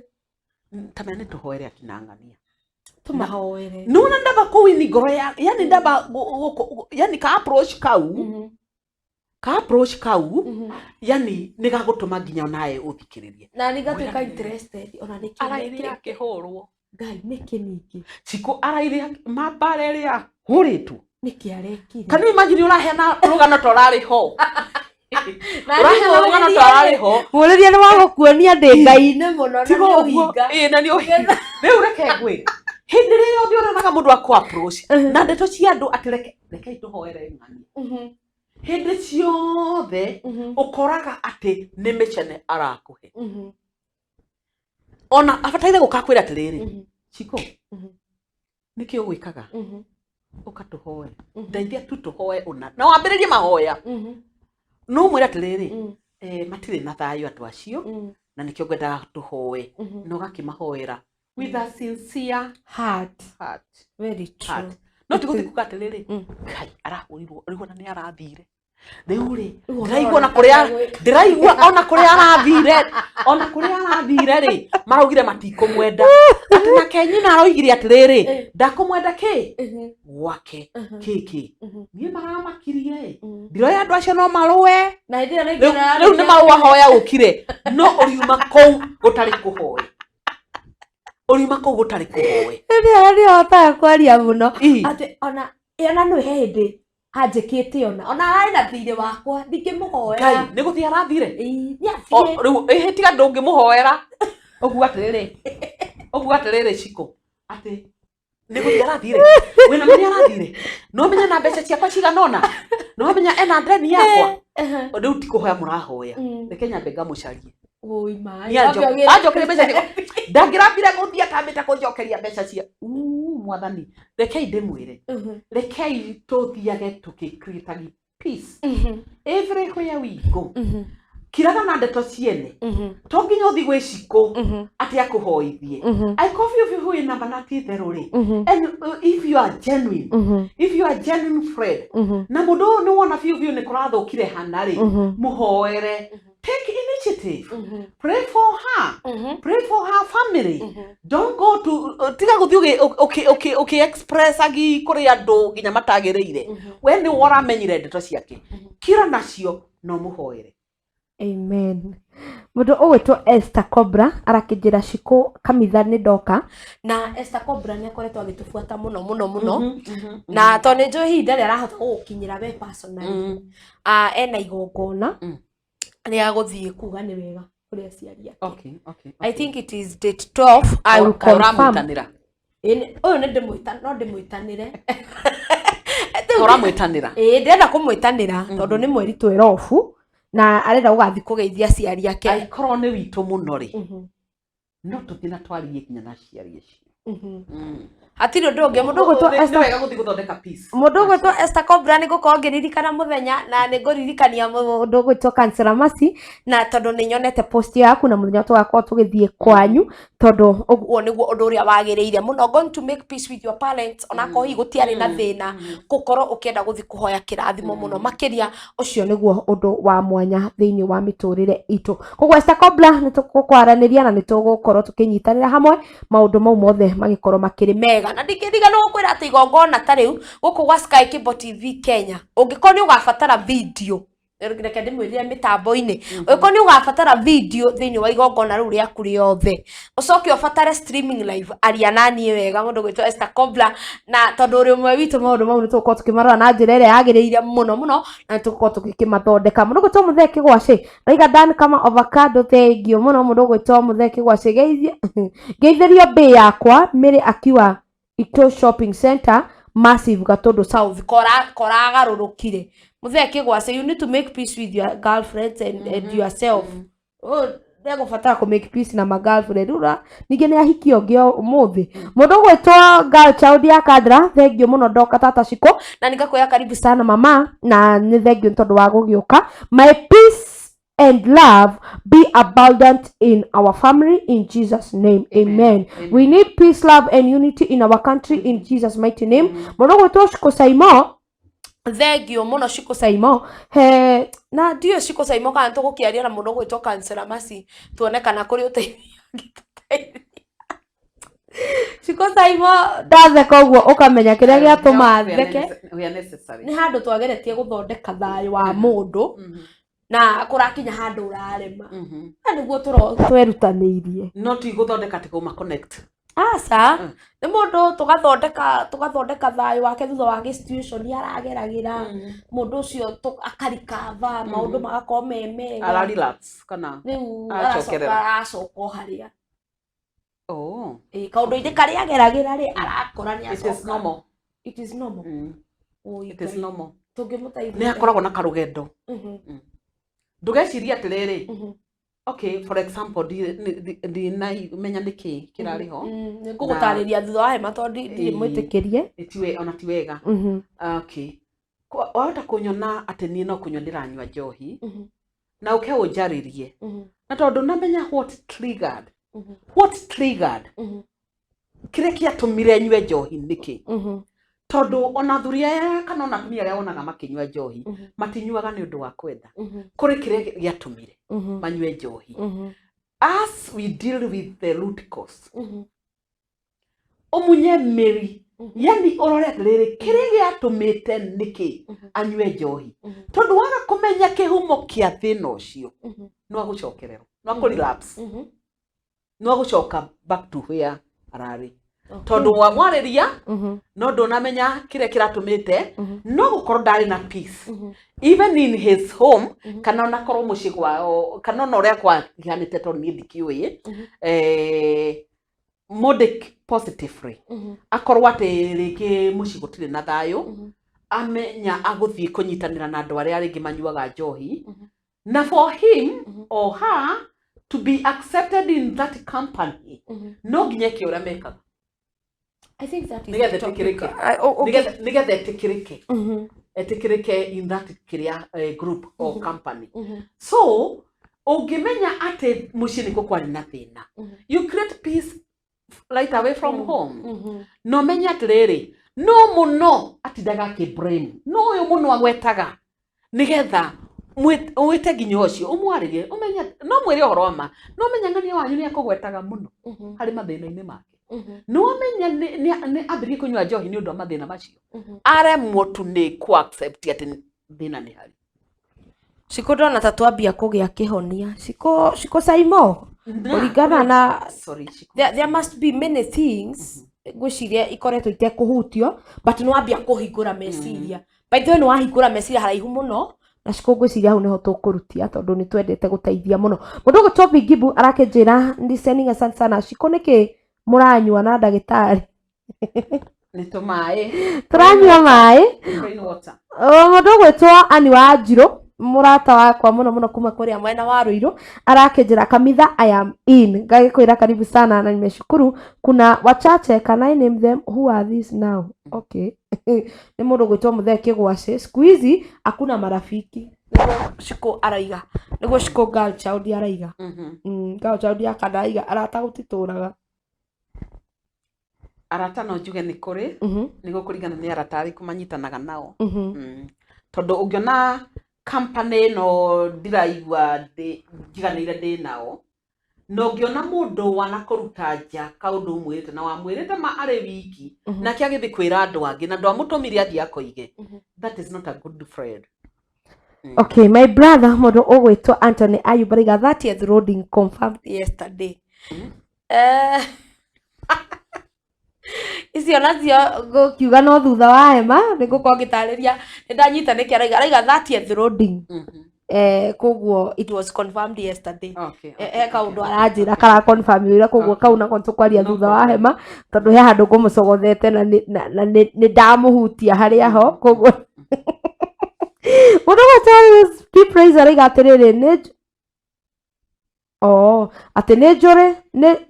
Ta menya nĩ tũhoere akina ng'ania. Tũmahoere. Nĩwona ndamba kũwini ngoro ya, yani ndamba yani ka approach kau. Ka approach kau, yani nĩ gagũtũma nginya onawe ũthikĩrĩrie. Na nĩ ngatuĩka interested ona nĩkĩ Araire nĩkĩ. akĩhũrwo. Ngai, nĩkĩ ningĩ? Chiko araire mambara ĩrĩa ahũrĩtwo. Nĩkĩ arekire? Can you imagine ũraheana rũgano ta ũrarĩ ho? Na Ũraheana rũgano ta ũrarĩ ho. Mũrĩria nĩ wa gũkuonia ndĩ Ngai-inĩ mũno na Tiga nĩ ũguo. ũhinga. Ĩĩ, na nĩ ũhinga. Rĩu reke ngwĩre. Hĩndĩ ĩrĩa yothe ũronaga mũndũ akũ approach na ndeto cia andũ atĩ rekei tũhoere ng'ania. Hĩndĩ ciothe ũkoraga atĩ nĩ mĩcene arakũhe. Ona abataire gũka kwĩra atĩrĩrĩ, Chiko, nĩkĩ ũgwĩkaga? Ũka tũhoe. Ndeithia tu tũhoe ũna. Na wambĩrĩrie mahoya. No mwĩre atĩrĩrĩ, matirĩ na thayũ andũ acio, na nĩkĩo ngwendaga tũhoe. Na ũgakĩmahoera with a sincere heart. Heart. Very true. Heart. No ti gũthiĩ kuga atĩrĩrĩ, Ngai arahũrirwo, rĩu ona nĩ arathire. Rĩu rĩ, Rĩu ndĩraigua ona ona kũrĩa, ũrona ndĩraigua ona kũrĩa arathire, ona kũrĩa arathire rĩ, maraugire matikũmwenda. Atĩ nake nyina aroigire atĩrĩrĩ, ndakũmwenda kĩ? Gwake. Kĩ kĩ? Niĩ maramakirie ĩ. Ndiroya andũ acio no marũe. Na hĩndĩ ĩyo nĩ Rĩu nginya rĩu nĩ marũa hoya ũkire, no ũriuma kũu gũtarĩ kũhoe. Ũriuma kũu gũtarĩ kũhoe. Hĩndĩ ĩyo nĩ hotaga kwaria mũno. Atĩ ona nĩ he hĩndĩ anjĩkĩte ona. Ona ararĩ na thirĩ wakwa, ndingĩmũhoera. Ngai, nĩ gũthiĩ arathire? Ĩĩ, nĩ O, athiĩ. rĩu, ĩhĩ, tiga ndũngĩmũhoera. Ũguo atĩrĩrĩ, ũguo atĩrĩrĩ, Chiko, atĩ nĩ gũthiĩ arathire. Wĩna ma nĩ arathire. No ũmenye na mbeca ciakwa cigana ũna. No ũmenye ena ndeni yakwa. Rĩu ti kũhoya mũrahoya. Reke nyambe ngamũcarie. Oi, maĩ. Nĩ anjokerie mbeca ciakwa. Ndangĩrambire gũthiĩ atambĩte kũnjokeria mbeca cia. Uu, mwathani. Rekei ndĩmwĩre. Rekei tũthiage tũgĩ-create peace. Everywhere we go. Kiraga na ndeto ciene. To nginya ũthiĩ gwĩ Chiko atĩ akũhoithie. Angĩkorwo biũ biũ wĩna ma na ti itherũ rĩ. And if you are genuine, if you are genuine friend, na mũndũ ũyũ nĩ wona biũ biũ nĩ kũrathũkire hana rĩ, mũhoere. Take initiative. Pray for her. Pray for her family. Don't go to tiga guthi uki uki uki express agi kuri andu nginya matagiriire. We ni uramenyire ndeto ciake. Kira nacio no muhoere. Amen. Mundu ũgwĩtwo Esther Cobra arakĩnjĩra Shiko kamitha nĩ ndoka na Esther Cobra nĩ akoretwo agĩtũbuata mũno mũno mũno na tondũ nĩ njũĩ hihi ndarĩ arahota gũgũkinyĩra we personally. Ah, ena igongona rĩa gũthiĩ kuga nĩ wega kũrĩ aciari ake. Okay. I think it is date 12. I will confirm. Ũramwĩtanĩra. Ĩĩ, ũyũ nĩ ndĩmwĩta no ndĩmwĩtanĩre. Ũramwĩtanĩra. Ĩĩ ndĩrenda kũmwĩtanĩra tondũ nĩ mweri 12 na arenda gũgathiĩ kũgeithia aciari ake. Angĩkorwo nĩ witũ mũno rĩ, no tũthiĩ na twarie nginya na aciari acio. Hatirĩ ũndũ ũngĩ mũndũ ũgwĩtwo Nĩ Esther wega gũthiĩ gũthondeka peace. Mũndũ ũgwĩtwo Esther Cobra nĩ ngũkorwo ngĩririkana mũthenya na nĩ ngũririkania mũndũ ũgwĩtwo Kansela Mercy na tondũ nĩ nyonete post yaku na mũthenya tũgakorwo tũgĩthiĩ kwanyu tondũ ũguo nĩguo ũndũ ũrĩa wagĩrĩire mũno. Going to make peace with your parents onakorwo hihi gũtiarĩ na thĩna gũkorwo ũkĩenda gũthiĩ kũhoya kĩrathimo mũno makĩria ũcio nĩguo ũndũ wa mwanya thĩinĩ wa mĩtũrĩre itũ. Koguo Esther Cobra nĩ tũkwaranĩria na nĩ tũgũkorwo tũkĩnyitanĩra hamwe maũndũ mau mothe magĩkorwo makĩrĩ mega na ndingĩriganĩrwo gũkwĩra atĩ igongona ta rĩu gũkũ gwa Sky Cable TV Kenya ũngĩkorwo nĩ ũgabatara video reke ndĩmwĩrire mĩtambo-inĩ ũngĩkorwo nĩ ũgabatara video thĩinĩ wa igongona rĩu rĩaku rĩothe ũcoke ũbatare streaming live aria na niĩ wega mũndũ gwĩtwo Esther Cobra na tondũ ũrĩ ũmwe witũ maũndũ mau nĩ tũgũkorwo tũkĩmarora na njĩra ĩrĩa yagĩrĩire mũno mũno na nĩ tũgũkorwo tũgĩkĩmathondeka. Mũndũ gwĩtwo Mũthee Kĩgwacĩ raiga Dan kama avocado thengio mũno. Mũndũ gwĩtwo Mũthee Kĩgwacĩ geithĩrio mbĩ yakwa Mary akiwa Ito Shopping Center Massive Gatundu South koragarũrũkire. Mũthee Kĩgwacĩ, you need to make peace with your girlfriends and yourself. Ndegũbatara kũ make peace na ma girlfriend ura ningĩ nĩ ahiki ũngĩ ũmũthĩ. Mũndũ ũgwĩtwo girl child ya Kadra thengio mũno ndoka tata Shiko na nĩngakwĩra karibu sana mama na nĩ thengio nĩ tondũ wa gũgĩũka. My peace and love be abundant in our family in Jesus name. Amen. Amen. We need peace, love and unity in our country in Jesus mighty name. Mũndũ ũgwĩtwo Shiko Saimo thengio mũno Shiko Saimo he na ndiũĩ Shiko Saimo kana tũgũkĩaria na mũndũ ũgwĩtwo Kansela Mercy tuone kana kũrĩ ũteithio angĩtũteithia. Shiko Saimo ndatheka ũguo ũkamenya kĩrĩa gĩatũma theke nĩ handũ twageretie gũthondeka thayũ wa mũndũ na kũrakinya handũ ũrarema na nĩguo twerutanĩirie no ti gũthondeka ti kũma connect aca nĩ mũndũ tũgathondeka thayũ wake thutha wa situation arageragĩra mũndũ ũcio akarikava maũndũ magakorwo me mega ara relax kana rĩu aracokerera aracoka o harĩa oh kaũndũ-inĩ karĩa ageragĩra rĩ arakora nĩ it is acoka normal. It is normal. It is normal. Tũngĩmũteithia nĩ akoragwo na karũgendo ndũgecirie atĩrĩrĩ okay for example ndinamenya nĩkĩ kĩrarĩ ho nĩngũgũtarĩria thutha wa hema tondũ ndirĩ mwĩtĩkĩrie ona ti wega. Okay wahota kũnyona atĩ niĩ no kũnyua ndĩranyua njohi na ũke ũnjarĩrie na tondũ namenya what triggered kĩrĩa kĩatũmire nyue njohi nĩkĩ tondũ ona athuri aya kana ona atumia arĩa wonaga makĩnyua njohi matinyuaga nĩ ũndũ wa kwenda kũrĩ kĩrĩa gĩatũmire manyue njohi. As we deal with the root cause ũmunye mĩri yani ũrore atĩrĩrĩ kĩrĩa gĩatũmĩte nĩkĩ anyue njohi tondũ waga kũmenya kĩhumo kĩa thĩna ũcio no agũcokererwo no akũ relapse no agũcoka back to where ararĩ tondũ wamwarĩria no ndũnamenya kĩrĩa kĩratũmĩte no gũkorwo ndarĩ na peace even in his home kana ona korwo mũciĩ kwao kana ona ũrĩa kwahianĩte tondũ niĩ ndikĩũĩ mũndĩ positively akorwo atĩ rĩngĩ mũciĩ gũtirĩ na thayũ amenya agũthiĩ kũnyitanĩra na andũ arĩa rĩngĩ manyuaga njohi na for him or her to be accepted in that company no nginya eke ũrĩa mekaga I think that is nĩgetha the topic. etĩkĩrĩke nĩgetha etĩkĩrĩke etĩkĩrĩke in that kĩrĩa group or company. So ũngĩmenya atĩ mũciĩ nĩkuo kwarĩ na thĩna you create peace right away from home no menye atĩrĩrĩ no mũno atindaga akĩ blame no ũyũ mũno agwetaga nĩgetha Wĩte nginya ũcio ũmwarĩrie ũmenye no mwĩre ũhoro wa ma no menya ng'ania wanyu nĩ akũgwetaga mũno harĩ mathĩna-inĩ make. Nĩ wamenya nĩ ambĩrĩrie kũnyua njohi nĩ ũndũ wa mathĩna macio, aremwo tu nĩ kũ accept atĩ thĩna nĩ harĩ. Cikũ ndona ta twambia kũgĩa kĩhonia. Cikũ cikũ Saimo kũringana na Sorry, Cikũ. There must be many things ngwĩciria ikoretwo itekũhutio, but nĩ wambia kũhingũra meciria. By the way, nĩ wahingũra meciria haraihu mũno na Cikũ, ngwĩciria hau nĩho tũkũrutia tondũ nĩ twendete gũteithia mũno. Mũndũ ũgwĩtwo Bingibu arakĩnjĩra listening, asante sana. Cikũ, nĩkĩ mũranyua na ndagĩtarĩ? Nĩ tũmaĩ. Tũranyua maĩ. Plain water. Mũndũ ũgwĩtwo Ani wa Njirũ, mũrata wakwa mũno mũno kuma kũrĩa mwena wa Ruiru, arakĩnjĩra, "Kamitha, I am in." Ngagĩkwĩra karibu sana na nimeshukuru. Kuna wachache, can I name them? Who are these now? Okay, nĩ mũndũ ũgwĩtwo Mũthee Kĩgwacĩ. Siku hizi hakuna marafiki, nĩguo Shiko araiga, nĩguo Shiko girl child araiga. Girl child akana araiga arata gũtitũraga. Arata no njuge nĩ kũrĩ, nĩ gũkũringana nĩ arata arĩkũ manyitanaga nao. Tondũ ũngĩona company ĩno ndiraigua njiganĩire ndĩ nao, na ũngĩona mũndũ wanakũruta nja kaũndũ ũmwĩrĩte na wamwĩrĩte ma arĩ wiki, nake agĩthiĩ kwĩra andũ angĩ na ndwamũtũmire athiĩ akoige, that is not a good friend. Okay, my brother, mũndũ ũgwĩtwo Anthony Ayub araiga 30th loading confirmed yesterday. Icio nacio ngũkiuga no thutha wa hema nĩ ngũkorwo ngĩtarĩria. Nĩ ndanyita nĩkĩ araiga. Araiga 30th loading, koguo it was confirmed yesterday. He kaũndũ aranjĩra kara confirm wĩra, koguo kau nako tũkwaria thutha wa hema tondũ he handũ ngũmũcogothete na nĩ ndamũhutia harĩa ho. Koguo mũndũ ũgwĩtwo P Praise araiga atĩrĩrĩ, nĩ oh atĩ nĩ njũrĩ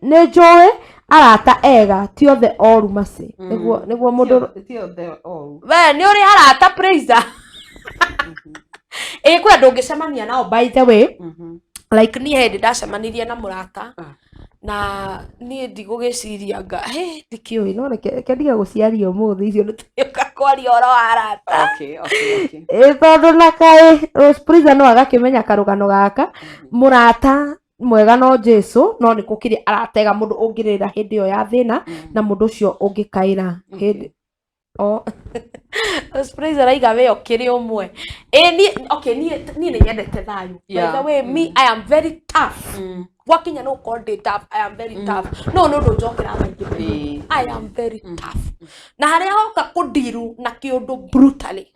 nĩ njũĩ arata ega, ti othe oru maci. Nĩguo mũndũ Ti othe oru. We nĩ ũrĩ arata, Praise? Ĩ kwĩ andũ ũngĩcemania nao, by the way, like niĩ hĩndĩ ndacemanirie na mũrata na niĩ ndigũgĩciria nga he ndikĩũĩ, no reke ndige gũciaria ũmũthĩ. Icio nĩ tũrĩũka kwaria ũhoro wa arata. Ĩ tondũ na kaĩ Rose Prisa no agakĩmenya karũgano gaka, mũrata mwega no Jesu, no nĩ gũkĩrĩ arata ega, mũndũ ũngĩrĩra hĩndĩ ĩyo ya thĩna na mũndũ ũcio ũngĩkaĩra hĩndĩ o. Rose Prisa araiga we ũkĩrĩ ũmwe. Ĩ niĩ, okay, niĩ nĩ nyendete thayũ. By the way, me, I am very tough. Gwakinya no gũkorwo ndĩ tough, I am very tough, no nĩ ũndũ njokera maingĩ mũno. I am very tough na harĩa hoka kũndiru na kĩũndũ brutally,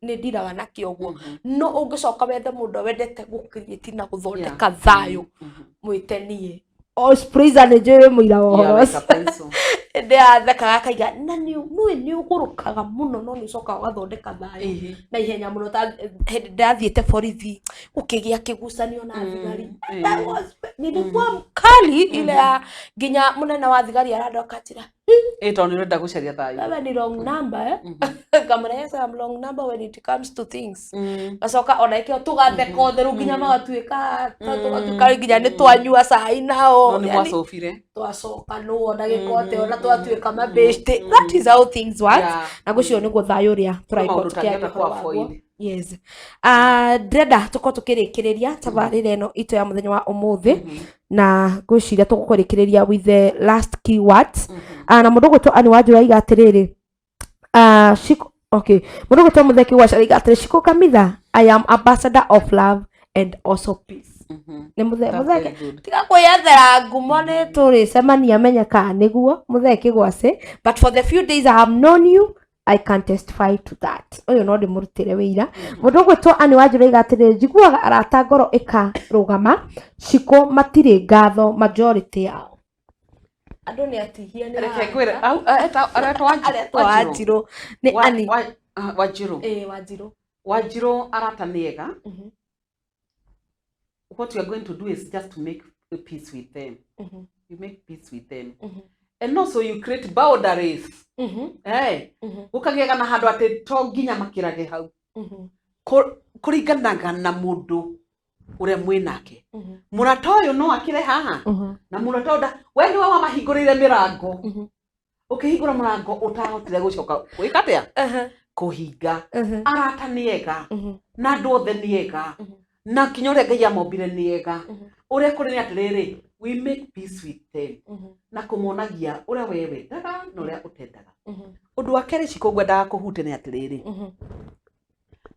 nĩ ndiraga nakĩo ũguo. No ũngĩcoka wethe mũndũ wendete gũcreate na gũthondeka thayũ, mwĩte niĩ. O Sprazer nĩ njũĩ wĩ mũira wa ũhoro Yeah, like a ũcio. pencil. Ndĩrathekaga akaiga na nĩ nũĩ nĩ ũgũrũkaga mũno, no nĩ ũcokaga ũgathondeka thayũ na ihenya mũno. Ta hĩndĩ ndathiĩte borithi gũkĩgĩa kĩgucanio na thigari. That was, nilikuwa mkali ile ya nginya mũnene wa thigari arandoka njĩra. Ĩ tondũ nĩ ũrenda gũcaria thayũ. "Wewe ni wrong number, eh." Ngamũrehe, "I'm wrong number when it comes to things." Gacoka ona ikĩo tũgatheka ũtheru nginya magatuĩka tũgatuĩka nginya nĩ twanyua cai nao. No nĩ Yani, mwacũbire. Twacoka nũ ona gĩko atĩ ona twatuĩka mabeshte. That is how things work. Na ngwĩciria nĩguo thayũ ũrĩa tũragĩkorwo Maũndũ tũkĩaria ũtangĩhota ũhoro waguo. kũ-avoid. Yes. Ah, ndĩrenda tũkorwo tũkĩrĩkĩrĩria tabarĩra ĩno itũ ya mũthenya wa ũmũthĩ na ngwĩciria tũgũkũrĩkĩrĩria with the last keywords. Ah, na mũndũ ũgwĩtwo Ani Wanjũra aiga atĩrĩrĩ, ah, Shiko, okay, mũndũ ũgwĩtwo Mũtheki Waca aiga atĩrĩ, "Shiko Kamitha, I am ambassador of love and also peace." Nĩ mũthee That's mũthee very good. Tiga kwĩyethera ngumo, nĩ tũrĩcemania menye kana nĩguo mũthee kĩgwacĩ, but for the few days I have known you, I can testify to that. Ũyũ no ndĩmũrutĩre wĩira. Mũndũ ũgwĩtwo Ani Wanjũra aiga atĩrĩrĩ, "Njiguaga arata ngoro ĩkarũgama. Cikũ matirĩ ngatho majority yao. Andũ nĩ atihia nĩ Reke ngwĩre, aretwo aretwo Wanjirũ nĩ Ani. Wanjirũ. Ĩĩ, Wanjirũ. Wanjirũ, arata nĩ ega. What you are going to do is just to make peace with them. You make peace with them and also you create boundaries. Hey, gũkagĩaga na handũ atĩ to nginya makĩrage hau. Kũringanaga na mũndũ ũrĩa mwĩ nake. Mũrata ũyũ no akĩre haha na mũrata ũyũ we nĩwe wamahingũrĩire mĩrango. Ũkĩhingũra mũrango ũtahotire gũcoka gwĩka atĩa. Kũhinga arata nĩ ega na andũ othe nĩ ega na nginya ũrĩa Ngai amombire nĩ ega. Ũrĩa kũrĩ nĩ atĩrĩrĩ, we make peace with them na kũmonagia ũrĩa we wendaga na ũrĩa ũtendaga. Ũndũ wa kerĩ, Cikũ, ngwendaga kũhutia nĩ atĩrĩrĩ,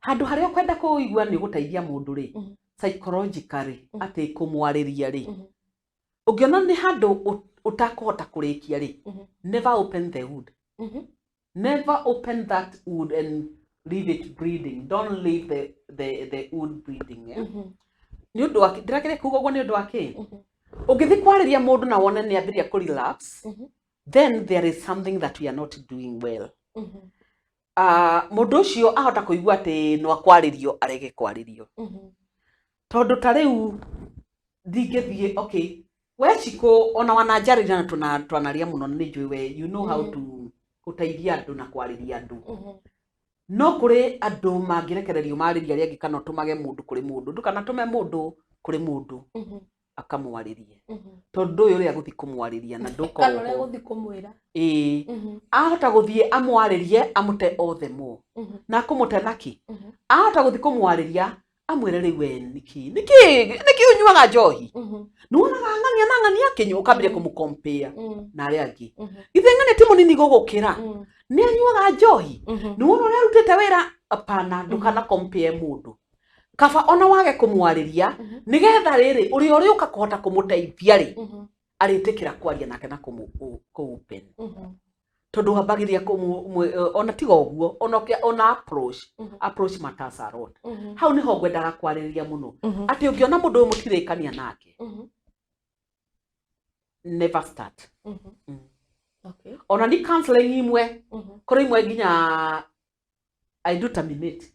handũ harĩa ũkwenda kũigua nĩ ũgũteithia mũndũ rĩ, psychologically, atĩ kũmwarĩria rĩ, ũngĩona nĩ handũ ũtakũhota kũrĩkia rĩ, never open the wound. Never open that wound and leave it bleeding. Don't leave the wound bleeding, eh? Nĩ ũndũ wa ndĩrageria kuga ũguo nĩ ũndũ wa kĩ? Ũngĩthiĩ kwarĩria mũndũ na wone nĩ ambĩrĩria kũ relapse, then there is something that we are not doing well. Mũndũ ũcio ahota kũigua atĩ no akwarĩrio arege kwarĩrio, tondũ ta rĩu ndingĩthiĩ, okay, we Cikũ, ona wananjarĩria na twanaria mũno na nĩ njũĩ we you know how to gũteithia andũ na kwarĩria andũ. No kũrĩ andũ mangĩrekererio marĩria arĩa angĩ, kana ũtũmage mũndũ kũrĩ mũndũ, ndũkanatũme mũndũ kũrĩ mũndũ akamwarĩrie, tondũ ũyũ ũrĩa agũthiĩ kũmwarĩria na Kana ndũkorwo ũrĩa ho. Gũthiĩ kũmwĩra. Ĩĩ, ahota gũthiĩ amwarĩrie amũte othe mo na akũmũte naki. Ahota gũthiĩ kũmwarĩria amwĩre, "Rĩu we nĩkĩ nĩkĩ ũnyuaga njohi? Nĩwonaga ng'ania na ng'ania akĩnyua?" Ũkambĩrĩria kũmũkompea na arĩa angĩ. "Githĩ ng'ania ti mũnini gũgũkĩra? Nĩ anyuaga njohi. Nĩwona ũrĩa arutĩte wĩra?" Apana, ndũkana compare mũndũ. Kaba ona wage kũmwarĩria, nĩgetha rĩrĩ ũrĩa ũrĩũka kũhota kũmũteithia rĩ, arĩtĩkĩra kwaria nake na kũmũ open, tondũ wambagĩria ona tiga ũguo, ona ona approach matters a lot. Hau nĩho ngwendaga kwarĩrĩria mũno, atĩ ũngĩona mũndũ ũyũ mũtirĩkania nake, never start. Ona ni counseling imwe, kũrĩ imwe nginya I do terminate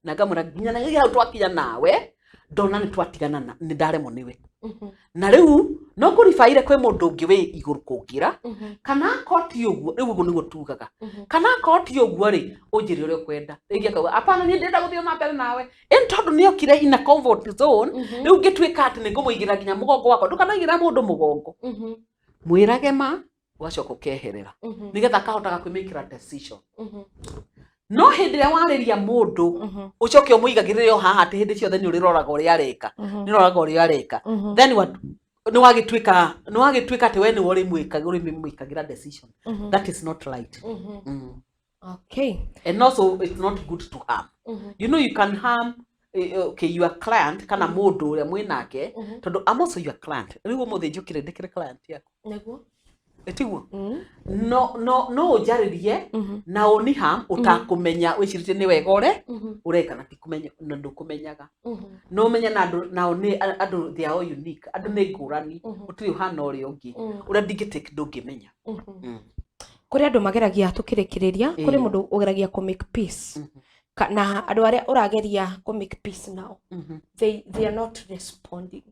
na ngamwĩra nginya na hau twakinya nawe ndona nĩ twatigana na nĩ ndaremwo nĩwe, na rĩu no ngũribaire kwĩ mũndũ ũngĩ wĩ igũrũ kũngĩra. Kana akorwo ti ũguo, rĩu ũguo nĩguo tugaga, kana akorwo ti ũguo rĩ, ũnjĩre ũrĩa ũkwenda. Rĩngĩ akauga, "Apana, niĩ ndĩrenda gũthiĩ na mbere nawe." Ĩni tondũ nĩ okire in a comfort zone, rĩu ngĩtuĩka atĩ nĩ ngũmũigĩra nginya mũgongo wakwa. Ndũkanaigĩra mũndũ mũgongo, mwĩrage ma, ũgacoka ũkeherera, nĩgetha akahotaga kwĩmĩkĩra decision. No hĩndĩ ĩrĩa warĩria mũndũ, ũcoke ũmũigagĩrĩre o haha atĩ hĩndĩ ciothe nĩ ũrĩroraga ũrĩa areka, nĩ ũroraga ũrĩa areka, then nĩ wagĩtuĩka atĩ we nĩwe ũrĩmwĩkagĩra decision. That is not right. And also it's not good to harm. You can harm okay, your client kana mũndũ ũrĩa mwĩ nake, tondũ I'm also your client. Rĩu ũmũthĩ njũkire ndĩkĩre client yaku. Ĩtiguo? No ũnjarĩrie na ũni harm ũtakũmenya, wĩcirĩtie nĩ wega ũre ũreka na ti kũmenya na ndũkũmenyaga. No ũmenye na andũ nao nĩ andũ, they are all unique. Andũ nĩ ngũrani, gũtirĩ ũhana ũrĩa ũngĩ. Ũrĩa ndingĩtake ndũngĩmenya. Kũrĩ andũ mageragia, tũkĩrĩkĩrĩria, kũrĩ mũndũ ũgeragia kũ make peace. Na andũ arĩa ũrageria kũ make peace nao, they are not responding,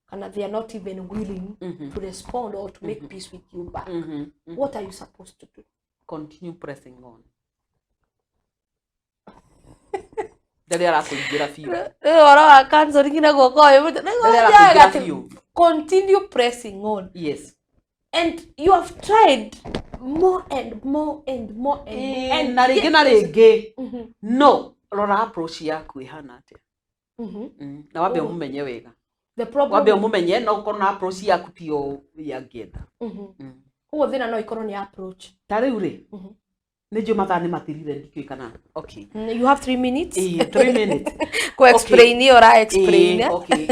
kana they are not even willing to respond or to make peace with you back. What are you supposed to do? Continue pressing on ndarĩ arakũingĩra biũ. Rĩu ũhoro wa counseling na guoko ũyũ Ndarĩ arakũingĩra biũ. Continue pressing on. Yes. And you have tried more and more and more and more and Na rĩngĩ na rĩngĩ, no rora approach yaku ĩhana atĩa. Na wambe ũmũmenye wega. The problem Wambe ũmũmenye, no ũkorwo na approach yaku tiyo yangĩenda. Koguo thĩna no ikorwo nĩ approach. Ta rĩu rĩ, nĩ njũĩ mathaa nĩ mathirire, ndikĩũĩ kana okay. You have 3 minutes. Ĩĩ, 3 minutes. Ku explain iyo ũra explain. Ĩĩ, okay.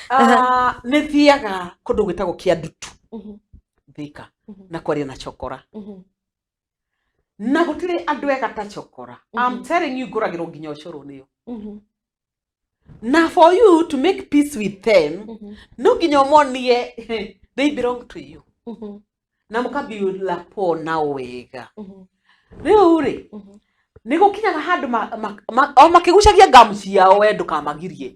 Ah, nĩ thiaga kũndũ gwĩtagwo Kĩandutu, Thika, na kwaria na chokora, na gũtirĩ andũ ega ta chokora. I'm telling you, ngũragĩrwo nginya ũcũrũ nĩyo. Na for you to make peace with them, no nginya ũmonie they belong to you, na mũkabuild rapport nao wega. Rĩu rĩ, nĩ gũkinyaga handũ o makĩgucagia ngamu ciao, we ndũkamagirie,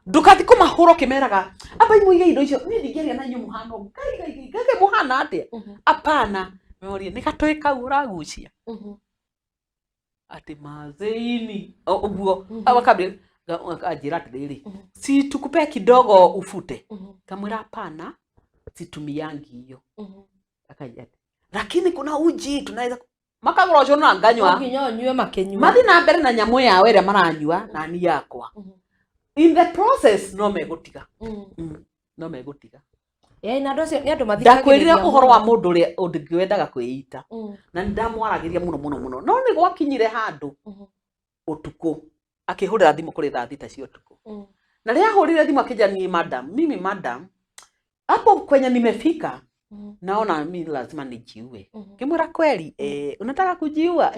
ndũkathi kũmahũra ũkĩmeraga, "Amba imuige indo icio, niĩ ndingĩaria na inyuĩ, mũhana ũguo." Ngai ngai ngai ngai, mũhana atĩa? Apana, meorie nĩ gatũĩ kau ũragucia atĩ mazeini ũguo wakambia anjĩra atĩrĩrĩ, "Si tukupe kidogo ufute?" Kamwĩra, "Hapana, situmiangi hiyo." Akaja, "Lakini kuna uji tunaweza." Makagũra ũcũrũ na No nganyua. nginya ũnyue makĩnyua. Mathiĩ na mbere na nyamũ yao ĩrĩa maranyua na niĩ yakwa. In the process no megũtiga. No megũtiga. Ĩĩ, na andũ acio nĩ andũ Ndakwĩrire mathikagĩrĩria ũhoro wa mũno. mũndũ ũrĩa ũngĩ wendaga kwĩita. Na nĩ ndamwaragĩria mũno mũno mũno. No nĩ gwakinyire handũ ũtukũ akĩhũrĩra thimũ kũrĩ thaa 6 cia ũtukũ. Na rĩrĩa ahũrire thimũ akĩnjĩra niĩ madam, mimi madam, hapo kwenye nimefika naona mi lazima nijiue. Ngĩmwĩra kweli, unataka kujiua?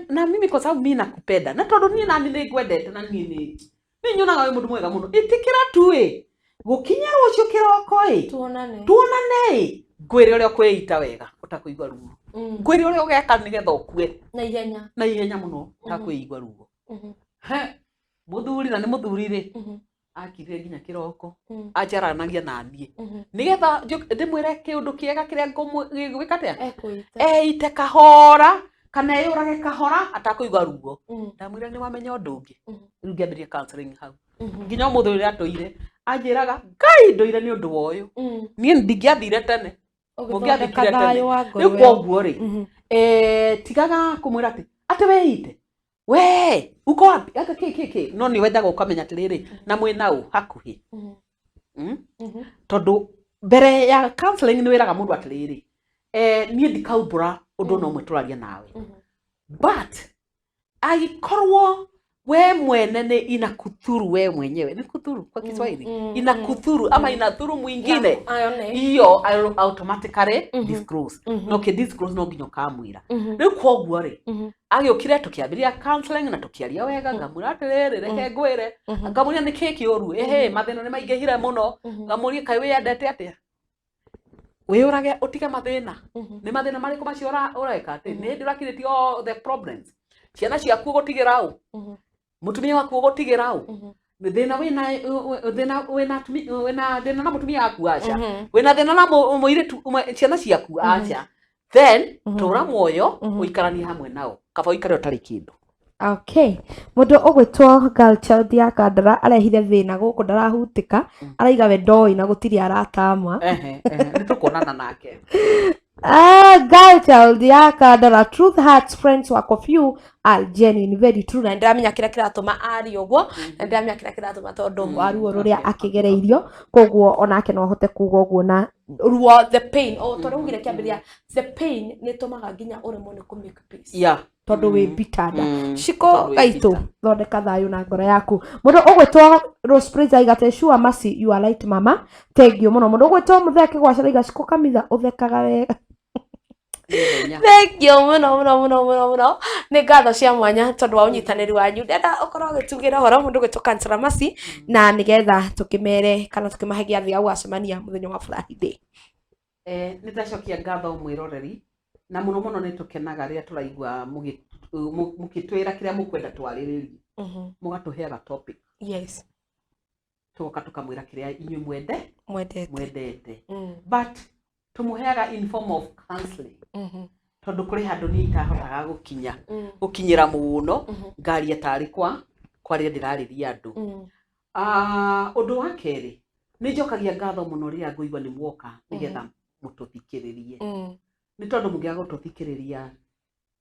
Na mimi kwa sababu mi nakupenda na tondũ niĩ nani nĩ ngwendete na niĩ nĩ niĩ nyonaga wĩ mũndũ mwega mũno, ĩtĩkĩra tu ĩ gũkinya rũciũ kĩroko ĩ Tuonane. Tuonane ĩ ngwĩre ũrĩa ũkwĩita wega ũtakũigua ruo, ngwĩre ũrĩa ũgeka nĩgetha ũkue Na ihenya. Na ihenya mũno ũtakwĩigua ruo. He mũthuri na nĩ mũthuri rĩ akirire nginya kĩroko anjaranagia na niĩ nĩgetha ndĩmwĩre kĩũndũ kĩega kĩrĩa ngũmwĩka atĩa. Ekũita. Eite kahora kana eyũrage kahora atakũigua ruo. Ndamwĩra nĩ wamenya ũndũ ũngĩ, rĩu ngĩambĩrĩria counseling hau nginya ũmũthĩ ũrĩa atũire anjĩraga Ngai ndũire nĩ ũndũ wa ũyũ, niĩ ndingĩathire tene. Ũgĩthondeka Mũngĩathikire tene. Thayũ wa ngoro Rĩu ĩyo. koguo rĩ tigaga kũmwĩra atĩ weite we uko wapi aka kĩ kĩ kĩ, no nĩ wendaga ũkamenya atĩrĩrĩ na mwĩna ũ hakuhĩ. Tondũ mbere ya counseling nĩ wĩraga mũndũ atĩrĩrĩ, niĩ ndikaumbũra ũndũ no ũmwe tũraria nawe, but angĩkorwo we mwene nĩ inakuthuru, we mwenyewe ni kuthuru kwa Kiswahili, inakuthuru ama inathuru mwingine, Ayo nĩ. iyo I will automatically disclose. No kĩ disclose no nginya ũkamwĩra. Rĩu koguo rĩ agĩũkire tũkĩambĩrĩria counseling na tũkĩaria wega, ngamwĩra atĩrĩrĩ reke ngwĩre, ngamũria nĩ kĩ kĩũru, ĩhĩ mathĩna nĩ maingĩhire mũno, ngamũria kaĩ wĩyendete atĩa wĩyũrage ũtige mathĩna, nĩ mathĩna marĩkũ macio ũreka atĩ nĩ hĩndĩ ũrakirĩtie all the problems, ciana ciaku ũgũtigĩra ũ, mũtumia waku ũgũtigĩra ũ, thĩna wĩna thĩna wĩna wĩna thĩna na mũtumia waku aca, wĩna thĩna na mũirĩtu ciana ciaku aca, then tũra muoyo ũikaranie hamwe nao kaba ũikare ũtarĩ kĩndũ. Okay, mũndũ ũgwĩtwo girl child ya Kandara arehire thĩna gũkũ ndarahutĩka, araiga we ndoĩ na gũtirĩ aratama. Ehe, ehe, nĩ tũkuonana nake. Ah, girl child ya Kandara, truth hurts, friends wako few are genuine. Very true, na ndĩramenya kĩrĩa kĩratũma arie ũguo, na ndĩramenya kĩrĩa kĩratũma tondũ wa ruo rũrĩa akĩgereirio, koguo onake no ahote kuga ũguo na ruo, the pain o tondũ ugire kĩambĩrĩria, the pain nĩ ĩtũmaga nginya ũremwo nĩ kũ make peace tondũ wĩ bitanda. Ciko Tondũ wĩ gaitũ bitter. Thondeka thayũ na ngoro yaku. Mũndũ ũgwĩtwo Rose Praise aiga atĩ sure Mercy, you are right mama, thank you mũno. Mũndũ ũgwĩtwo Mũthee Kĩgwaca aiga Ciko kamitha ũthekaga wega. Mũthenya. Thank you mũno mũno mũno mũno mũno, nĩ ngatho cia mwanya tondũ wa ũnyitanĩri wanyu. Ndenda ũkorwo ũgĩtugĩra ũhoro mũndũ ũgwĩtwo Kansela Mercy na nĩgetha tũkĩmere kana tũkĩmahe gĩathĩ gĩa gũgacemania mũthenya wa Friday. Nĩ ndacokia ngatho mwĩroreri na mũno mũno nĩ tũkenaga rĩrĩa tũraigua mũgĩtwĩra kĩrĩa mũkwenda twarĩrĩrie, mũgatũheaga topic, tũgoka tũkamwĩra kĩrĩa inyuĩ mwende mwendete. Mwendete, but tũmũheaga in form of counseling tondũ kũrĩ handũ niĩ itahotaga gũkinya gũkinyĩra mũno ngaria tarĩ kwa kwaria ndĩrarĩria andũ. Ah, ũndũ wa kerĩ nĩ njokagia ngatho mũno rĩrĩa ngũigua nĩ mwoka nĩgetha mũtũthikĩrĩrie, nĩ tondũ mũngĩaga gũtũthikĩrĩria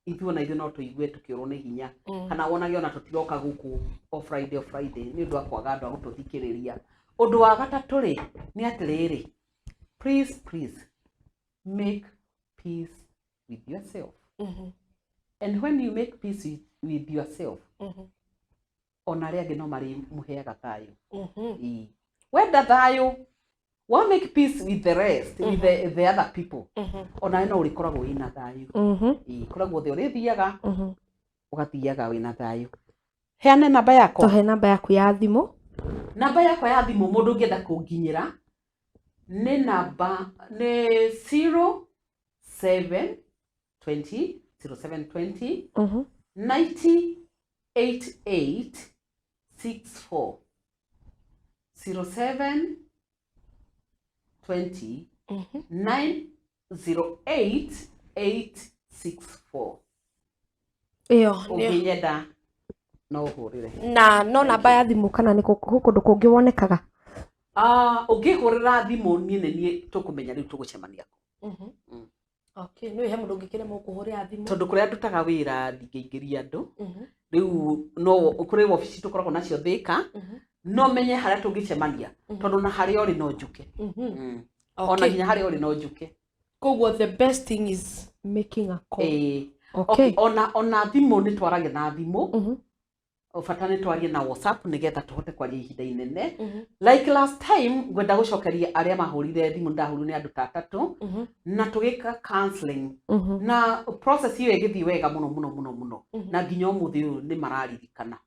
ithuĩ ona ithuĩ no tũigue tũkĩũrwo nĩ hinya kana wonage ona tũtiroka gũkũ o Friday o Friday nĩ ũndũ wa kwaga andũ a gũtũthikĩrĩria. Ũndũ wa gatatũ rĩ nĩ atĩrĩrĩ, please, please make peace with yourself, and when you make peace with yourself, ona arĩa angĩ no marĩmũheaga thayũ. Ĩĩ. Wenda thayũ wa make peace with the rest, with the other people, onawe no ũrĩkoragwo wĩna thayũ. Ĩĩ, kũrĩa guothe ũrĩthiaga ũgathiaga wĩna thayũ. Heane namba yakwa. Tũhe namba yaku ya thimũ. Namba yakwa ya thimũ mũndũ ũngĩenda kũnginyĩra nĩ namba nĩ 0720 0720 90 88 64, 07 20 908 864. Ĩyo nĩyo. Ũngĩnyenda no ũhũrĩre. Na no namba ya thimũ kana nĩ kũndũ kũngĩ wonekaga? Ah, ũngĩhũrĩra thimũ niĩ nĩ niĩ tũkũmenya rĩu tũgũcemania kũ. Okay, nĩ he mũndũ ũngĩkĩremwo kũhũrĩra thimũ. Tondũ kũrĩa ndutaga wĩra ndingĩingĩria andũ. Rĩu no kũrĩ wabici tũkoragwo nacio Thĩka, no menye harĩa tũngĩcemania, tondũ na harĩa ũrĩ no njuke. Ona nginya harĩa ũrĩ no njuke. Koguo the best thing is making a call. Ĩĩ. Okay. Okay, ona thimũ nĩ twaragia na thimũ, bata nĩ twarie na WhatsApp nĩgetha tũhote kwaria ihinda inene. Like last time ngwenda gũcokeria arĩa mahũrire thimũ, ndahũrirwo nĩ andũ ta atatũ na tũgĩka counseling, na process ĩyo ĩgĩthiĩ wega mũno mũno mũno mũno, na nginya ũmũthĩ ũyũ nĩ mararirikana.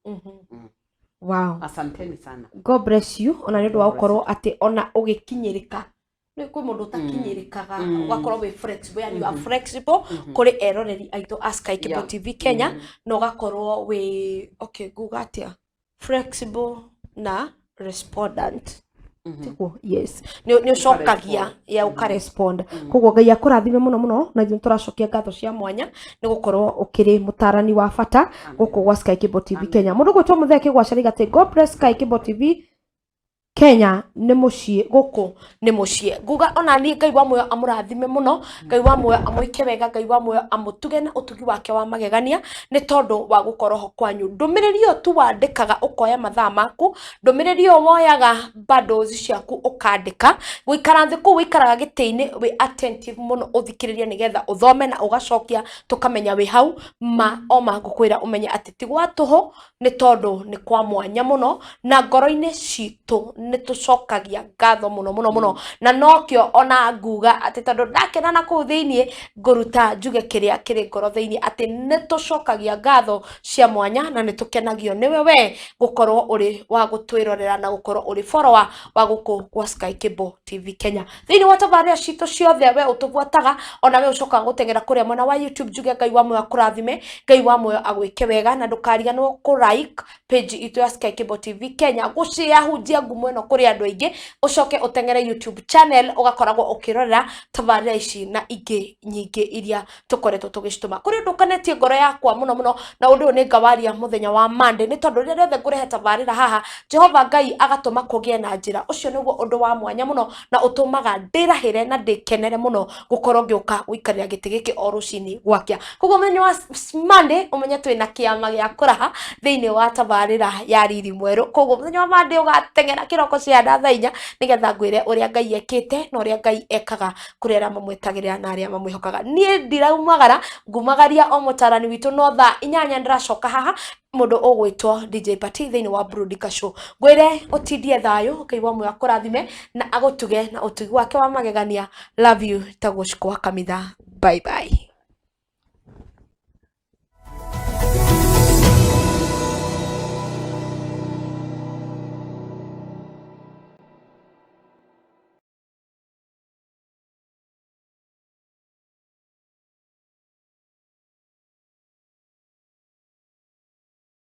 Wow. Asanteni sana. God bless you ona nĩ ũndũ wa God bless. gũkorwo atĩ ona ũgĩkinyĩrĩka, nĩ kwĩ mũndũ ũtakinyĩrĩkaga, ũgakorwo wĩ flexible, yani you are flexible kũrĩ eroreri aitũ a Sky Cable TV Kenya, na ũgakorwo wĩ okay, nguga atĩa, flexible na respondent, tiguo? Yes, nĩ ũcokagia ya ũkarespond. Koguo Ngai akũrathime mũno mũno, na ithuĩ tũracokia ngatho cia mwanya nĩ gũkorwo ũkĩrĩ mũtarani wa bata gũkũ gwa Sky Cable TV Kenya. Mũndũ gwĩtwo Mũthee Kĩgwaca atĩ God bless Sky Cable TV Kenya, nĩ mũciĩ gũkũ, nĩ mũciĩ. Nguga ona niĩ Ngai wa muoyo amũrathime mũno, Ngai wa muoyo amwĩke wega, Ngai wa muoyo amũtuge na ũtugi wake wa magegania nĩ tondũ wa gũkorwo ho kwanyu. Ndũmĩrĩri ĩyo tu wandĩkaga ũkoya mathaa maku, ndũmĩrĩri ĩyo woyaga bundles ciaku ũkandĩka, gũikara thĩ kũu wĩikaraga gĩtĩ-inĩ wĩ attentive mũno, ũthikĩrĩrie nĩgetha ũthome na ũgacokia, tũkamenya wĩ hau ma o ma. Ngũkwĩra ũmenye atĩ ti gwa tũhũ, nĩ tondũ nĩ kwa mwanya mũno, na ngoro-inĩ citũ nĩ tũcokagia ngatho mũno mũno mũno, na nokĩo ona nguga atĩ tondũ ndakena na kũu thĩiniĩ ngũruta njuge kĩrĩa kĩrĩ ngoro thĩiniĩ, atĩ nĩ tũcokagia ngatho cia mwanya na nĩ tũkenagio nĩwe we gũkorwo ũrĩ wa gũtwĩrorera na gũkorwo ũrĩ follower wa gũkũ gwa Sky Cable TV Kenya. Thĩinĩ wa tabarĩra citũ ciothe we ũtũbuataga, ona we ũcokaga gũteng'era kũrĩa mwena wa YouTube, njuge Ngai wa muoyo akũrathime, Ngai wa muoyo agwĩke wega, na ndũkariganĩrwo kũ like page itũ ya Sky Cable TV Kenya, gũshare, hunjia ngumo ĩno kũrĩ andũ aingĩ, ũcoke ũteng'ere YouTube channel ũgakoragwo ũkĩrorera tabarĩra ici na ingĩ nyingĩ iria tũkoretwo tũgĩcitũma. Kũrĩ ũndũ ũkenetie ngoro yakwa mũno mũno, na ũndũ ũyũ nĩ ngawaria mũthenya wa Monday, nĩ tondũ rĩrĩa rĩothe ngũrehe tabarĩra haha, Jehova Ngai agatũma kũgĩe na njĩra. Ũcio nĩguo ũndũ wa mwanya mũno na ũtũmaga ndĩrahĩre na ndĩkenere mũno gũkorwo ngĩũka gũikarĩra gĩtĩ gĩkĩ o rũcinĩ gwakĩa. Koguo mũthenya wa Monday ũmenye twĩna kĩama gĩa kũraha thĩinĩ wa tabarĩra ya Riri Mwerũ. Koguo mũthenya wa Monday ũgateng'era kĩroko cia thaa 4 nĩgetha ngwĩre ũrĩa Ngai ekĩte na ũrĩa Ngai ekaga kũrĩ arĩa mamwetagĩrĩra na arĩa mamwĩhokaga. Niĩ ndiraumagara, ngumagaria o mũtarani witũ, no thaa 8 ndĩracoka haha mũndũ ũgwĩtwo DJ Party thĩinĩ wa Burudika Show. Ngwĩre ũtindie thayũ, Ngai wa muoyo akũrathime na agũtuge na ũtugi wake wa magegania. Love you, tagwo Shiko wa Kamitha. Bye bye.